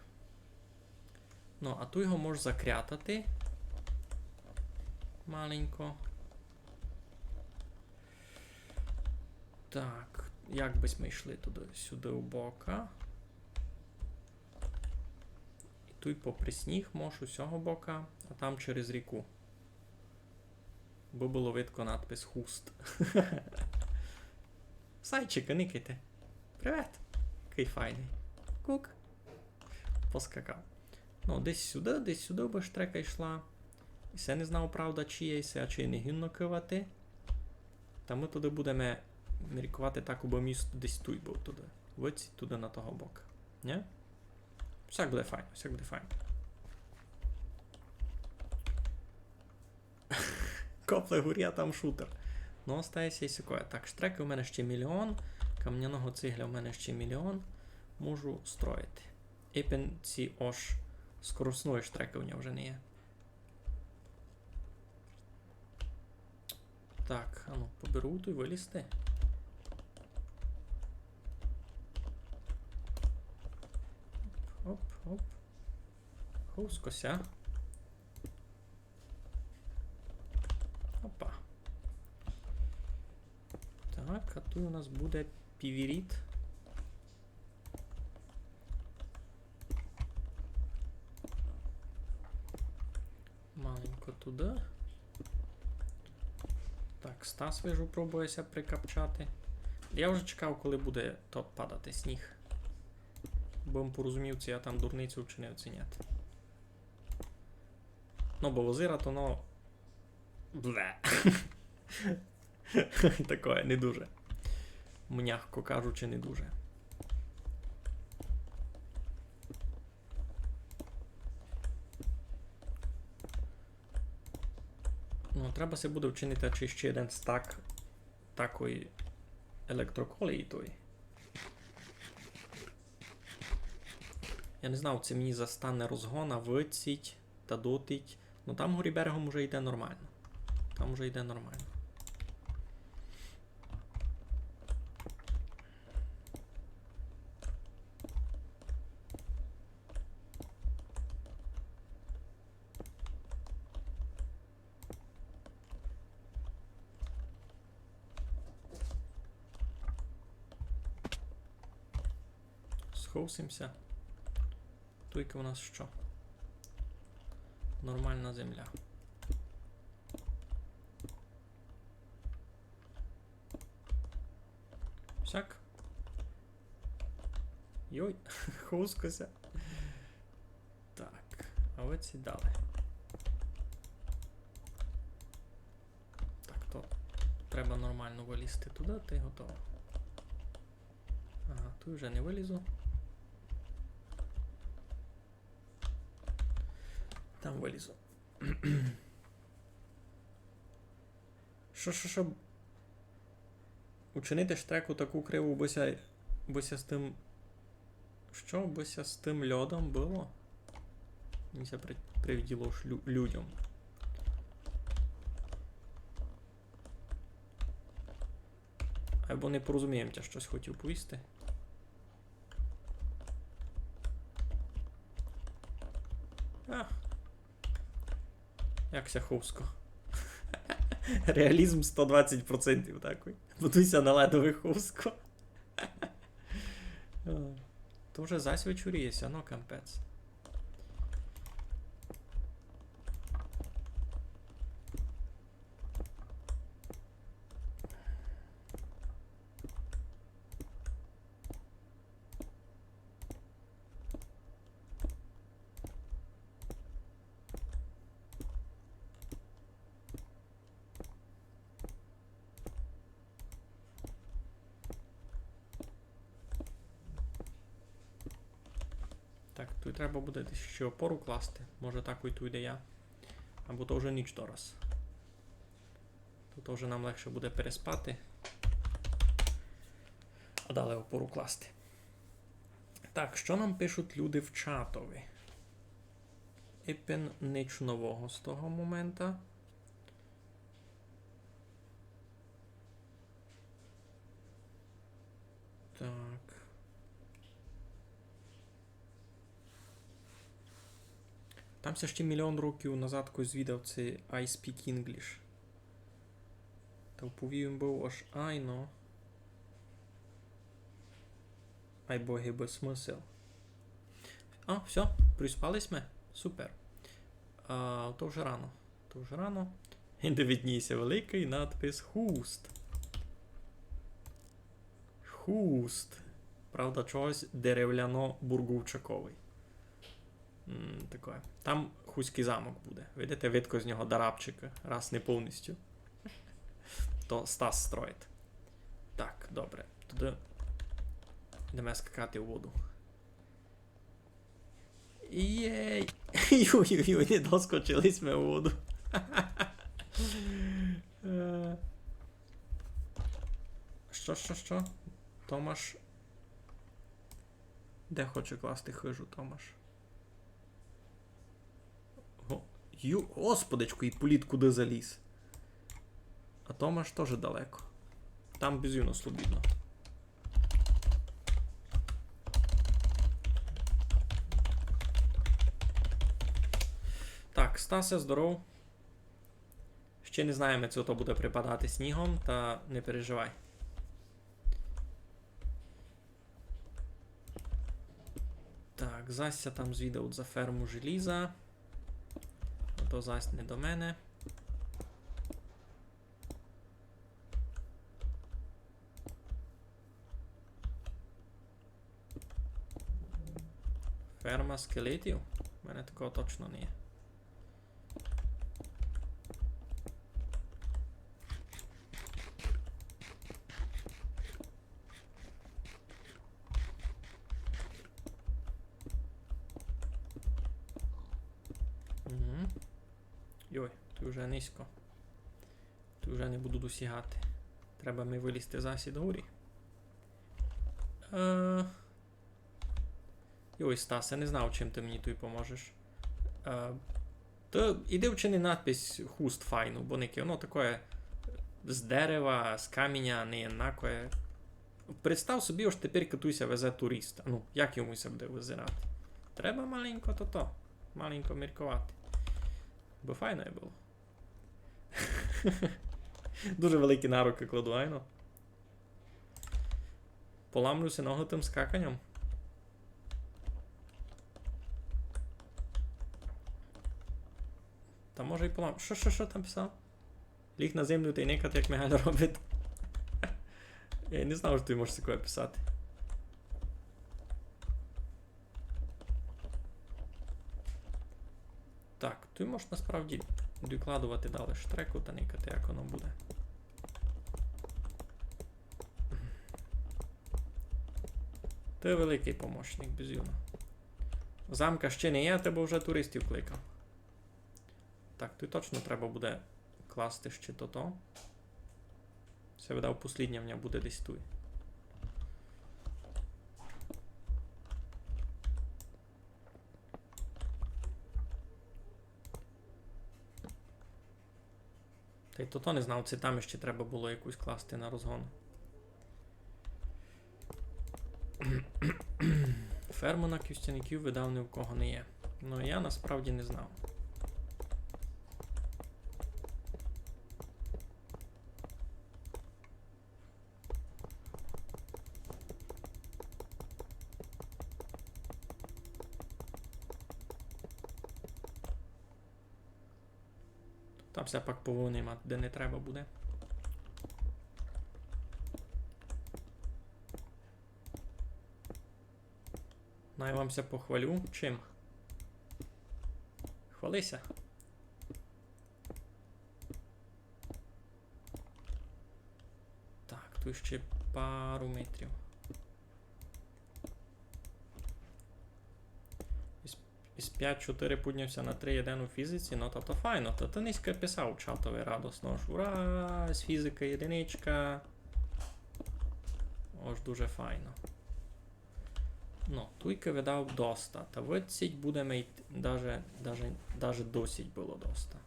Ну, а туй го мож закрятати. Маленько. Так, як бы сьме йшли туды, сюды у бока. І туй попри сніг мож у сього бока, а там через ріку. Бо было видко надпис Хуст. Зайчикы, никайте. Привет. Якый файный. Кук. Поскакав. Ну, десь сюды, десь сюды бы штрека йшла. І се не знав, правда, чия, і се, а чи не гідно кывати. Та мы туды будеме міркувати так, убы міст десь туй быв туды. Выдціть туды на того бока. Нє? Всяк буде файно, всяк буде файно. Копле горі, а там шутер. Ну, остає ся й сякоє. Так, штрекы у мене ще міліон, камняного цигля у мене ще міліон. Можу строїти. Епен ці ож скоростної штрекы у нього вже не є. Так, а ну, поберу туй вылізти. Оп, оп. Ховскося. Опа. Так, а туй у нас буде півіріт. Маленько туды. Так, Стас, вижу, пробує ся прикапчати. Я вже чекав, коли буде то падати сніг. Бо м порозумів, ци я там дурницю вчинив, ци нєт. Ну, бо возира то, ну, бле. Такоє, не дуже. Мягко кажучи, не дуже. Ну, треба ся буде вчинити, чи ще єден стак такої електроколії тої. Я не знав, ци мені застане розгона, выдціть та дотіть. Ну, там горі берегом уже йде нормално. там уже йде нормално. Сховсимся. Туйка у нас што? Нормална земля. Всяк. Йой, ховско ся. Так, а оці далі. Так, то треба нормално вылізти туды, та й готово. Ага, туй уже не вылізу. Там вылізу. Што, што, што? Учинити штреку таку криву, бы ся, бы ся з тым, што бы ся з тым льодом было? Мені ся при-, привиділо, ож лю-, людям. Айбо не порозумів, я штось хотів повісти. Ах. Як ся ховско. Реалізм сто двадцять процентів такый. Будуй ся на ледови, ховско. То вже зась вечоріє ся, ну капець. Так, туй треба буде десь іщи опору класти. Може, такой туй, де я. Або то вже ніч дораз. Туй вже нам легше буде переспати. А далі опору класти. Так, што нам пишуть люди в чатови? Ипен нич нового з того момента. Так. Там ся іщи мільйон років назад хтось звідав, ци I speak English. Та вповів им быв ож айно. Айбо гибы смысл. А, всьо, приспали сьме. Супер. А, то вже рано. То вже рано. Де видніє ся великый надпис Хуст. Хуст. Правда, чогось деревляно-бурговчаковый. М, такоє. Там хуськый замок буде. Видите, видко з нього дарабчика, раз не повністю. То Стас строїть. Так, добре. Туды йдеме скакати у воду. Єй! Юй-юй-юй, не доскочили сьме у воду. Е. Што, што, што? Томаш. Де хоче класти хыжу, Томаш? Го-, ю-, господичку, і політ куды заліз. А Томаш тоже далеко. Там безумно слобідно. Так, Стасе, здоров. Ще не знаєме, ци то буде припадати снігом, та не переживай. Так, зась ся там звідають за ферму желіза. А то зась не до мене. Ферма скелетів? У мене такого точно не є. Угу. Йой, туй уже низько. Туй уже не буду досягати. Треба ми вылізти зась ид горі. Е, Йой, Стасе, не знав, чим ты мені туй поможеш. Е, Та іди вчини надпись хуст файну, бо никай, воно такоє з дерева, з каміня, не єднакоє. Представ собі, ож тепер туй ся везе турист. Ну, як йому ся буде визирати? Треба маленько тото, маленько мірковати. Бо файно є было. Дуже великі нарокы кладу, айно. Поламлю си ногы тым скаканьом. Та може й полам-, што, што, што там писав? Ліг на землю тай никати, як Мигаль робить. Я не знав, што ты можеш такоє писати. Так, туй можеш насправді докладовати далі штреку та никати, як воно буде. Ты великый помощник, безумно. Замка ще не є, а ты бы вже туристів кликав. Так, туй точно треба буде класти ще тото. Се, видав, послідня в мене буде десь туй. Тай тото не знав, ци там ще треба было якусь класти на розгон. Ферму на кістяників, видав, ні в кого не є. Ну, я насправді не знав. Там ся пак повынимати, де не треба буде. Най вам ся похвалю. Чим? Хвали ся. Так, туй ще пару метрів. Із, із пять чотири пудняв ся на три один у фізиці, ну та то файно. Та ты нынька писав у чатови радосно, ож ура, з фізикы єдиничка. Ож дуже файно. Ну, туйкы, видав, доста. Та выдсіть будеме йти, даже, даже, даже досить было доста.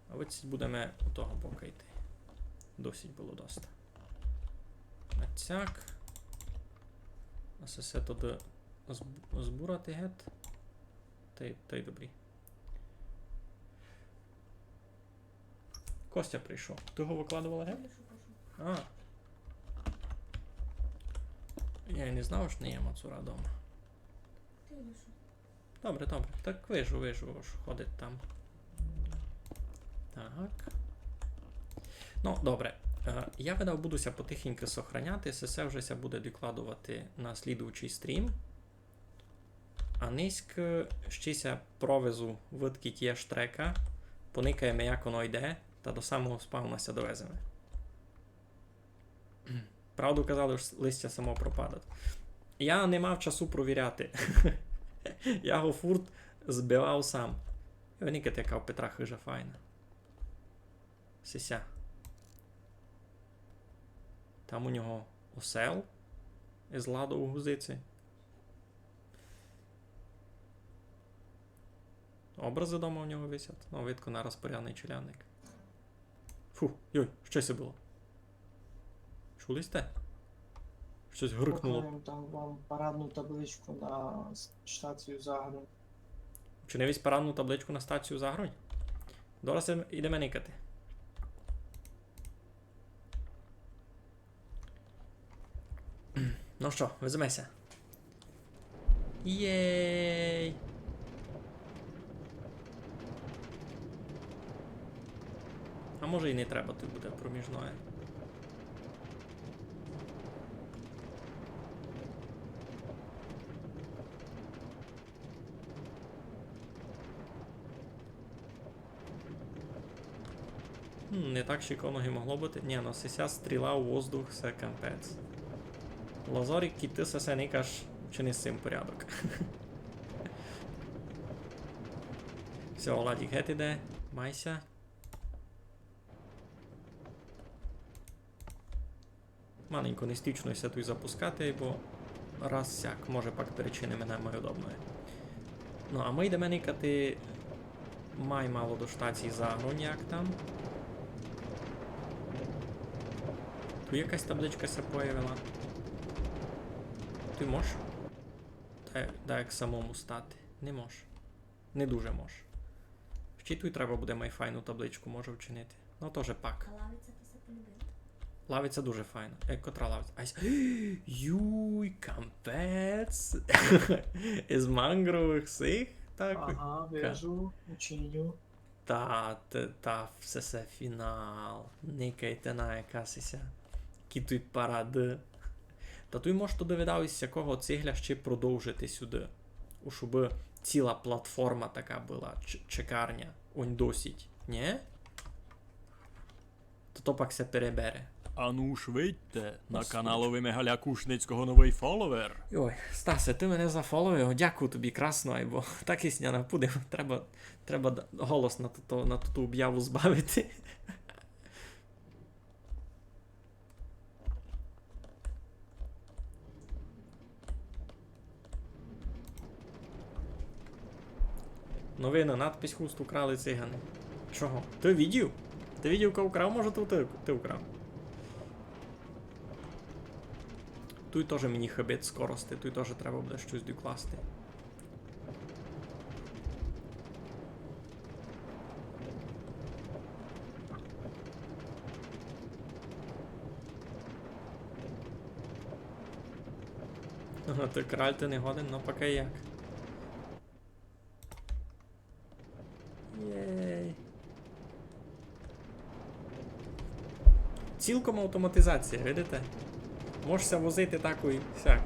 А выдсіть будеме у того бока йти. Досить было доста. А цяк. А се, се туды зб-, збурати гет. Тай, тай добрі. Костя прийшов. Ты го выкладовала, ге? А. Я й не знав, ож не є Мацура дома. Добре, добре. Так вижу, вижу, ож ходить там. Так. Ну, добре. Е, я, видав, буду ся потихеньку сохраняти, се, се вже ся буде докладовати на слідуючий стрім. А нынька ще ся провезу, выдкіть є штрека, поникаєме, як воно йде, та до самого спавна ся довеземе. Правду казали, ож листя само пропадать. Я не мав часу провіряти. Я го фурт збивав сам. І вы никайте, яка у Петра хыжа файна. Сися. Там у нього осел із ладов у гузиці. Образы дома у нього висять. Ну, видко, нараз порядный челядник. Фу, йой, што се было? Чули сьте? Штось грикнуло. Поклав там вам парадну табличку на с-, штацію Загрунь. Учинив єсь парадну табличку на стацію Загрунь? Дораз ідеме никати. Ну што, веземе ся. Єй! А може, і не треба туй буде проміжноє. М, не так шиковно ги могло быти. Нї, ну, сися стріла у воздух, се капець. Лазорик, кідь ты сесе никаш, учини з сим порядок. Всьо, Владик гет іде. Май ся. Маленько нестічно ся туй запускати, бо раз сяк, може, пак перечиниме най май удобноє. Ну, а мы йдеме никати Май мало до штації загрунь, як там. Туй якась табличка ся появила. Туй мож? Та, та як самому стати. Не мож. Не дуже мож. Ще й туй треба буде май файну табличку, може, вчинити. Ну, тоже пак. А лавиця то ся полюбила? Лавиця дуже файна. Е, котра лавиця? Ай, с-, юй, кампець. Із мангровых сих? Так. Ага, вижу, учиню. Та, та, та, все, все, фінал. Никайте на, яка сися. Які туй парады. Та туй мож, туды видав, із якого цигля ще продовжити сюды. У, шобы ціла платформа така была, ч-, чекарня. Онь досить. Нє? То то пак ся перебере. Ану ж видьте, на каналови Мигаля Кушницького новый фоловер. Йой, Стасе, ты мене зафоловив, дякую тобі, красно, айбо так ись ня напудив. Треба, треба д-, голос на ту, на ту обяву збавити. Новина, надпись хуст украли циганы. Чого? Ты видів? Ты видів, ко украв? Може, то ты, ты украв? Туй тоже мені хибить скорости, туй тоже треба буде штось докласти. Ага, ты краль, ты не годен, ну пока як. Єй. Цілком автоматизація, видите? Можеш ся возити так і сяк.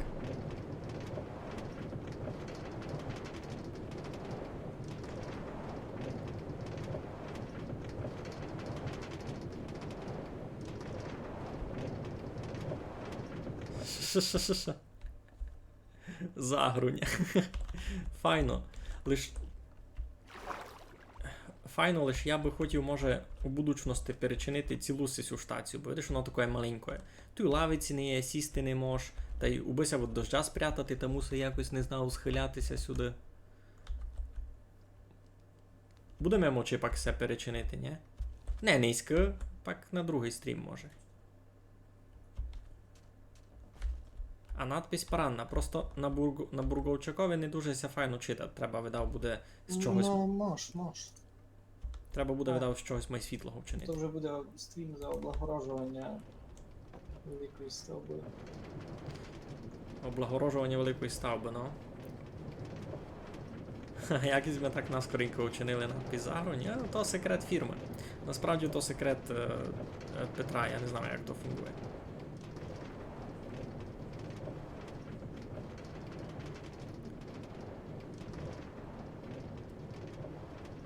Ш-ш-ш-ш-ш. Загрунь. Файно. Лиш, файно, лиш я бы хотів, може, у будучности перечинити цілу сесю штацію, бо видиш, воно такоє маленькоє. Туй лавиці не є, сісти не мож, та й убы ся від дождя спрятати, та мусить якось, не знаю, схиляти ся сюды. Будеме мочи пак се перечинити, нє? Не нынька, пак на другый стрім, може. А надпись парадна. Просто на бург-, на бурговчакови не дуже ся файно читать. Треба, видав, буде з чогось. Ну, мож, мож. Треба буде, видав, з чогось май світлого вчинити. То вже буде стрім за облагорожованя великої ставбы. Облагорожованя великої ставбы, ну. Ха, як сьме так наскоренько учинили надпис Загрунь? Нє, то секрет фірмы. Насправді то секрет, е, е, Петра, я не знаю, як то фунґує.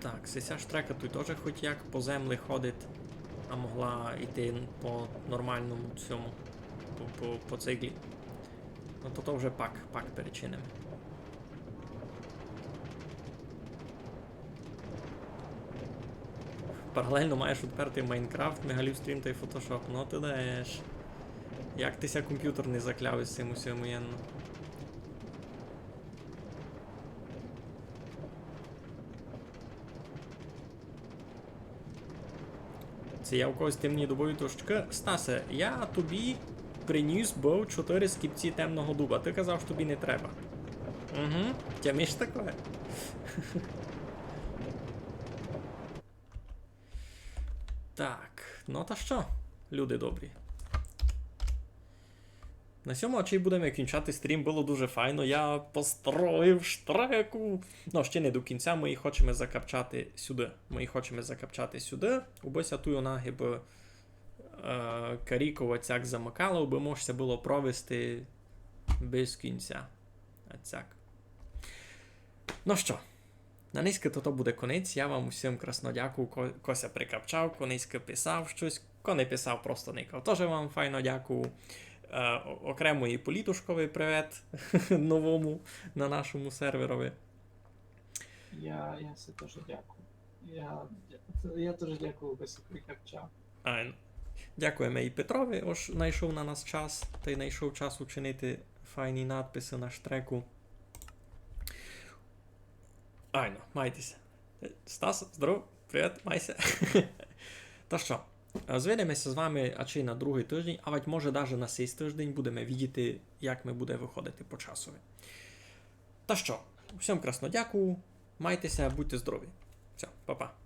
Так, сися штрека туй тоже хоть як по земли ходить, а могла йти по нормалному сьому, по, по, по циґлі. Ну то, то вже пак, пак перечиниме. Паралельно маєш відпертый Майнкрафт, Мигалів стрім тай Фотошоп. Ну ты даєш. Як ты ся компютер не закляв із сим усьым воєнно? Ци я в когось темні добою тушкы? Стасе, я тобі приніс быв чотыри скіпці темного дуба. Ты казав, што тобі не треба. Угу, тямиш такоє? Так, ну та што, люди добрі? На сьому ачей будеме кінчати стрім, было дуже файно. Я построїв штреку. Ну, ще не до кінця, мы її хочеме закапчати сюды. Мы її хочеме закапчати сюды. Убы ся туй она гибы, е, каріково цяк замыкала, убы мож ся было провести без кінця. А цяк. Ну што, на нынька то, то буде конець. Я вам усім красно дякую, ко, ко ся прикапчав, ко нынька писав штось, ко не писав, просто никав. Тоже вам файно дякую. Е, о-, окремо і Політушкови привет новому на нашому серверови. Я, я все тоже дякую. Я, я, я тоже дякую, ко ся прикапчав. Айно. Дякуєме і Петрови, ож найшов на нас час, тай найшов час учинити файні надписы на штреку. Айно, майте ся. Стас, здоров, привіт, майся. Та што, е, звидиме ся з вами ачей на другый тыждень, авадь може даже на сей тыждень будеме видіти, як ми буде выходити по часови. Та што, усім красно дякую, майте ся, будьте здорові. Всьо, па-па.